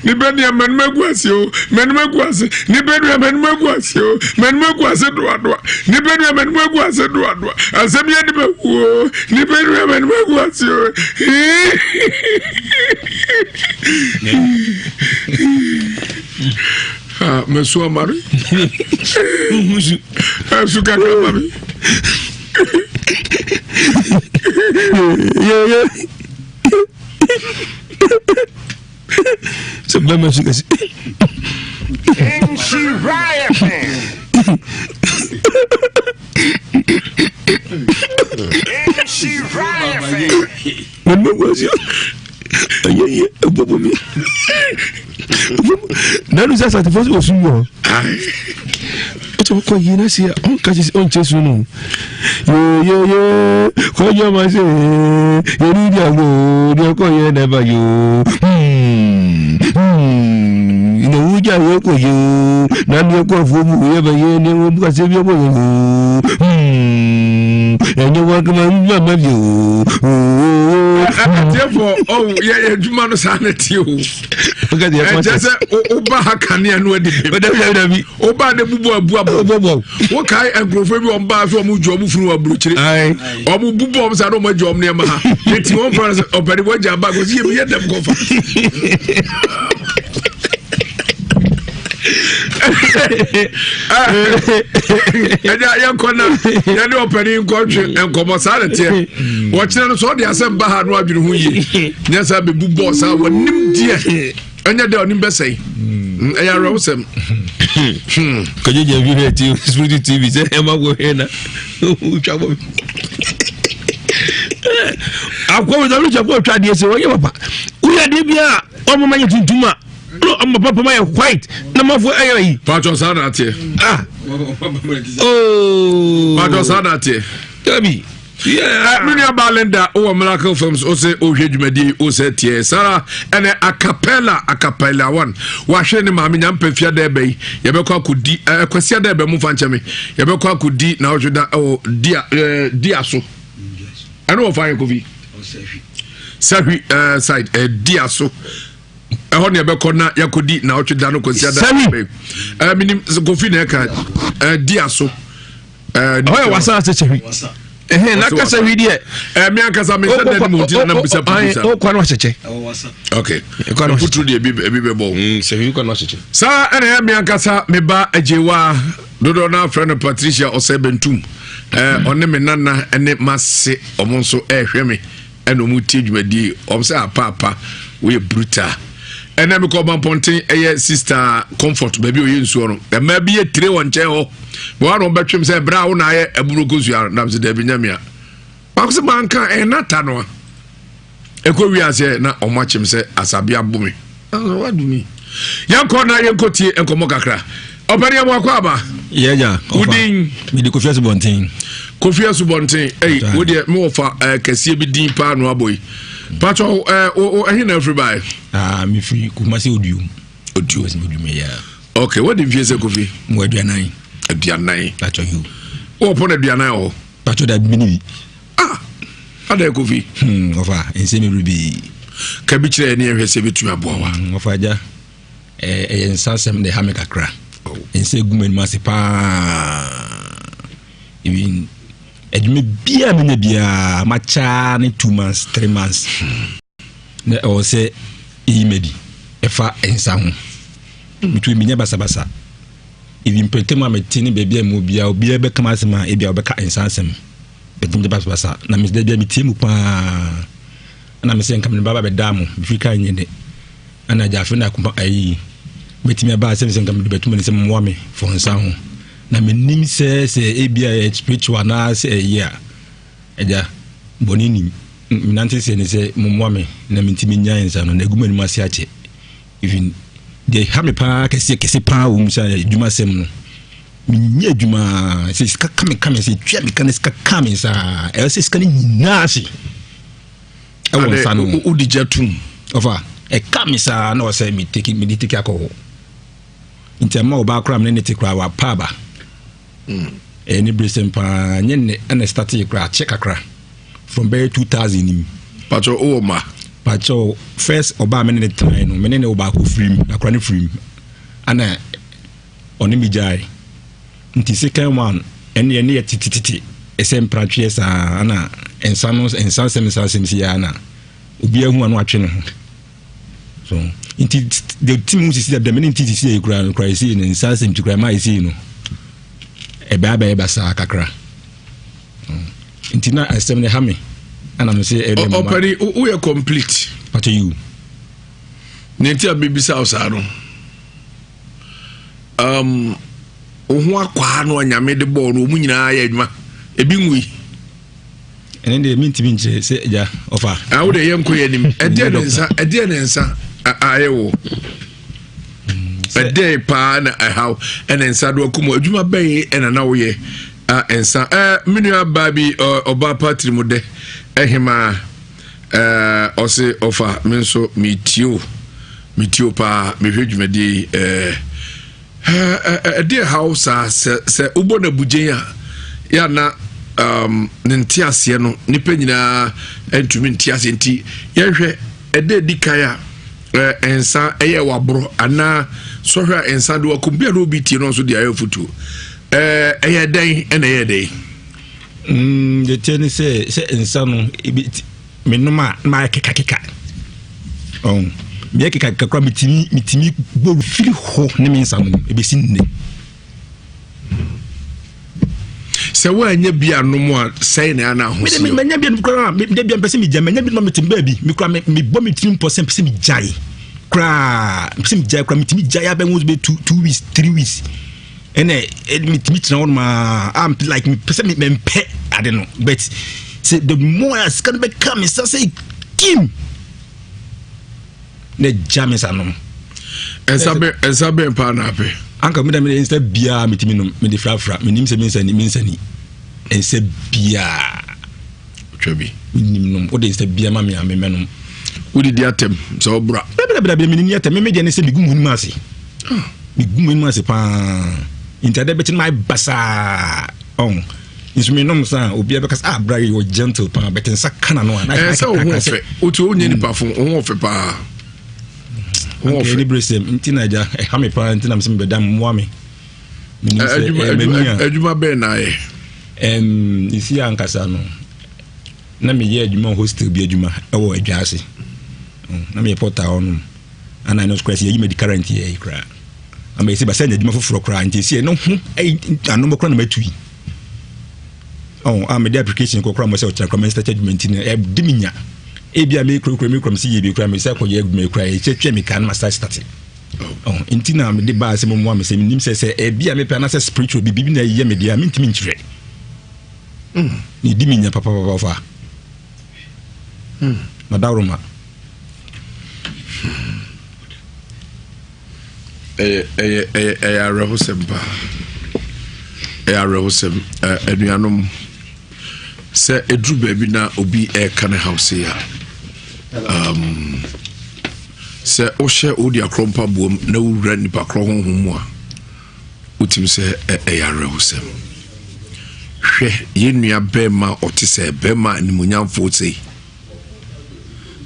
ne bɛ nea mɛnum agu ase o mɛnum agu ase ne bɛ nea mɛnum agu ase o mɛnum agu ase doadoa ne bɛ nea mɛnum agu ase doadoa asɛm yɛ ne bɛ wuo ne bɛ nea mɛnum agu ase o. Ah, mɛsu ama no ɛsu kakra ma me yeah, yeah. sɛ bɛma su kɛse ɛyɛ ɛbɔbɔ mi nanu sɛ asatefo sɛ ɔsu wɔ ɔtɔ kɔ yi na se ɔnka kyɛ ɔnkyɛ su no yoyoyo kɔjɔ ma se yɛni di agbo deɛ kɔ yɛ nɛba yo na wugya yɛ kɔ yo na deɛ kɔ afuo mu yɛ bɛ yɛ ne wɔn kase bi bɔ yɛ yo ɛnyɛ wɔn kama nfa ma bi o. Atiefo ɔwɔ yɛ yɛ adwuma no saa na ti o. Ɛkyɛ sɛ woba ha kanea no adi bem. Woba ne bubu abu abɔ. Wokae nkurɔfoɔ bi wɔn baa so wɔn dwa wɔn funu wɔ aburokyire. Wɔn bubu wɔn sa na wɔn agya wɔn nneɛma ha. Eti wɔn fara sɛ ɔpɛni wɔn agya ba kò si yɛ yɛ dɛm kɔfa. Ɛgya yɛnkɔ na yɛne ɔpɛni nkɔtwe nkɔmɔ saa na teɛ. Wɔkyerɛ no sɛ ɔde asɛm ba ha no adwene ho yie. Nyɛ sɛ bɛbu bɔɔ saa wɔnim deɛ. Ɛnyɛ dɛ ɔnim bɛsɛe. Ɛyɛ awerɛhosɛm. Kɔgye gya bi hwɛ ti spirit tv sɛ ɛma kɔ hwɛ na wotwa bɔ mi. Akɔ mi sɛ ɔno kyɛ kɔ otwa adeɛ sɛ wɔyɛ papa. Woyɛ adeɛ bi a ɔmo ma yɛ tuntum a ɔmo papa ma yɛ white na mafo ɛyɛ yi. Patro saa na ateɛ. Ah. Oh. Patro saa na ateɛ. Dabi. Yeah. Me nua baa Linda wɔ Miracle Films o sɛ ɔhwɛ dwumadie o sɛ teɛ sara ɛnɛ acapella acapella one wahwere ne maame nyampɛ fia dɛ bɛ yi yɛbɛkɔ akɔdi ɛɛ kwasia dɛ bɛ mu fa nkyɛn mi yɛbɛkɔ akɔdi na ɔhwɛ da ɛwɔ dia ɛɛ dia so ɛne wɔ fa yɛ kofi sahwi ɛɛ side ɛɛ dia so ɛhɔ ne yɛbɛkɔ na yɛakɔdi na ɔtwe da no kwasia da bɛ ɛɛ minim kofi na ɛka ɛɛ dia so. Ɛhɔ yɛ wasa ase sahwi. Ɛhɛn na kasa hwi deɛ. Ɛɛ mi ankasa mi nsa dani mu nti na bisa putu sa. O kwan wa Ok. Putu deɛ ebi ebi bɛ bɔ. Mm, sahwi kwan wa hyekyɛ. Saa ɛna ɛyɛ mi ankasa mi ba agyewa dodoɔ naa fɛ no Patricia Ɔsɛ Bentum. Ɛɛ ɔne mi nana ɛne ma se ɔmo nso ɛɛhwɛ mi. ɛna wɔn tie dwumadie wɔn sɛ apaapa woyɛ brutal ɛnna mi kɔ ɔbampɔnten ɛyɛ sista comfort baabi a ɔyɛ nsuo no mmaa bi yɛ tire wɔ nkyɛn hɔ wɔn a wɔn bɛtwem sɛ ɛbrɛ a wɔn ayɛ aburo kosua no nam sɛ dɛbi nyamia baako sɛ manka ɛyɛ nata no a ɛkɔ wi aseɛ na wɔn akyem sɛ asabi abo mi wadu mi yɛnkɔ na yɛnkɔ tie nkɔmɔ kakra ɔpɛni ɛmu akɔ aba. yɛgya wodin. mede kofi asubɔnten. kofi asubɔnten ɛyi wo deɛ me wɔfa ɛɛ kɛseɛ bi din paa no abɔ yi patro ɛɛ wo ɛhe na afiri baa yi. aa mefiri kumasi oduom. Oduom oduom yɛ. Ok, wadi mfie sɛ Kofi? Mo 40. 40. Patro you. Wɔ pɔn 40 wɔ hɔ? Patro da bi ni bi. Ah, adɛ Kofi? Ɔfa, nsɛm bebrebe. Ka bi kyerɛ ne yɛhwɛ sɛ ɛbɛtumi aboa wa. Ɔfa agya, ɛyɛ nsa asɛm na ɛha me kakra. Oh. Nsa egu m'anim ase paa. Even adwuma biara menya biara makyaa ne 2 months, 3 months. Na ɛwɔ sɛ ɛyi madi ɛfa nsa ho. Metumi menya basabasa. Even mpɛtɛm a mete ne baabi a mu biara, obiara bɛka m'asɛm a, ebi a wɔbɛka nsa asɛm. Bɛtumi de basabasa. Na mesɛ da biara metie mu paa. Ɛna mesɛ nka mene baba bɛdaa mo. Mefiri ka nyɛ de. Ɛna agya afei na akoma ayi. Mɛtumi aba asɛm sɛ nka mede bɛtumi ne sɛ mmoa me fɔ nsa ho. Na menim sɛ ebi a ɛyɛ spiritual anaasɛ ɛyɛ a, agya bɔne nim. Menante sɛ ne sɛ mommoa me na mentumi nyae nsa no na ɛgu m'anim ase akyɛ. Even deɛ ɛha me paa kɛseɛ kɛse paa wɔ mu sɛ adwuma asɛm no, menyɛ adwuma sɛ sika ka me ka me sɛ tua me ka ne sika ka me saa, ɛwɔ sɛ sika no nyinaa ase ɛwɔ nsa no. Wode gya tum? Ɔfa ɛka me saa na ɔsɛ meteki mede teki akɔ hɔ, nti ama ɔbaa koraa mene ne te koraa wapa aba. Ɛyɛ ne beresɛm paa, nyɛ nnɛ ɛna starte koraa, akyɛ kakra from bɛyɛ 2000 nim. Pakyɛ, wowɔ ma? Pakyɛ, first ɔbaa mene ne tenae no, mene ne ɔbaako firim, akora ne firim ana ɔne me gyae, nti second one ɛne ɛne yɛ tetetete ɛsɛ mpratweɛ saa ana nsa no nsa nsɛm nsa nsɛm si ya na obiara hu ano atwe ne ho so, nti de ti mu sisi dɛm ne nti sisi yɛ kura no kura esi ne nsa nsɛm ti kura ma esi no ɛbɛ abɛyɛ basaa kakra, nti na asɛm ne ha me ana me sɛ ɛdɛ mama. Ɔpɛni, woyɛ complete? Pàtó yi o. Ne nti a mebisa wo saa no, wo ho akwaa no a Nyame de bɔɔ no, ɔmu nyinaa yɛ adwuma, ebi nwui? Ɛne deɛ mentumi nkyerɛ sɛ agya ɔfa. Wo deɛ yɛnkɔ yɛ anim. Ɛdeɛ ne nsa, ɛdeɛ ne nsa ayɛ wo ɛdeɛ paa na ɛhaw ɛne nsa do akum? Adwuma bɛyi ɛna na woyɛ a nsa ɛɛ? Me nua baa bi, ɔbaa pa tiri mu dɛ ɛhemaa, ɔse ɔfa me nso metie o, metie o paa, mehwɛ dwumadie yi. Ɛdeɛ haw saa sɛ wobɔ no abugyen a yɛ na ne nte aseɛ no, nipa nyinaa ntumi nte aseɛ, nti yɛnhwɛ ɛdɛ di kan a nsa ɛyɛ waborɔ anaa sɔhwɛ a nsa de wakom bi a na obi tie no nso de ayɛ fotuo. Ɛyɛ dɛn ɛna ɛyɛ dɛn? Deɛ tiɛ ne sɛ nsa no ebi menom a na mayɛ kekakeka, ɔn meyɛ kekakeka koraa, metumi bɔ firi hɔ ne me nsa nom ebesi nnɛ. Sɛ woanya bi anom a, sɛe na ana ahosi? Manya bi anom koraa, meda bia mpɛ sɛ megyae, manya bi nom a mete baabi mekora mebɔ me tirim pɔ sɛ mpɛ sɛ megyae koraa, mpɛ sɛ megyae koraa, metumi gyae abɛn wo bɛ 2 weeks, 3 weeks, ɛnna metumi tena hɔ nom a I'm like mepɛ sɛ mempɛ ade no, but sɛ the more a sika no bɛka me nsa sɛ kim na gya me nsa nom. Nsa bɛn paa na apɛ? Anka meda mede nsa biaa metumi nom, mede frafra, menim sɛ mensa ni, mensa ni nsa biaa. Twa bi. Menim nom, wode nsa biaa ma me a memɛnom. Wodidi atɛm sɛ wobra? Dabidabidabi, menim atɛm. Meme deɛ ne sɛ megu mu ase, megu mu anim ase paa, nti ade bɛkye no mayɛ basaa, ɔn nso menom sa a obiara bɛka sɛ ah, bra yi wɔ gentle paa, bɛte nsa ka na no a. Na ɛsɛ wo ho ɔfɛ, wotu wonyɛ nipa fo, wo ho ɔfɛ paa. Ho ɔfɛ ne beresɛm nti na agya ɛha me paa, nti na mesɛ mebɛda mmoa me. Menim sɛ m'ani a adwuma bɛn na ayɛ? Ɛsi ankasa no na meyɛ adwuma hostel bi, adwuma ɛwɔ adwa ase, na meyɛ porter hɔ nom, ana ɛno nso koraa sɛ yɛyi madi current yɛ yi koraa ama yɛsɛ basɛ nya adwuma foforɔ koraa, nti ɛsi ɛno ho anom koraa na matu yi ɔn a mede application kɔ koraa mo sɛ ɔkyerɛ koraa mɛnsa adwuma, nti no ɛde me nya ebi a mekurakura mekura me sɛ yɛ bi koraa mesɛ kɔyɛ adwuma yi koraa ɛkyɛ twɛ me ka no ma start start ɔn, nti na mede baa sɛ mommoa me sɛ menim sɛ ebi a mepɛ anaasɛ spiritual bi biribi na ɛyɛ me deɛ a mentumi nkyerɛ na ɛdi me nya papapapa fa madawroma. Ɛyɛ ɛyɛ ɛyɛ ɛyɛ awerɛhosɛm paa, ɛyɛ awerɛhosɛm. Anuanom, sɛ ɛduru baabi na obi ɛreka ne haw sei a, um, Sɛ wohyɛ wo dua korɔ mpaboam na wowura nipa korɔ honhom mu a, wotumi sɛ ɛyɛ awerɛhosɛm. Hwɛ yɛn nua bɛrima a ɔte sɛ bɛrima animuonyamfoɔ sei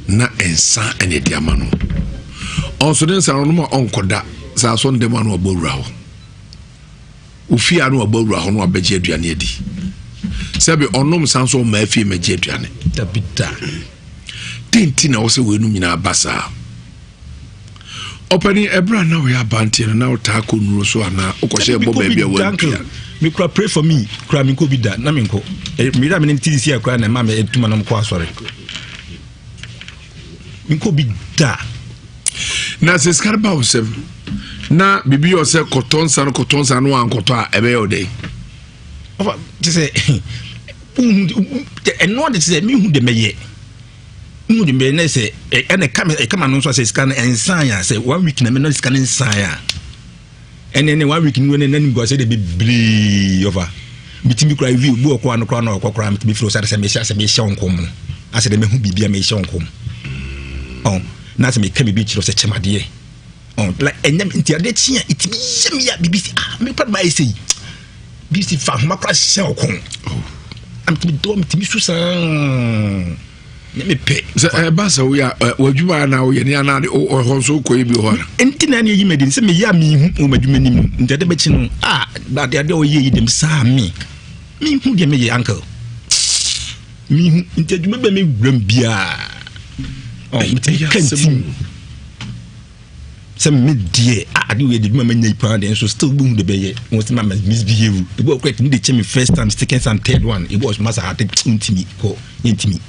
na nsa na ɛde ama no. Ɔnso ne nsa no ɔnom a ɔnkɔda saa so ndɛm ano abɔ wura hɔ. Ofie a na wabɔ awura hɔ na wabɛgye aduane adi. Sɛbe ɔnom nsa nso ɔmmaa fie mmɛgye aduane. Dabi da. Dɛn nti na wɔsɛ weinom nyinaa ba saa? Ɔpɛni, ɛberɛ a na woyɛ abanteɛ no na wotaa kɔ nnuro so anaa wokɔhyɛ bɔ baabi a wantua? Me kura pray for me kura me nkɔ bi da na me nkɔ. Mmerɛ a me ne ti si akura na ɛma me ɛtuma na mekɔ asɔre. Menkɔ bi da. Na sɛ sika no ba wo nsam na biribi yɛ sɛ kɔtɔ nsa no kɔtɔ nsa no ankɔtɔ a ɛbɛyɛ wo dɛn? Ɔfa te sɛ ɛno de te sɛ mehu de mɛyɛ mehu de mɛyɛ na sɛ ɛna ɛka ɛka ma no nso sɛ sika no ɛnsan a sɛ one week na mɛ na sika no nsan a Ɛnɛ ne one week no ne nanim guase de bebree ɔfa metumi kora ewi obi wɔ kora no kora na ɔkɔ kora metumi firi ɔsɛ sɛ mehyɛ asɛ mehyɛ wo nkɔm no asɛ dɛ mehu biribi a mehyɛ wo nkɔm ɔn na asɛ meka biribi kyerɛ sɛ kyɛmadeɛ ɔn like ɛnyɛ nti adeɛ kye a ɛtumi yɛ me a biribi si ah mepa no mayɛ sɛ yi biribi si fa ahoma kora hyɛ ɔkɔn oh. metumi dɔ metumi su saa ne mepɛ. Sɛ ɛba sɛ woyɛ w'adwuma a na woyɛ ne anaa de ɔhɔ nso wokɔyɛ bi hɔ a. Nti na ɛne ɛyi madi sɛ meyɛ a mehu wɔ m'adwuma nim nti ɛde bɛkye no a ade ade a ɔyɛ yi dɛm saa me mehu deɛ meyɛ uncle mehu nti adwuma bɛ me wuram biara ɔ metumi ka ntim sɛ me deɛ a ade wei de adwuma manya yi paa deɛ nso still wobɛhu de bɛyɛ wɔn sɛ ma misbehave ebi wɔ kora tumi de kyɛ me first time second time third one ebi wɔ so ma saa ade ntumi kɔ ntumi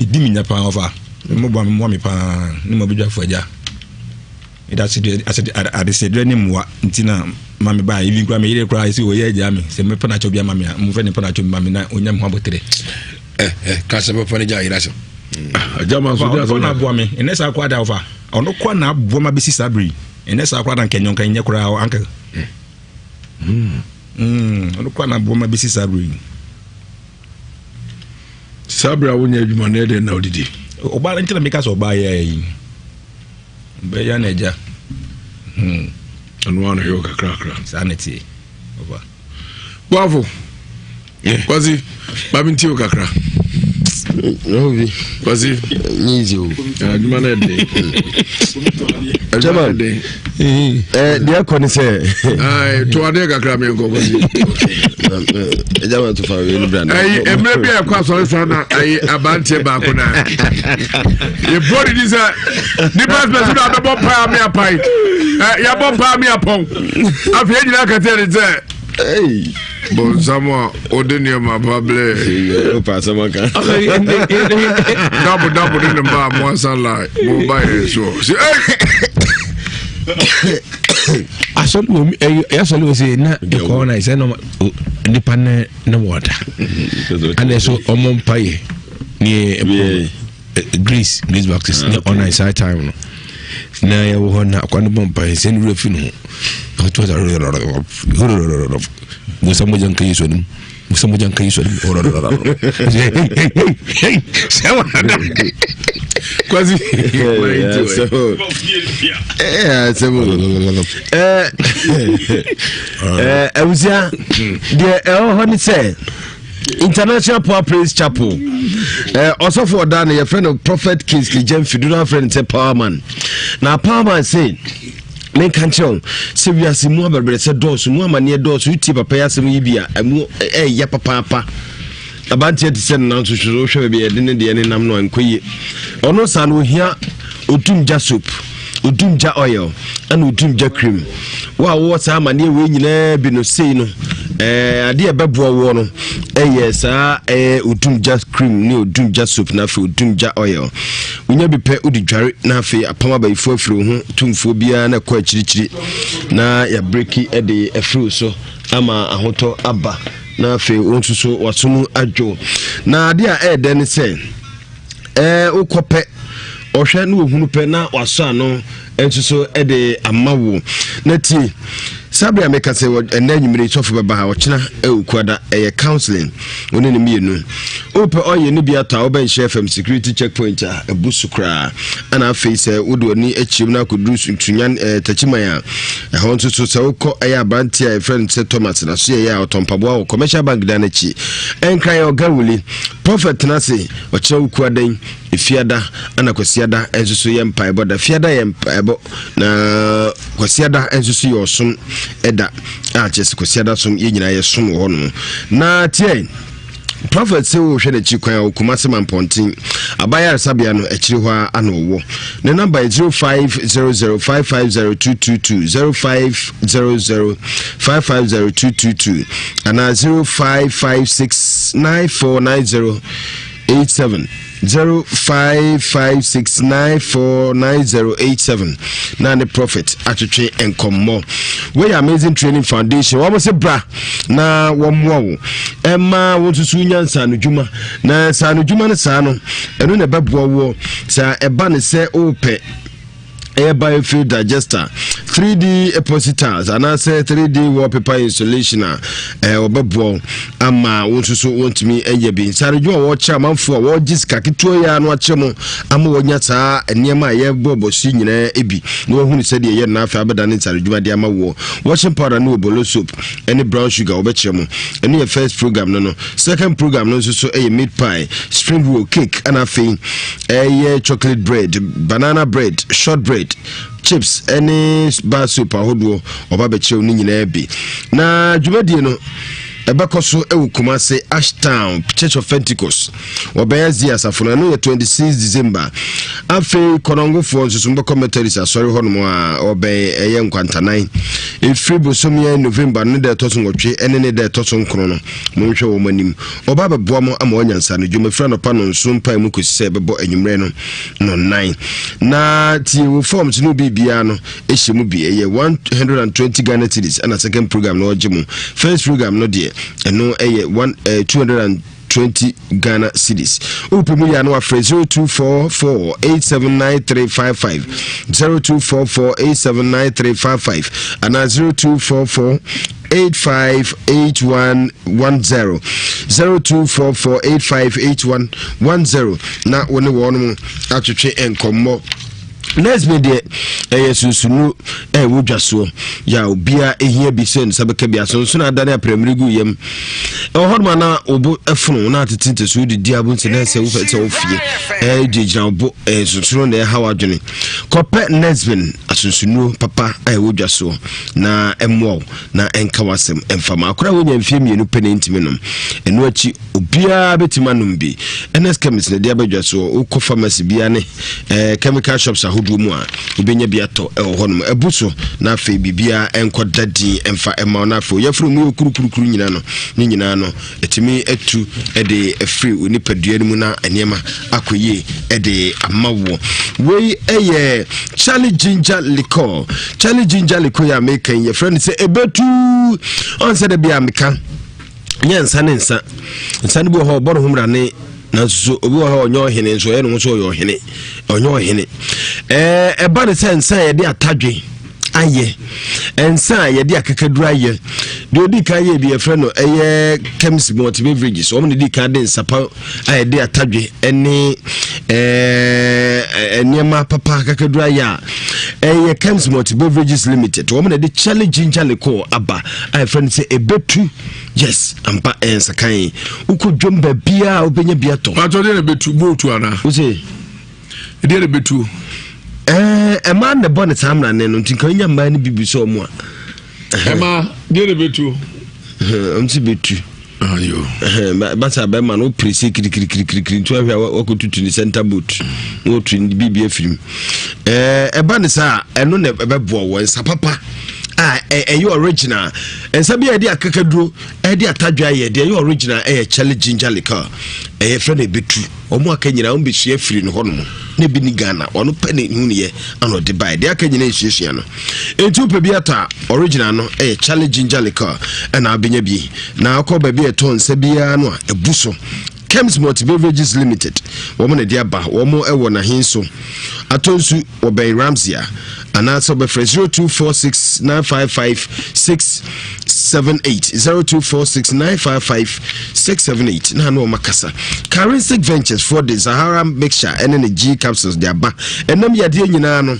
ɛdi me nya paa ɔfa mmoboa me mmoa me paa ne ma bɛdwafo agya ɛda adesedrɛ ne mmoa nti na ma me baa ebi nkura me yere koraa sɛ ɔyɛ agya me sɛ mepɛ no akyɛw bi ama me a mofɛ ne pɛ no akyɛw bi ma me na ɔnya me ho aboterɛ eh, eh, ka sɛ papa no gya yere asɛm agya ma nso ɔno na aboa me ɛnɛ saa koraa da ɔfa ɔno koraa na aboa ma bɛsi saa bere yi ɛnɛ saa koraa da nkɛnyɛ nka nyɛ koraa anka ɔno koraa na aboa ma bɛsi saa bere yi saa bere a wonyɛ adwuma no ɛdɛn na wodidi ɔbaa nti na meka sɛ ɔbaa yɛ yi bɛyɛ na agya ɛno ano hwɛ kakrakra saa na ɛteɛ ɔba boafo kwasi maame ntie o kakra obi kwasi nyizi o adwuma no ɛden adwuma no ɛden ɛɛ deɛ kɔ ne sɛ to adeɛ kakra mi nkɔ kwasi ɛgya ma to fa wei no bra ɛyi mmerɛ bi a ɛkɔ asɔre saa na ɛyi abanteɛ baako na yɛbɔ ne di sɛ nipa spɛsi na abɛbɔ paa mi apae ɛ yɛabɔ paa mi apɔn afei yɛn nyinaa kɛtɛ ne sɛ bɔnsam a wode nneɛma pa blɛ dabo dabo ne ne mba a mo asa lie mo ba yɛn soɔ sɛ asɔre wɔ mi ɛyɛ asɔre wɔ sɛ na ɛkɔ na sɛ na nipa ne ne wɔ da ɛna ɛso ɔmo mpa yɛ ne ɛpɔ Grace Grace Baptist ne ɔnan saa time no na yɛwɔ hɔ na akwa no bɔ mpa yɛ sɛ ne wura fi ne ho ɔto sɛ musa mogya nka Yesu anim musa mogya nka Yesu anim sɛ wɔnada kwasi abusua deɛ ɛwɔ hɔ ne sɛ international power praise chapel eh, ɔsɔfo ɔda no yɛfrɛ no prophet kingsley gyamfi dodo afrɛ no sɛ power man na power man se menka nkyerɛ wo sɛ wiase mu abɛbrɛsɛ dɔɔso mu amanneɛ dɔɔso wotie papa yi asɛm yi bi a ɛmu ɛyɛ papaapa abanteɛ te sɛ no nanso hwɛ wohwɛ baabi a yɛde ne deɛ ne nam no ankɔ yie ɔno saa no ohia odum gya soap odum gya oil ɛna odum gya cream wo a wowɔ saa amaneɛ wei nyinaa bi no sei no ɛɛ adeɛ ɛbɛboa woɔ no ɛyɛ saa ɛɛ odum gya cream ne odum gya soap na afei odum gya oil wonya bi pɛ wode dware na afei apam abayifoɔ afiri wo ho tumfoɔ biara na ɛkɔ akyirikyiri na yɛabreki ɛde afiri wo so ama ahotɔ aba na afei wo nso so wasom adwo na adeɛ a ɛyɛ dɛ ne sɛ ɛɛ wokɔ pɛ ɔhwɛ ne wɔhunu pɛ na wasɔ ano nso so de ama wo na tie. Saa bere a meka sɛ ɛnɛ anwummere sɔfo bɛba ha ɔkyena ɛwɔ kuada ɛyɛ counseling wo ne ne mmienu. Wopɛ ɔyɛ no bi atɔ a wobɛn hyɛ fam security checkpoint a ɛbu so koraa. Ɛna afei sɛ wode w'ani akyerɛm no akɔduru Sunyan eh, Takyiman a ɛhɔ nso so sɛ wokɔ ɛyɛ aberanteɛ a yɛfrɛ no sɛ Thomas na so yɛyɛ a ɔtɔ mpaboa wɔ Commercial Bank dan no akyi. Ɛnkran yɛ ɔga wuli. Prophet tena ase ɔkyerɛ wo kuadan Efiada ɛna Kwasiada nso so yɛ mpaebɔ da. Fiada yɛ mpaebɔ na Kwasiada nso so yɛ ɔsom da a kyerɛ sɛ Kwasiada som yɛ nyinaa yɛ som wɔ hɔ nom. Na tiɛ Prophet sɛ wohwɛ n'akyi kwan a Kumase Mampɔnten abayaresabea no akyiri hɔ a ana ɔwɔ. Ne namba yɛ 0500550222 0500550222 anaa 05569490 87 0556949087 na ne prophet atwetwe nkɔmmɔ. Wei Amazing Training Foundation wɔn se bra na wɔmmoa wo ɛma wo nso so nya nsaanodwuma na nsaanodwuma no saa no ɛno na ɛbɛboa woɔ sɛ ɛba ne sɛ wopɛ ɛyɛ biofuel digester 3D epoxy tiles anaasɛ 3D wallpaper installation a ɛɛ wɔbɛboa ama wɔn nso so wɔntumi nyɛ bi nsaredwo a wɔrekyerɛ amanfoɔ a wɔregye sika ketewa yi ano akyerɛ mo ama wɔnya saa nneɛma a yɛbɔ bɔ so nyinaa bi na wɔahunu sɛdeɛ ɛyɛ no afei abɛda ne nsaredwuma de ama woɔ washing powder ne obolo soap ne brown sugar wɔbɛkyerɛ mo ɛno yɛ first program no no second program no nso so ɛyɛ meat pie spring roll cake ɛna afei ɛyɛ chocolate bread banana bread short bread chips ɛne bar soap ahodoɔ ɔba bɛkyerɛw ne nyinaa bi na dwumadie no ɛbɛkɔ so ɛwɔ Kumase Ashtown Church of Pentecost wɔbɛyɛ zi asafo no ɛno yɛ 26 December afei kɔnɔngofoɔ nso so mbɛkɔ Methodist asɔre hɔnom a ɔbɛn ɛyɛ nkwantanan ɛfiri bosomyɛ November no ne da ɛtɔ so nwɔtwe ɛne ne da ɛtɔ so nkron no Monhwɛ wɔn anim. Wɔba abɛboa mo ama wɔanya nsaanodwuma firi anɔpa nnɔnson mpae mu kɔsi sɛ ɛbɛbɔ anwummerɛ no nnɔnnan. Na tie wo forms no biribiara no hyɛ mu bi. Ɛyɛ 120 Ghana cedis ɛna second program no ɔgye mo. First program no deɛ ɛno ɛyɛ 1 eh, 220 Ghana cedis. Wopɛ mu yɛ a na wafrɛ 0244879355 0244879355 anaa 0244 858110 0244858110 na wo ne wɔn atwetwe nkɔmmɔ. Nurse bi deɛ ɛyɛ sunsunu ɛwɔ dwa soɔ yɛ a obiara ehia bi sɛ nsa bɛka bi asonsono adane aprɛmire gu yam ɛwɔ hɔ nom ana obo ɛfono na atete ntɛso didi abo nti na ɛsɛ wofɛ sɛ wofie ɛɛ gyinagyina obo ɛɛ sunsuno na ɛha wadwene kɔpɛ Nesbin asonsonuo papa a ɛwɔ dwa soɔ na ɛmmoa wo na ɛnka w'asɛm ɛmfa ma akora a wonya mfeɛ mmienu pɛ na ɛntumi nom ɛno akyi obiara bɛtumi anom bi ns chemist na ɛde abadwa soɔ wokɔ pharmacy biara ne eh, chemical shops ahodoɔ mu a wobɛnya bi atɔ ɛwɔ hɔ nom ɛbu so na afei biribiara ɛnkɔ da din ɛmfa ɛma wo na afei yɛfiri mu yɛ kurukurukuru nyina no ne nyinaa no ɛtumi atu de afiri wo nipadua no mu na nneɛma akɔ yie de ama wo wei ɛyɛ Charlie Ginger Liquor Charlie Ginger Liquor yɛ a meka yi yɛfrɛ no sɛ ɛbɛtu ɔn sɛ da bi a meka nyɛ nsa ne nsa nsa no bi wɔ hɔ ɔbɔ ne ho mmara ne nanso so obi wɔ hɔ ɔnyɛ ɔhene nso ɔyɛ ne ho sɛ ɔyɛ ɔhene ɔnyɛ ɔhene ɛɛ ɛba ne sɛ nsa yɛde atadwe ayɛ nsa a yɛde akakaduru ayɛ deɛ ɔdi kan yɛ bi yɛfrɛ no ɛyɛ chems malt beverages wɔn na di kan de nsapa a yɛde atadwe ɛne ɛɛ nneɛma papa akakaduru ayɛ a ɛyɛ chems malt beverages limited wɔn na de charlie ginger liqueur aba a yɛfrɛ no sɛ ebetu yes ampa ɛyɛ nsakan wokɔ dwom baabiara wobɛnya bi atɔ. Pàtó deɛ na ebetu bóòtù ana. Wose. Ɛdeɛ na ɛbɛtuo. Ɛɛ ɛmaa na ɛbɔ ne saa mmerane no nti nka nya mmaa no bibi sɛ ɔmo a. Ɛmaa deɛ na ɛbɛtuo. Ɔmo si bɛtu. Ayo. Basa bɛrima no wopere se kirikirikirikiri nti wahwɛ a wakɔtutu ne center boot na wɔtu ne biribi afiri mu. Ɛɛ ɛba ne saa ɛno na ɛbɛboa wɔ nsa papa a ɛyɛ original nsa bi a yɛde akakaduro ɛde atadwa yɛ deɛ ɛyɛ original ɛyɛ Charlie ginger liquor ɛyɛ fɛ na ɛbɛtu. Wɔn aka nyinaa wɔn bɛsua firi no hɔnom na ebi ni Ghana ɔno pɛ ne hu yɛ ana ɔde baeɛ deɛ aka nyinaa nsuasua no enti wopɛ bi atɔ a original no ɛyɛ Charlie Ginger Liquor ɛna abɛnya bi na akɔ baabi a ɛtɔ nsa biara no a ɛbu so. Kems Multi Beverages Limited wɔn na ɛde aba wɔn wɔ n'ahenso atɔ nsu wɔbɛn Ramsey a anaasɛ wɔbɛfrɛ 0246 955 678 0246 955 678 na ano wɔn akasa. Karinsic Ventures foɔ de Zahara mixture ɛne ne G capsules de aba ɛnam yadeɛ nyinaa no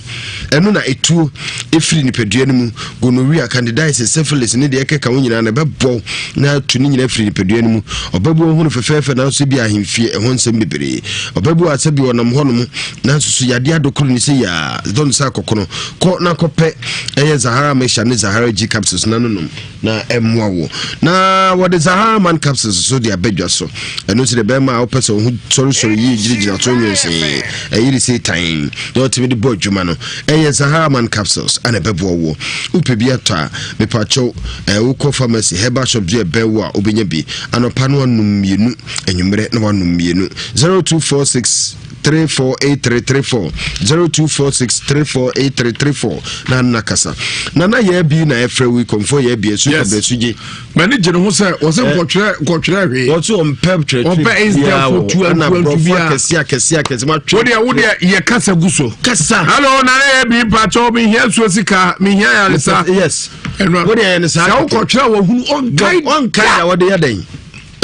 ɛno na ɛtuo ɛfiri nipadua no mu gonorrhea candidiasis syphilis ne deɛ ɛkeka ho nyinaa na ɛbɛbɔ na atu ne nyinaa firi nipadua no mu ɔbɛbu ɔhu no fɛfɛɛfɛ nanso bi ahemfie ɛho nsɛm bebree ɔbɛbu asɛ bi ɔnam hɔnom nanso so yadeɛ adokoro ne sɛ yaa dɔn sɛ akɔkono kɔ na kɔpɛ ɛyɛ zahara mixture ne zahara g capsules na nonom na ɛmmoa wo na wɔde zahara man capsules so de abɛdwa so ɛno nso de bɛrima a wopɛ sɛ wo ho sɔresɔre yie gyinagyina so nwensee ɛyere sɛ tan na ɔtumi de bɔ adwuma no ɛyɛ zahara man capsules ana ɛbɛboa wo wopɛ bi atɔ a mepakyɛw wokɔ pharmacy herbal shop bi ɛbɛn wo a wobɛnya bi anɔpa no anom mmienu anwummerɛ na wanom mmienu 0246 348334 0246 348334 na nna kasa na na yɛ bi na ɛfrɛ wi kɔmfɔ yɛ bi ɛsu yes. kabɛ sugye. mɛni gyina ho sɛ wɔsɛ eh. nkɔtwerɛ nkɔtwerɛ hwee. wɔsɛ ɔmpɛ twerɛtwerɛ ɔmpɛ instant tu ɛna borɔfo akɛse akɛse akɛse ma twɛ. wodeɛ wodeɛ yɛ kasa gu so. kasa. hello nana yɛ bi mpatsɔ mi hia suo sika mi hia yaresa. yes wodeɛ yɛ ne saa. sɛ wokɔtwerɛ wɔ hunu ɔnkae. ɔnkae da wɔde yɛ dɛn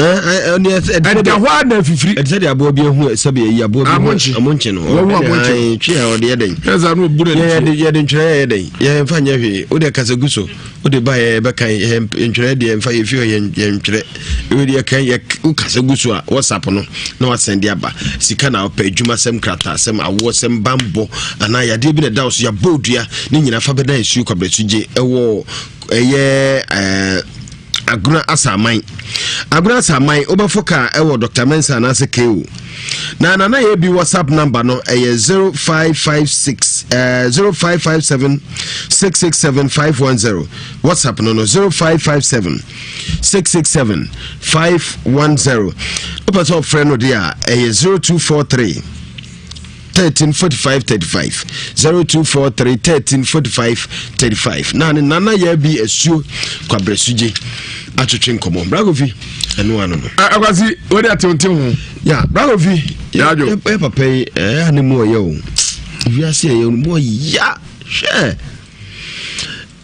ɛda hɔ a na afifiri ɛte sɛ deɛ aboa bi ahu sɛbi ayi aboa bi ho amonkye no wɔhu amonkye twe a ɔde yɛ dɛn ɛsɛ no obu na yɛde yɛde ntwerɛ yɛ dɛn yɛn mfa nyɛ hwee wode kasa gu so wode ba yɛ bɛka yɛ ntwerɛ deɛ mfa yɛ fi hɔ yɛn ntwerɛ wode yɛ kan yɛ kasa gu so a whatsapp no na wasɛn de aba sika na ɔpɛ adwuma sɛm krataa sɛm awoɔ sɛm bambɔ anaa yadeɛ bi na ɛda wo so yɛabɔ odua ne nyina fa bɛda nsuo kwabrɛ so gye ɛwɔ ɛyɛ ɛɛ Agona Asaman. Agona Asaman, wobɛfo kaa ɛwɔ Dr. Mensah anaasɛ KO. Na nana yɛ bi WhatsApp number no ɛyɛ 0556 eh, 0557 667 510. WhatsApp no no 0557 667 510. Wopɛ sɛ ɔfrɛ no deɛ a ɛyɛ 0243 13 45 35 0243 13 45 35 na ne nana yɛ bi asuo kwabrɛ sugye atwetwe nkɔmmɔ brakofi ɛno ano no akwasi wode atewote ho ya brakofi yɛ papa yi ɛyɛ ne mu ɔyɛ o wiase ɛyɛ mu ɔya hwɛ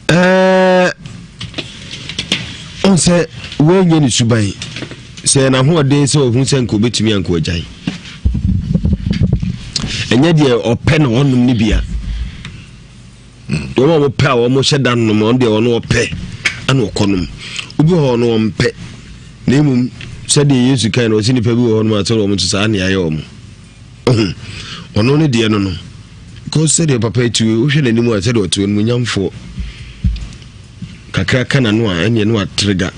Ɛɛ, ɔn sɛ woanyɛ ne suban sɛ n'ahoɔden sɛ ɔhu sɛ nka obɛtumi anka ɔgyae ɛnyɛ deɛ ɔpɛ na ɔnom no bia wɔn a wɔpɛ a wɔhyɛ da nom ɔno deɛ ɔno ɔpɛ ɛna ɔkɔ nom obi wɔ hɔ ɔno ɔmpɛ na mmom sɛdeɛ yesu kan no ɔsi nipa bi wɔ hɔ nom a sɛ wɔn nso saa ne ayɛ wɔn Ohu, ɔno ne deɛ no no. Because sɛdeɛ papa yi tiwe, wohwɛ n'anim a sɛdeɛ ɔte onimuonyamfoɔ kakra ka n'ano a ɛneɛ no atrega.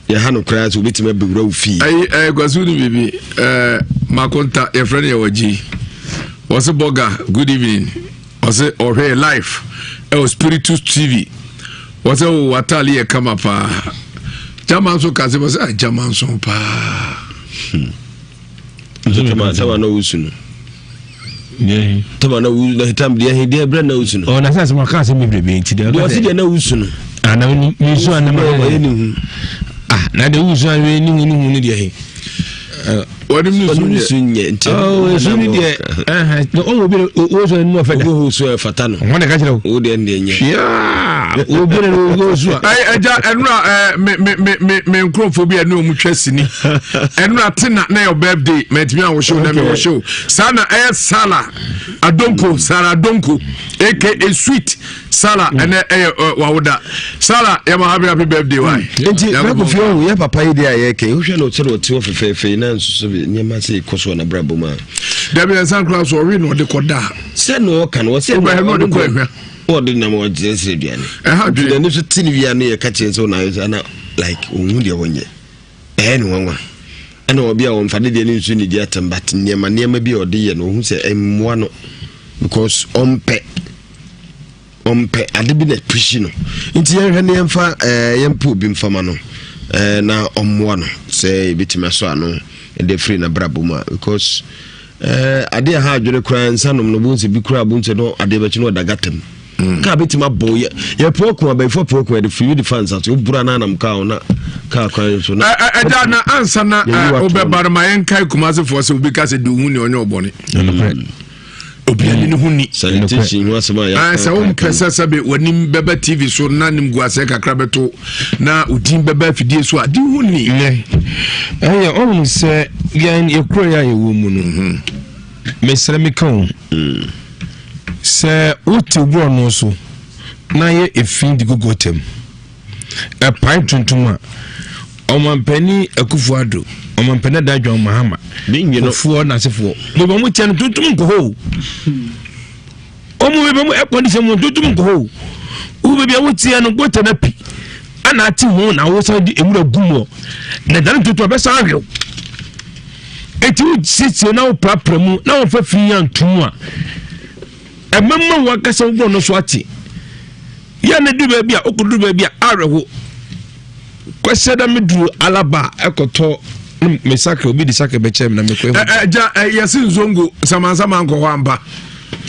Yɛha no koraa sɛ wobɛtumi abɛwura wo fie. Ayi ɛɛ kwasu ni biribi ɛɛ makonta yɛfrɛ no yɛwɔ gyi. Wɔse bɔga good evening. Ɔse ɔhwɛ yɛ live ɛwɔ Spiritus TV. Wɔse wo w'ataale yɛ kama paa. Gyama nso ka se wɔse ah gyama nso paa. Hmm. Tama tama na wusu no. Tama na wusu na tam deɛ he deɛ brɛ na wusu no. Ɔ na sɛ asɛm ɔka asɛm bebrebe nti deɛ. Deɛ ɔsi deɛ na wusu no. Ah na wusu a na ma ɔyɛ ne hu. Ah na deɛ wusu a ne hu ne hu ne deɛ he. Wɔnim ne su nyɛ. Su nyɛ nti. Ɔ su ne deɛ ɛhɛn na ɔwɔ obi na ɔwɔ su anim ɔfɛ da. Obi wɔ su a ɛfata no. Wɔn na ɛka kyerɛ wo. Wo deɛ ne deɛ nyɛ. Hwia obi na ɔwɔ su a. Ɛyɛ ɛgya ɛnura ɛɛ me me me me me nkurɔfoɔ bi ɛne wɔn twa sini ɛnura tena na yɛ birthday mɛtumi ahohyew na mi hohyew saa na ɛyɛ sala adonko sara adonko aka sweet. Sara mm. ɛnɛ ɛyɛ wawoda Sara yɛ ma happy happy birthday wa. Mm. Nti bɛkɔ fi ɔho yɛ papa yi deɛ a yɛkɛ wohwɛ no sɛdeɛ ɔte hɔ fɛfɛɛfɛ yi na nso so nneɛma sɛ ɛkɔ so wɔ n'abrabɔ mu a. Dabi ɛnsa koraa so ɔwe na ɔde kɔ da. Sɛ na ɔka no ɔsɛ na ɔde kɔ ahwɛ. Ɔde nam ɔgyerɛsrɛ aduane. Ɛha dwene. N'ani so te ne wia no yɛ ka kyerɛ sɛ ɔna ayɛ sɛ ana like ɔnhu deɛ wɔnyɛ. Ɛyɛ no nwanwa. Ɛna ɔbi a ɔmfa ne deɛ ne nsu ne di atɛm but nneɛma nneɛma bi a ɔde yɛ no ɔhu sɛ ɛmmoa no because ɔmpɛ ɔmpɛ ade bi na pushi no nti yɛnhwɛ ne yɛmfa ɛɛ yɛmpɛ obi mfama no ɛɛ na ɔmmoa no sɛ ebitumi asɔ ano ɛde afiri n'abrabɔ mu a because ɛɛ ade a ha adwene koraa nsa nom no bo nsɛ bi koraa bo nsɛ no adeɛ bɛkye no ɔda gatam. Mm. Kaa bɛtumi abɔ yɛ yɛpɛ ɔko abayifoɔ pɛ ɔko yɛde firi de fa nsa so wobura no anam kaa na kaa kwan so na ɛda na ansa na wobɛba no ma yɛnkae kumasefoɔ sɛ obi ka sɛ de ohu ne ɔnyɛ ɔbɔne mm. obi ani ne ho ni sanitation ho asɛm a yɛ sɛ wompɛ sɛ sɛbe w'anim bɛba tv so na nim guasɛ kakra bɛto na odin bɛba afidie so a de ho ni ɛyɛ ɔhunu sɛ yɛn yɛkuro yɛ a yɛwɔ mu no mhm. Mesrɛ meka o, sɛ wote borɔno so na yɛ efi de gu gɔta mu, ɛpae tuntum a, ɔmampanin Akufo Addo, ɔmampanin Dada John Mahama, Kufuor n'asefoɔ, baabi a wɔn kyɛ no tuntum nkɔ hɔ o. Wɔn baabi a wɔn ɛkɔ ne sɛ wɔn tuntum nkɔ hɔ o. Wo baabi a woteɛ no gɔta no api, ana ate ho na wosan de nwura gu mu na ɛdane tuntum a bɛsan awew. Enti wosiesie na woprapra mu na wɔmfa fi anto mu a, ɛbɛma w'ankasa wo borɔno so ate. Yɛ na du baabi a wokɔduru baabi a awerɛho. Kwasiada da meduru Alaba ɛkɔtɔ me sakra obi de sakra bɛkyɛ me na mekɔ ɛhɔ. Ɛgya yɛse nzongo samansaman nkɔ hɔ ampa.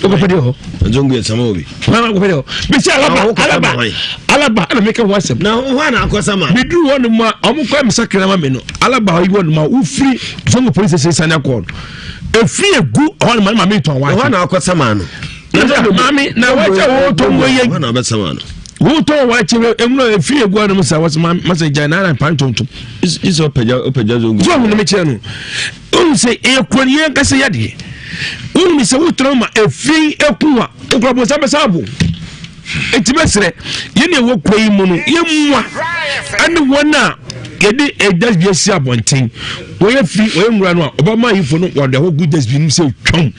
Wokɔpɛ deɛ hɔ. Nzongo yɛ sama obi. Mama wokɔpɛ deɛ hɔ. Mesi alaba alaba alaba ɛna meka ho asɛm. Na hɔ na akɔ sama. Meduru hɔ nom a ɔmo kɔ ɛmisa kra ma me no alaba yi hɔ nom a wofiri zongo police station sani akɔ no. Efiri egu hɔ nom a ne maame tɔn waakye. Hɔ na akɔ sama no. Maame na waakye a wɔtɔn wɔ yɛ. Hɔ na abɛ sama no. Wotɔn waakye nwura efiri egu hɔ nom sa wɔsɛ maame masa gya na ara mpa ntontom. Isɛ ɔpɛgya ɔpɛgya zongo. So ɔmo na mekyerɛ no. Wohu sɛ ɛyɛ kuro no yɛn ankasa yadeɛ. Wohu sɛ wotena ma efi eku a okura bonsam bɛsa abo. Eti bɛsrɛ yɛn na ɛwɔ kuro yi mu no yɛn mua ɛne wɔn a yɛde dustbin asi abɔnten wɔyɛ fi wɔyɛ nwura no a ɔbɛma ayifo no wɔde ɛhɔ gu dustbin mu sɛ twam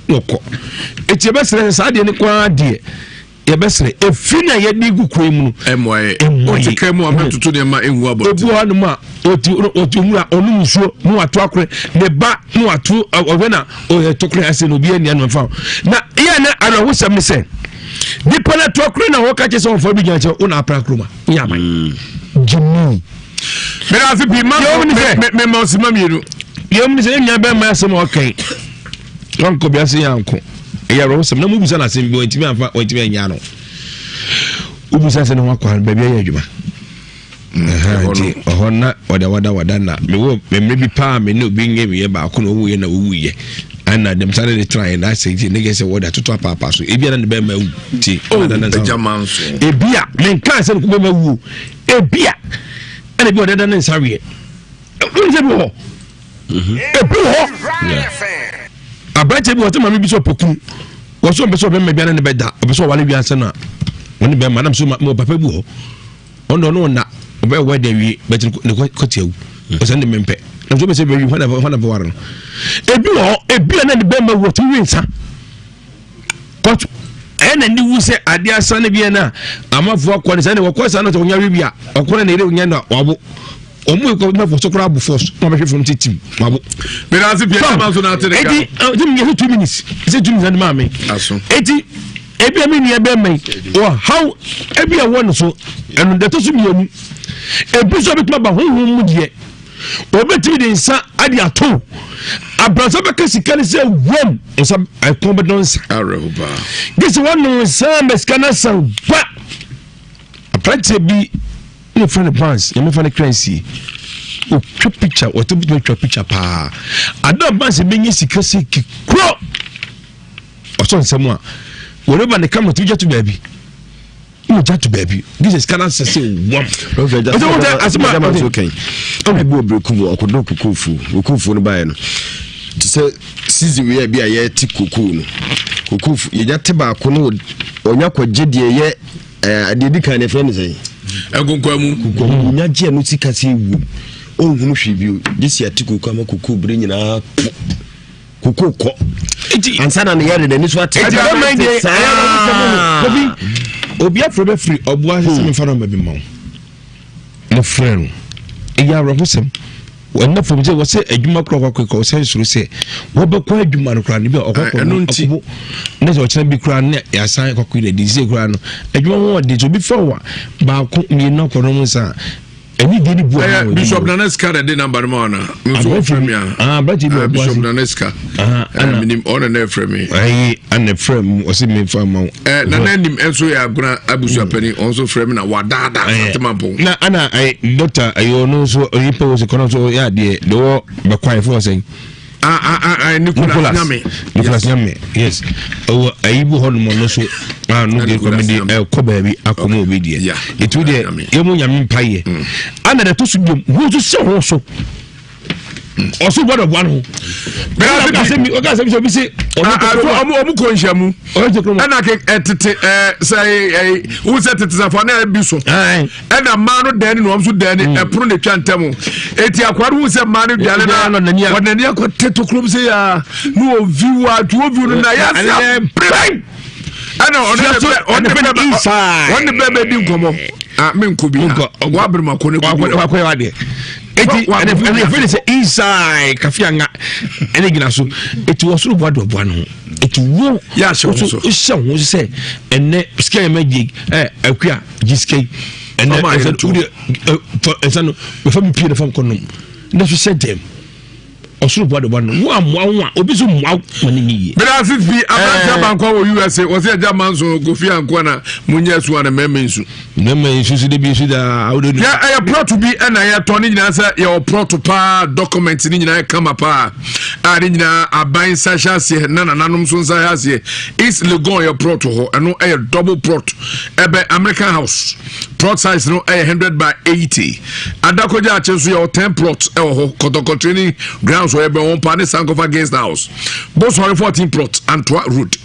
na ɔkɔ. Eti yɛbɛsrɛ sɛ saa adeɛ no koraa deɛ yɛbɛsrɛ efi na yɛde gu kwan mu no. Ɛmmoa yɛ. Ɛmmoa yɛ. Ɔte kan mu a mɛtoto nneɛma ngu abɔnten. Obi wɔ hɔnom a ɔte ɔte nwura ɔnom nsuo na wato akorɛ ne ba na wato ɔhwɛ na ɔyɛ to korɛ ase na obi ani ano mfa na yɛ na awerɛhosɛm ne sɛ nipa na to akorɛ na wɔka kyɛ sɛ wɔmfa bi gyina kyɛ wo na apra kuroma woyɛ aman mm. gyimi mena ase pii ma mema ɔsima mmienu yɛm ne sɛ yɛnua bɛma asɛm a ɔkan Wankɔ bi ase yɛ anko. Ɛyɛ awerɛhosɛm na mobisa no asɛm bi wantumi amfa wantumi anya no. Wobisa sɛ ne ho akɔ baabi ayɛ adwuma. Nti ɔhɔ na ɔda wada wada na mewɔ mmerɛ bi paa me ne obi nyɛ meyɛ baako na ɔwuiɛ na ɔwuiɛ ɛna dɛm saa ne de tenaeɛ na asɛ nti ne kɛ sɛ wɔde atoto apaapa so ebi a na ne bɛrima awu nti oh, ebi a menkaa sɛ ne bɛrima wuo ebi a ɛna ebi a ɔdada ne nsa weɛ wọ́n sẹ́ bi wɔ ebi wɔ aberanteɛ bi wɔ sɛ maame bi sɛ ɔpɛ kunu wɔ sɛ ɔmpɛ sɛ ɔbɛma biara ne bɛda ɔpɛ sɛ ɔwale wiase no a ɔne bɛrima nam so ma papa bi wɔ hɔ ɔno ɔno ɔna ɔbɛyɛ wɔ ɛda wie bɛtɛ ne kɔte awu ɔsɛ ne mempɛ nam so ɔbɛ sɛ bɛwi hɔ na hɔ na bɛware no ebi wɔ hɔ ebi a na ne bɛrima wɔ ti wi nsa kɔtɔ ɛna ne wu sɛ adeɛ asa no bi na amafoɔ akɔ ne sɛ ne wɔkɔ saa no sɛ wɔnya we bi a ɔkɔ ne yere nya na wabo wɔn mu ekɔ mɛfɔ so koraa abo fɔs na wɔbɛhwɛ fam tete wabo. mɛ ase pia ɛma so n'ate ne ka. eti eti mi yɛ 2 minutes ɛsɛ 2 minutes ɛdi maa mi. Aso. Eti ebi a mi nua bɛɛ mɛ wɔ haw ebi a wɔ ne so ɛnu dɛtɔ so mmienu ebi nso ebituma ba huhum mu deɛ obetumi de nsa ade ato abransa bɛka sika ne sɛ wam nsa ɛkɔn bɛdɔ nsa. Awerɛho paa. Gye sɛ wɔnom nsa mɛ sika no asan gua aberanteɛ bi ne fɛ no Barnes nyame fa no kra nsie ɔtwa picture ɔtɔ bi twa picture paa ada Barnes bɛnya sika sɛ kikuro ɔsɔ nsɛm a wɔreba ne camera to gya to baabi na ɔgya to baabi gye sɛ sika no asɛ sɛ wam ɛbi wɔ bereku mu ɔkɔdɔ kokofuo kokofuo no baeɛ no te sɛ season wei a bi a yɛte kokoo no kokoo yɛnya te baako no ɔnya kɔgye deɛ yɛ Ɛɛ deɛ di kan no yɛfrɛ no sɛn? Nkonkwamu. Nkonkwamu nya gye ɛno sika sɛ ewu ɔnhunu hwee bio gye si ate koko ama koko bere nyinaa po koko kɔ eti ansa na ne yɛre n'ani so ate eti bɛma yi deɛ ɛyɛ na ɔmo sɛ mo obi obi afrɛ bɛfiri ɔboa sɛ mefa nɔmba bi ma wo mo frɛ no ɛyɛ awerɛhosɛm Ɛnna fam sɛ wɔsɛ adwuma kora kɔkɔ kɔ ɔsɛ soro sɛ wɔbɛkɔ adwuma no koraa no bi a ɔkɔkɔ no ɔkɔbɔ ne sɛ ɔkyerɛ bi koraa ne yɛasan kɔkɔ yi na ɛdi sɛ koraa no adwuma ho ɔde sɛ obi fa wa baako mmienu akɔ no nsa. Ɛni di ni bu ɔmo. Bishop Nana Sika na de namba no ma ɔna. Nso ɔfrɛ mi a. Ah, aberante bi ɔbɔ ase. Bishop Nana Sika. Ɛna minim ɔna na ɛfrɛ mi. Ayi ɛna frɛ mu ɔsi mi nfa ma wo. Ɛ Nana anim nso yɛ agona abusuapɛni ɔno nso frɛ mi na wadaadaa santemanpɔn. Na ɛna ayi dɔkta ayi ɔno nso ɔyi pɛ wɔ sɛ kɔnɔ nso yɛ adeɛ de wɔ bɛkwan fo ɔsɛn. Ah, ah, ah, ah, Nicholas Nyame. Nicholas Nyame, yes. Ɛwɔ ayi bi hɔ nom ɔno so ah no deɛ kɔ mi de ɛkɔ baabi akɔ mu obi deɛ. Etu deɛ yɛ mu nyame mpa yɛ. Ana deɛ to so biom, wo nso hyɛ ho so. Ɔso bɔ dɔ bɔ ano. Ɔka asɛm sɛ obi se. Ɔmo kɔ nhyia mu. Ɛna tete ɛɛ sɛ ɛɛ wusɛ tete safo ana ɛbi so. Ɛna mmaa no dɛn ne na wɔn nso dɛn ne mm. ɛpono na etwa ntɛm eti akwa no hu sɛ mmaa no dwane na wɔn ani akɔ te tokurom sɛ yaa na wɔn viw a tuo viw no na yɛ ase abere ɛna ɔne ne bɛ ɔne bɛ ɔne bɛ bɛ di nkɔmɔ a mi nko bi ha wabere ma ko ne ko bi wakɔ yɛ wadeɛ eti ɛna ɛna efe de sɛ inside kafi anga ɛna gyina so eti wɔ soro bu ado aboa no ho eti wo yɛ ahyɛ ho so hyɛ ho sɛ ɛnɛ sika yɛ mɛ gye ɛ akuya. gye sika yi ɛnɛ ɛsɛ wode fa nsa no bɛfa me pie na fa nkɔ nom na so sɛ dɛm ɔsoro boa de boa no wo amoa wo a obi so mmoa wo ma ne nyɛ yie. bɛrɛ ase fi aberante abankwa wɔ usa wɔsɛ agya manso kofi ankoa na monyɛ asu ana mmarima nsu. Mmarima nsu so de bi nsu daa awode no. Yɛ ɛyɛ plɔt bi ɛna yɛtɔ ne nyinaa sɛ yɛwɔ plɔt paa document ne nyinaa yɛ kama paa a ne nyinaa aban nsa hyɛ aseɛ na nananom nso nsa hyɛ aseɛ East Legon yɛ plɔt hɔ ɛno ɛyɛ double plot. Ɛbɛn American House. Plot size no ɛyɛ 100 by 80. Adakogya akye nso yɛwɔ 10 plot ɛwɔ hɔ. Kɔtɔkɔ training grounds wɔ yɛbɛn wɔn paa ne Sankofa Guest House. Bosɔre 14 plot Antoa Road.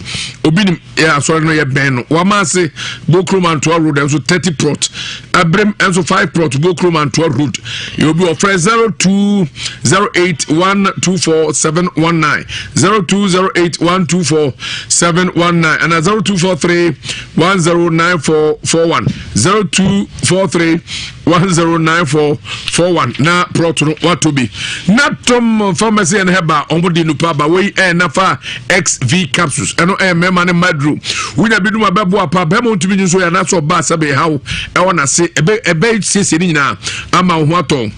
Obi nim yɛ asɔre no yɛbɛn no. Wama ase Bokrom Antoa Road nso 30 plot. Abrem nso 5 plot Bokrom Antoa Road. Yɛ obi ɔfrɛ 0208 124 719 0208 124 719 ɛna 0243 109441 0243 109441 na plot no wato bi na tom pharmacy and herbal wɔn de nupa ba wei ɛyɛ nafa xv capsules ɛno ɛyɛ mmarima ne mmaduro wonya bi dum abɛboa pa bɛrima ntumi nyi nso yɛ anaasɛ ɔbaa sɛ bɛyɛ haw ɛwɔ n'ase ɛbɛ ɛbɛ siesie ne nyinaa ama wo ho atɔ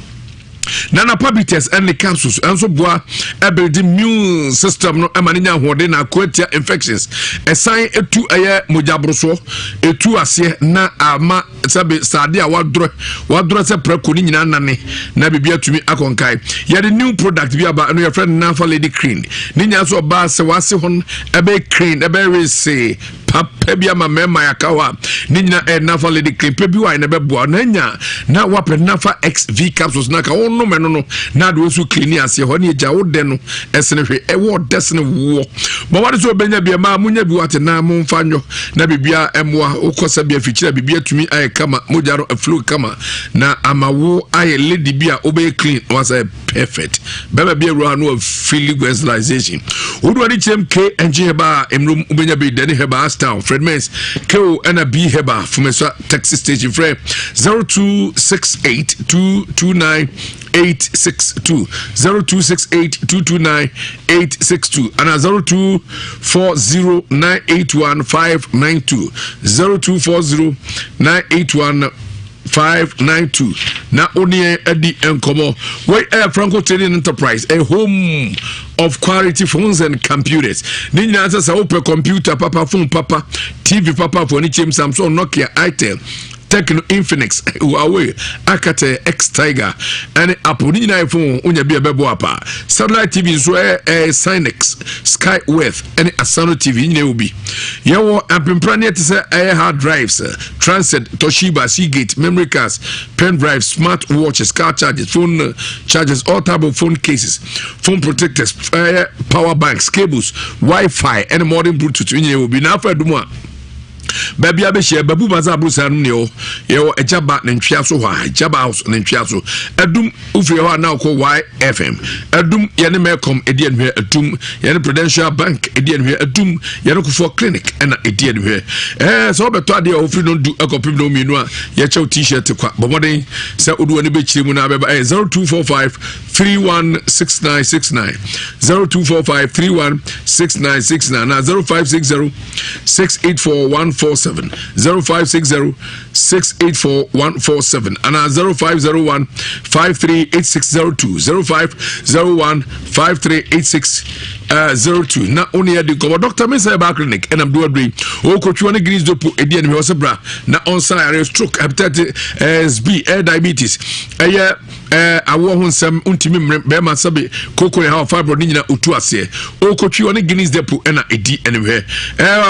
Nana Pabites ne capsules nso boa ɛbɛdi immune system no ɛma ne nya ahoɔden na ako atia infections. Ɛsan etu ɛyɛ mogyaborosoɔ, etu aseɛ na ama sɛbe sade a wadorɔ wadorɔ sɛ prɛko ne nyinaa nane na biribi atumi akɔnkae. Yɛde new product bi aba ɛno yɛfrɛ no Nafa Lady Cream. Ne nyinaa nso ɔbaa sɛ wase hɔ no ɛbɛyɛ cream ɛbɛyɛ wesee papa bi ama mmarima yɛaka hɔ a ne nyina ɛyɛ nafa lady clean pɛ bi wɔ a ɛna bɛboa na anya na wapɛ nafa xv capsules na ka wonom ɛno no na adeɛ nso clean aseɛ hɔ ne agya wo dɛ no ɛsene hwɛ ɛwɔ ɔdɛ sene woɔ bɔ wade sɛ wobɛnya bi ɛma monya bi wate na momfa nyɔ na biribia ɛmmoa wokɔ sɛ bia fikyiri a biribi atumi ayɛ kama mogya no aflow kama na ama wo ayɛ lady bi a wobɛyɛ clean na wasa perfect bɛma bi awura no afili evangelization wodoɔ ne kyerɛm k engine heba a mmurom wobɛnya bi dani heba astown fred mens ko ɛna b heba fomesa taxi station frɛ 0268 229 862 0268 229 862 ana 0240 981 592 0240 981 592 na wo ne yɛn adi nkɔmmɔ. Wei ɛyɛ Franco Trading Enterprise, a home of quality phones and computers. Ne nyinaa sɛ sɛ wopɛ computer papa, phone papa, TV papa, fo ani kyɛm Samsung, Nokia, Itel, Tecno, Infinix, Huawei, Alcatel, X Tiger, ɛne Apple. Ne nyinaa yɛ phone wonya bi a ɛbɛboa paa. Satellite TV nso ɛyɛ ɛyɛ Synex, Skyworth, ɛne Asano TV nyinaa wɔ bi. Yɛwɔ apempra ne ɛte sɛ ɛyɛ hard drives, Transit, Toshiba, Seagate, memory cards, pen drives, smart watches, car chargers, phone uh, chargers, all type of phone cases, phone protectors, uh, power banks, cables, Wi-Fi, and modern Bluetooth. Nyinaa wɔ bi. Na afa adum a baabi abɛhyia babu baza aborosa no neɛ yɛwɔ agyaba ne ntwea so hɔ a agyaba house ne ntwea so adum Wofiri hɔ a na wokɔ YFM. Adum yɛne Melcom ɛdi anihwɛ adum yɛne Prudential Bank ɛdi anihwɛ adum yɛne Kofoɔ Clinic ɛna ɛdi anihwɛ. Ɛɛ sɛ wobɛtɔ adeɛ a wofiri no du ɛkɔpem no mmienu a yɛkyɛw t-shirt kwa. Bɔ mmɔden sɛ wode w'ani bɛkyerɛ mu na abɛba ɛyɛ 0245 316969 0245 316969 na 0560 684 14. 147 0560 684 147 anaa 0501 538602 0501 5386 02 na wo ne yɛde nkɔmmɔ. Dr. Mesa Herbal Clinic ɛnam do aduro yi ɔkɔtwiwa ne greens dopo ɛdi anim hɔ sɛ bra na ɔnsa yare stroke, hepatitis B, air diabetes, ɛyɛ awoɔ ho nsɛm, ntumi mmerɛ bɛrima, sɛbe koko ne hawa, fibroid ne nyina ɔtu aseɛ. Ɔkɔtwi ɔne Guinness Depo ɛna ɛdi animhwɛ.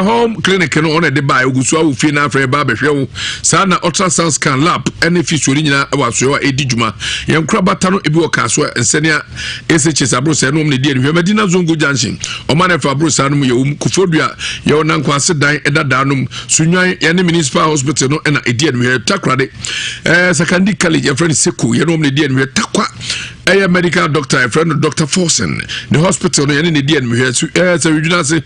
Home clinic no ɔna ɛde baa ɔgu so awo fie no afrɛ ba abɛhwɛ wo saa na ultrasound scan, lab ɛne physio ne nyinaa ɛwɔ asoɛ a ɛdi dwuma. Yɛn kora bata no ebi wɔ kaa so a nsɛnea SHS aboro sɛ ɛno ɔmo na ɛdi animhwɛ. Madina Zongo Junction ɔma no ɛfa aboro saa no mu yɛwɔ mu. Kofodua yɛwɔ Nankwase dan ɛda daa no mu. Sunwan yɛne Municipal Hospital no ɛna ɛdi animhwɛ. Takorade Sakandi College yɛfrɛ no Seko, yɛne ɔmo na ɛdi animhwɛ. Takwa ɛyɛ medical doctor yɛfrɛ no Dr Forson ne hospital no yɛne ne di animhwɛ. So sɛ wedwuna ase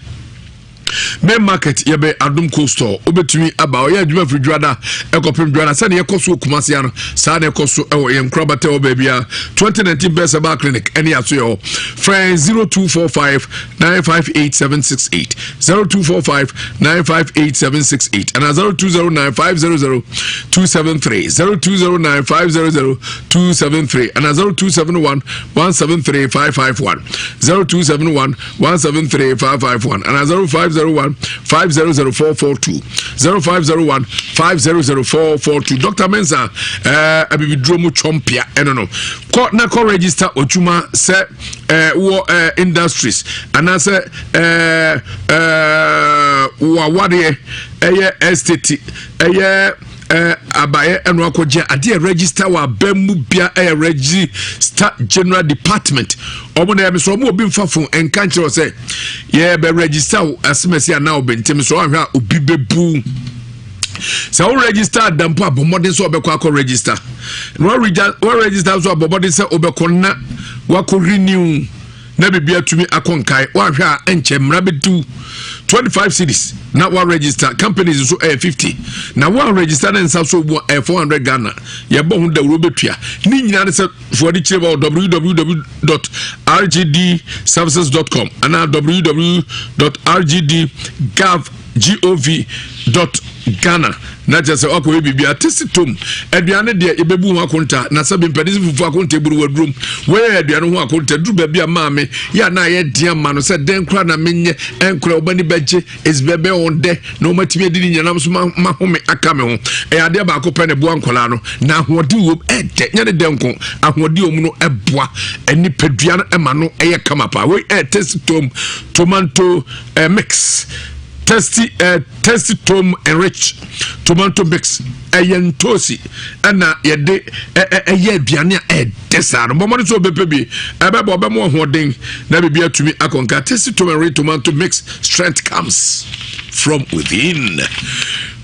main market yɛbɛ Adom Cold Store, wobɛtumi aba. Ɔyɛ adwuma firi dwada ɛkɔpem dwada sɛne yɛkɔ so wɔ Kumase ano saa na ɛkɔ so ɛwɔ yɛn nkorabata ɛwɔ baabi a 2019 Best Herbal Clinic ɛne aso yɛ hɔ. Frɛ 0245 958 768, 0245 958 768 ɛna 0209 500 273, 0209 500 273 ɛna 0271 173 551, 0271 173 551 ɛna 0501 500 442, 0501 500 442. Dr Mensa abibiduro mu twɔmpia ɛno no kɔ na kɔ register odwuma sɛ wɔ industries anaasɛ wɔ awadeɛ ɛyɛ estate ɛyɛ abayɛ ɛno akɔgye adeɛ register wɔ abɛn mu bia ɛyɛ Register General Department. Ɔmo na yɛmɛ sɛ ɔmo obi nfa phone nka nkyerɛ wɔ sɛ yɛbɛ register wo asemasi anaa ɔbɛntɛm so ɔhwɛ a obi bɛbu sɛ wo register adampo a, bɔ mmɔden sɛ ɔbɛkɔ akɔ register na wa register nso a, bɔ mmɔden sɛ wobɛkɔ na wakɔ renew na biribi atumi akɔ nkae. Woahwɛ a ɛnkyɛ mmara bɛdiw 25 cedis na wa register. Companies nso ɛyɛ 50 na wa register ne nsa so bu ɛyɛ 400 Ghana. Yɛbɔ ho dawuro bɛtua ne nyinaa ne sɛ foɔde kyerɛ wɔ www.rgdservices.com anaa www.rgdgov.gov.ghana na kyerɛ sɛ ɔkɔyɛ biribi atesi tom. Aduane deɛ yɛbɛbu ho akonta na sɛ bempɛde sɛ fufu akonta eburu wadurom wɔyɛ aduane ho akonta duru baabi a maame yɛ a na ayɛ deɛ ma no sɛ dɛn kora na menyɛ ɛnkora ɔba ni bɛgye esibɛbɛ wɔn dɛ na wɔn atumi adi ne nyinam so ma home aka me ho. Ɛyɛ adeɛ baako pɛ na ɛboa nkɔlaa no na ahoɔden wom. Ɛdɛ nyɛ ne dɛ nko, ahoɔden wom no ɛboa nipadua no ɛma no ɛyɛ kama paa. Wei ɛyɛ Tasty Tom tomato mix, Tasty Tom enrich tomato mix. Ɛyɛ ntoosi ɛna yɛde ɛyɛ aduane a ɛdɛ saa no. Bɔmmɔde sɛ ɔbɛpɛ bi ɛbɛbɔ ɔbɛmo ahoɔden na biribi atumi akɔnka. Tasty Tom enrich tomato mix, strength comes from within.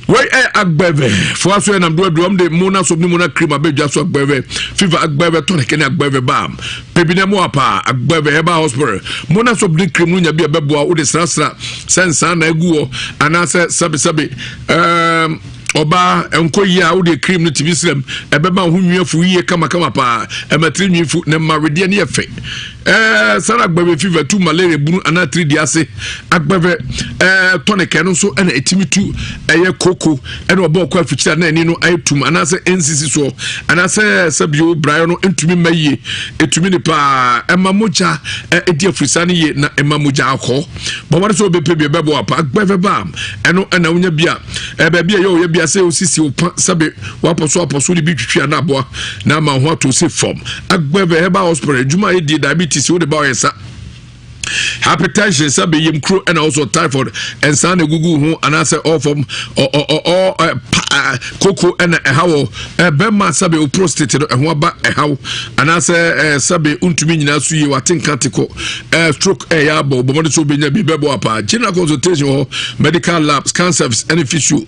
Wei ɛ Agbɛvɛ foa so ɛnam do aduam de mu na so ne mu na cream abɛdwa so. Agbɛvɛ Fever, Agbɛvɛ tonic ne Agbɛvɛ balm pebi na mu apa. Agbɛvɛ Herbal Hospital mu na so ne cream no nya bi a bɛboa wode srasra sɛ nsaa na agu hɔ anaasɛ sɛbesɛbe ɔbaa nkɔ yie a wode cream no tumi srɛm ɛbɛma wo ho nwi afu yie kamakama paa. Ɛma tiri nwi fu na ma wedeɛ no yɛ fɛ. Sara Agbɛvɛ Fever tu malaria bunu anaa tiri di ase. Agbɛvɛ tonic ɛno nso ɛna ɛtumi tu ɛyɛ koko ɛna ɔbɔ ɔkɔ afikyiri a na ani no ayɛ tum anaasɛ ɛnsisi soɔ anaasɛ sɛbio braeɛ no ntumi mma yie. Ɛtumi ne paa ɛma mogya ɛdi afirisa no yie na ɛma mogya akɔ bɔmmɔde sɛ wobɛpɛ bi ɛbɛbɔ apa. Agbɛvɛ balm ɛno ɛna wonya bi a baabi a ɛyɛ ɔyɛ bi a sɛ osisi wo pa sɛbe wapɔ so apɔ so de bi twitwi ana aboa na ama ho ato se fam. Agbɛvɛ Herbal Hospital adwuma a yɛdie diabetes wode ba ɔyɛ sa, hypertension sɛ bɛyam kuro ɛna also typhoid ɛnsa na egugu ho anaasɛ ɔfam ɔ ɔ ɔ pa koko ɛna ɛha wɔ bɛrima sɛbe o prostate no ɛho aba ɛhaw anaasɛ sɛbe ntumi nyinaa so yie wate nka te kɔ stroke ɛyɛ abɔ bɔmɔde so wobɛnya bi bɛbɔ apa. General consultation wɔ medical lab, scan service ɛne physio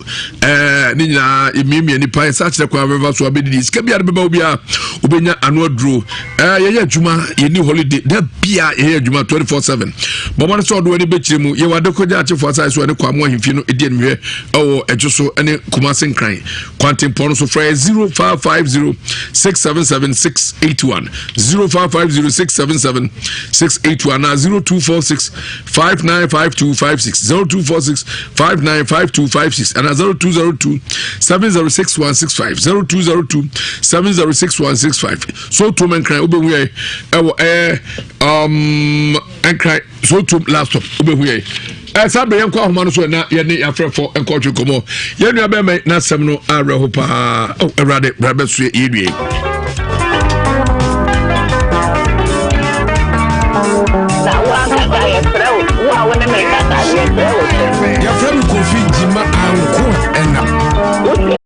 ne nyinaa emiamia nipa yɛ saa kyerɛ kwan bɛfa so abɛdidi sika biara bɛba wo biara wobɛnya ano aduro. Yɛyɛ adwuma, yɛni holiday da bia, yɛyɛ adwuma 24/7. Bɔmmɔde sɛ ɔde w'ani bɛkyerɛ mu. Yɛwɔ Adekɔgya Akyefoɔ asase so ɛne Kwamo ahemfie no ɛdi animhwɛ ɛwɔ ɛdwo so ɛne Kumase Nkran. Nkran kwantempɔn no so frɛ 0550 677 681 0550 677 681 na 0246 595256 0246 595256 ana 0202 706165 0202 706165 so tom nkran wobɛhu yɛ ɛwɔ ɛɛ um, nkran so tom last stop wobɛhu yɛ ɛsa bere yɛnkɔ ahoma no so na yɛne yɛafrɛfo nkɔtwe nkɔmmɔ yɛn nua bɛrima n'asɛm no awerɛho paa oh, awurade bra bɛsoɛ yɛn nua yi Yɛfrɛ me Kofi Gyima Anko ɛna.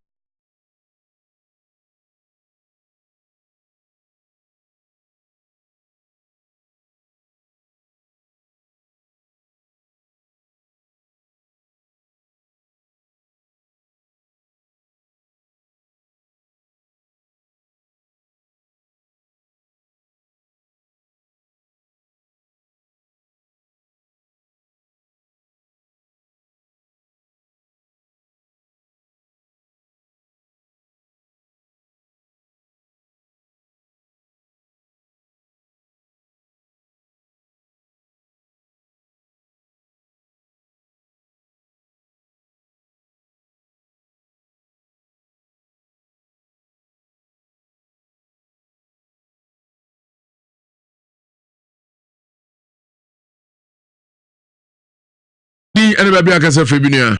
Din ɛne baabi akasa firi bi nua.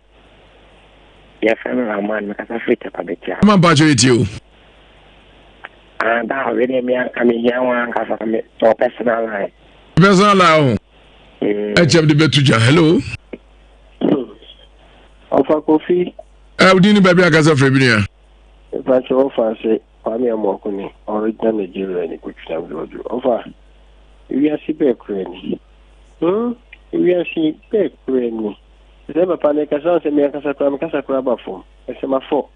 Yɛfrɛ me Rahman, mekasa firi Tɛpa Bɛtia. Ama mpakyɛ yɛ tie o. Ah, da a wei me anka mehia wo ankasa me wɔ personal line. Personal line ho. Ɛkyɛm de bɛto dwa. Hello. Ɔfa Kofi. Ɛ wodin ne baabi akasa firi bi nua. Mpakyɛ ɔfa ase Kwame Amoako ne original Nigeria ni kotwina George. Ɔfa wiase bɛɛ kura ni. Hmm, wiase bɛɛ kura ni. Sɛ papa ne kasa sɛ me ankasa koraa me kasa koraa ba fam. Ɛsɛ mafɔ.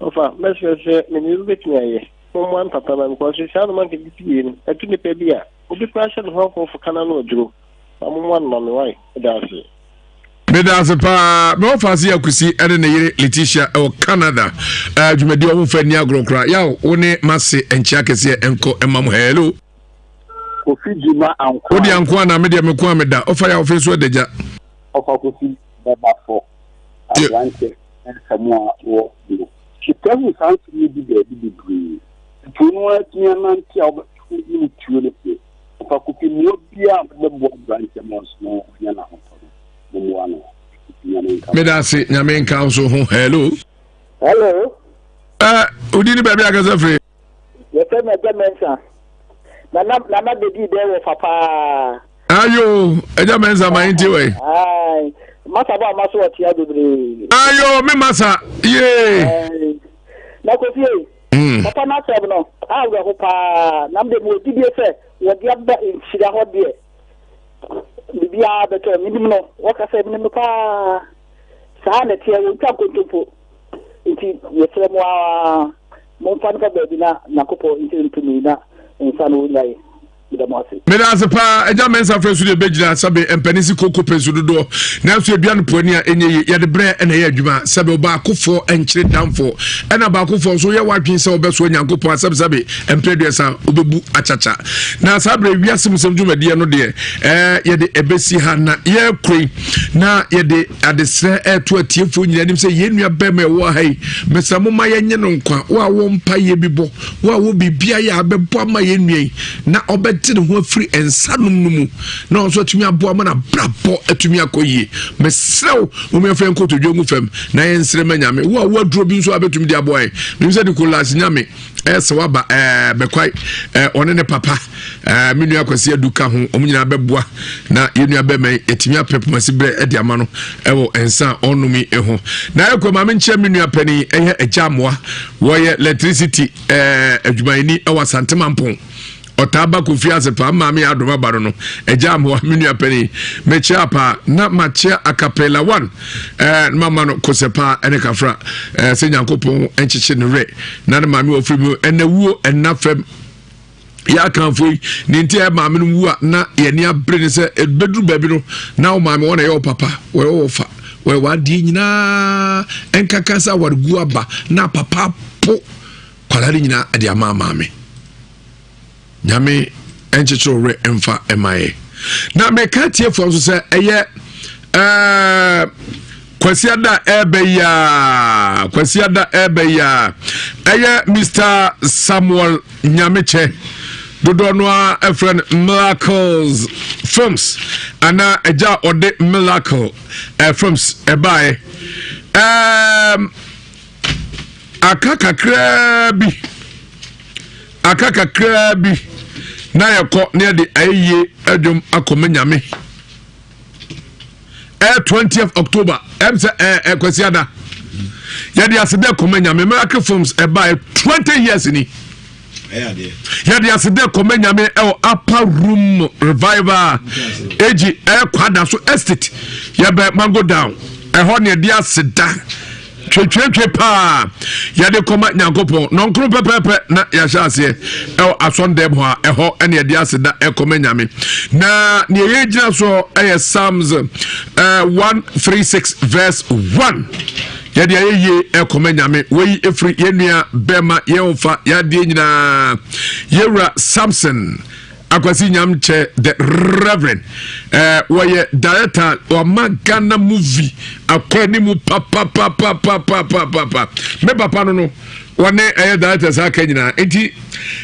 Ɔfa mɛsrɛ sɛ me ne bɛtumi ayɛ. Mommoa me papa ma me kɔ so saa noma nketenkete wei no ɛto nipa bi a obi koraa hyɛ ne ho akɔmfo ka n'ano aduro. Ma mommoa no ma me wae. Meda ase. Meda ase paa. Me wɔfa ase Akusi ɛne ne yere Letitia ɛwɔ Canada. Ɛɛ dwumadi wɔn fɛ ni agorɔ koraa. Yaw wo ne mase nkyia kɛseɛ ɛnkɔ ɛma mo. Hello. Kofi Juma Ankoa. Wodi ankoa na me deɛ me koa meda. Ɔfa yaw fe so ɛda gya. Ɔfa Kofi bɛba fɔ aberanteɛ nsɛm a wɔ no. Metaa hu saa nsɛm yi bi baabi bebree. Nti ɔno ara tumi anante a wobɛto ne mu tuo no deɛ, ɔfa Kofi mmoa biara a mobɛboa aberanteɛ ma ɔso na ɔnya n'ahotɔ no, mommoa no. Kofi Nyame nka mo. Meda ase, Nyame nka wo so ho. Hello. Hello. Eh, odi ni baabi akasa firi. Yɛfrɛ me Agya Mensah. Nana Nana bedi dɛ wɔ fa paa. Ayo, Agya Mensah ma nti wɛ. Ayi, masa bɔ ama so ɔtea bebree. Ayo, me masa, yee. Na kofi ei, mm. papa n'asɛm no awerɛho paa na mede mewɔ gyidie sɛ wɔde aba nhyira hɔ deɛ biribiara bɛtɔ menim no wɔka sɛ menim no paa saa na ɛteɛ wɔntwa nkontompo nti yɛsrɛ mo ara Momfa no fa baabi na Nyankopɔn nkyerɛ no tumi na nsa no ɔnyae. Meda mo ase. Meda ase paa agya Mensah fɛ so deɛ bɛgyina sɛbe mpanin si koko pɛ nsu dodoɔ nanso edua no poani a ɛnyɛ yie yɛde berɛ ɛna ɛyɛ adwuma sɛbe ɔbaakofoɔ nkyere damfoɔ ɛna baakofoɔ nso yɛ wadwen sɛ wɔbɛsoa Nyankopɔn asɛm sɛbe mpere aduasa wobɛbu akyakya na saa berɛ wiase mu sɛm dwumadie no deɛ ɛɛ yɛde ɛbɛsi ha na yɛrekɔ yi na yɛde Adesrɛ ɛreto atiefoɔ nyinaa anim sɛ yɛn nua bɛrima ɛwɔ ha yi mesrɛ mo ma yɛnyɛ no nkwa wo a wɔ mpaeɛ bi bɔ wo a wɔ biribi ayɛ a bɛbɔ ama yɛn nua yi na ɔbɛgye ne ho afiri nsa nom no mu na ɔno nso atumi aboa ma n'abrabɔ atumi akɔ yie mesrɛ wo mo mmeɛmfa yɛn nkotodwe ngu fam na yɛnsrɛ ma nyame wo a wo aduro bi nso a bɛtumi de aboa yɛn menim sɛ Nicholas nyame ɛsɛ waba ɛɛ bɛkwae ɛɛ ɔne ne papa ɛɛ me nua Kwasi Adu ka ho wɔn nyinaa bɛboa na yɛn nua bɛma yi yɛtumi apɛ pomasi berɛ ɛde ama no ɛwɔ nsa a ɔnom yi ho na ɛkɔ maame nkyɛn me nua panin ɛyɛ ɛgya amoa wɔyɛ electricity ɛɛ adwumayɛni ɛwɔ Asantemampɔn ɔtaa ba kofi ase paa maame yɛ adom aba no no ɛgya amoa me nua panin mekyia paa na makyia akapela one ɛɛ mama no kosɛ paa ɛne kafra ɛɛ sɛ nyankopɔn nkyekye ne werɛ na ne maame wɔ firi mu ɛnɛ wuo ɛnna fam yɛ akanfo yi ne nti a maame no wu a na yɛn ani abere ne sɛ ɛbɛduru baabi no na wo maame wɔn na ɛyɛ wo papa wɔyɛ wo fa. Wɔyɛ w'adeɛ nyinaa ɛnkaka sɛ awaregu aba na papa po kwadaa no nyinaa de ama maame. Nyame nkyekyere wo werɛ mfa mma yɛ. Na meka atiefoɔ nso sɛ ɛyɛ ɛɛ Kwasiada ɛɛbɛ yi a Kwasiada ɛɛbɛ yi a ɛyɛ Mr Samuel Nyamekyɛ dodoɔ no ara ɛfrɛ no Miracles Films anaa ɛgya a ɔde Miracle ɛɛ Films ɛbaeɛ ɛɛm aka kakraa bi. Aka kakraa bi na yɛkɔ na yɛde ayɛyie adwom akɔma Nyame. Ɛyɛ 20th October, ɛm sɛ ɛɛ ɛkwasi ada. Yɛde aseda kɔma Nyame. Miracle Films ɛbaeɛ 20 years ni. Yɛde aseda kɔma Nyame ɛwɔ Upper Room Revival AG ɛyɛ Kwada so Estate yɛbɛ Mango Down. Ɛhɔ na yɛde aseda twetwetwe paa yɛde kɔma nyankopɔn nɔnkoro pɛpɛɛpɛ na yɛahyɛ aseɛ ɛwɔ asɔndɛm hɔ a ɛhɔ ɛne yɛde aseda ɛkɔma nyame na neɛ yɛgyina soɔ ɛyɛ psalms uh, 136 verse 1 yɛde ayɛ yie ɛkɔma nyame wei ɛfiri yɛn nua bɛma yɛn ɔfa yɛadeɛ nyinaa yɛwura samson Akwasi Nyamkyɛ the Reverend eh, wɔyɛ director wɔama Ghana movie akɔ anim papapapapapapapa me papa no no wɔne ɛyɛ director saa aka nyinaa nti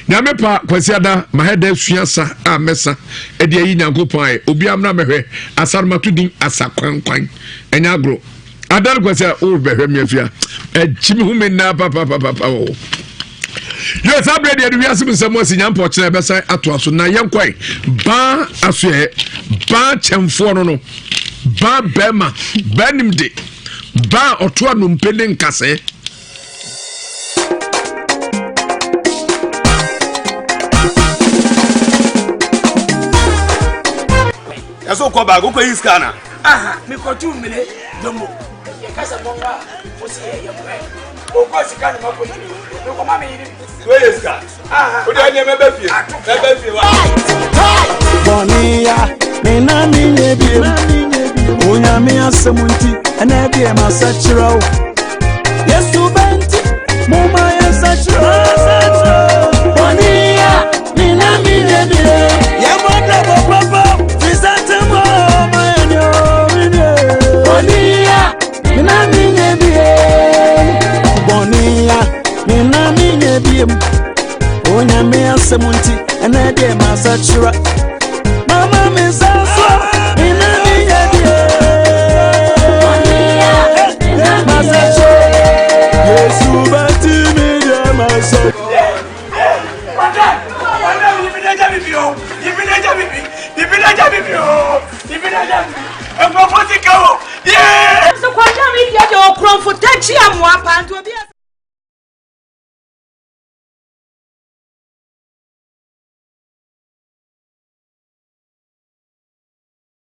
nyame pa Kwasi Ada mahɛ dɛ sua sa a mɛsa ɛde ayi Nyankopɔn ayɛ obiara mmra mɛhwɛ asa no mato din asa kwankwan ɛnyɛ agorɔ Ada no kwasi a wobɛhwɛ me afia akyi me ho me nnaa papapapapa o yɛ saa berɛ deɛ de wiase mu nsɛm asi nyampɔ kyerɛ bɛsan atoa so na yɛnkɔe baa asoɛɛ baa kyɛmfoɔ no no baa bɛrima baa nim de baa ɔtoa nnompe ne nkasɛɛ Yɛsɛ wokɔ baag wokɔ yi sika na. Aha mekɔtu mmire domo yɛka sɛ mɔmɔ a mo se yɛyɛ mmerɛ ɔkɔ sika no makɔ yi mekɔma me yere bi. Wei yɛ sika. Wode ɛneɛ mɛbɛ fie mɛbɛ fie wa. Bɔne ya me na menyɛ biem Onyame asɛm nti ɛnɛ deɛ masakyerɛ wo Yesu bɛnti moma yɛnsakyerɛ Bɔne ya me na menyɛ biem Yɛmmɔ brabɔ papa firi sɛ ntɛm o ma yɛnyɛ o menyɛ Bɔne ya me na menyɛ biem Bɔne ya me na menyɛ biem Onyame asɛm nti ɛnɛ deɛ masakyera mama me nsa so me na menyɛ bie masakyera Yesu bɛti me deɛ masakyera Nkurɔfoɔ sika o. Yee!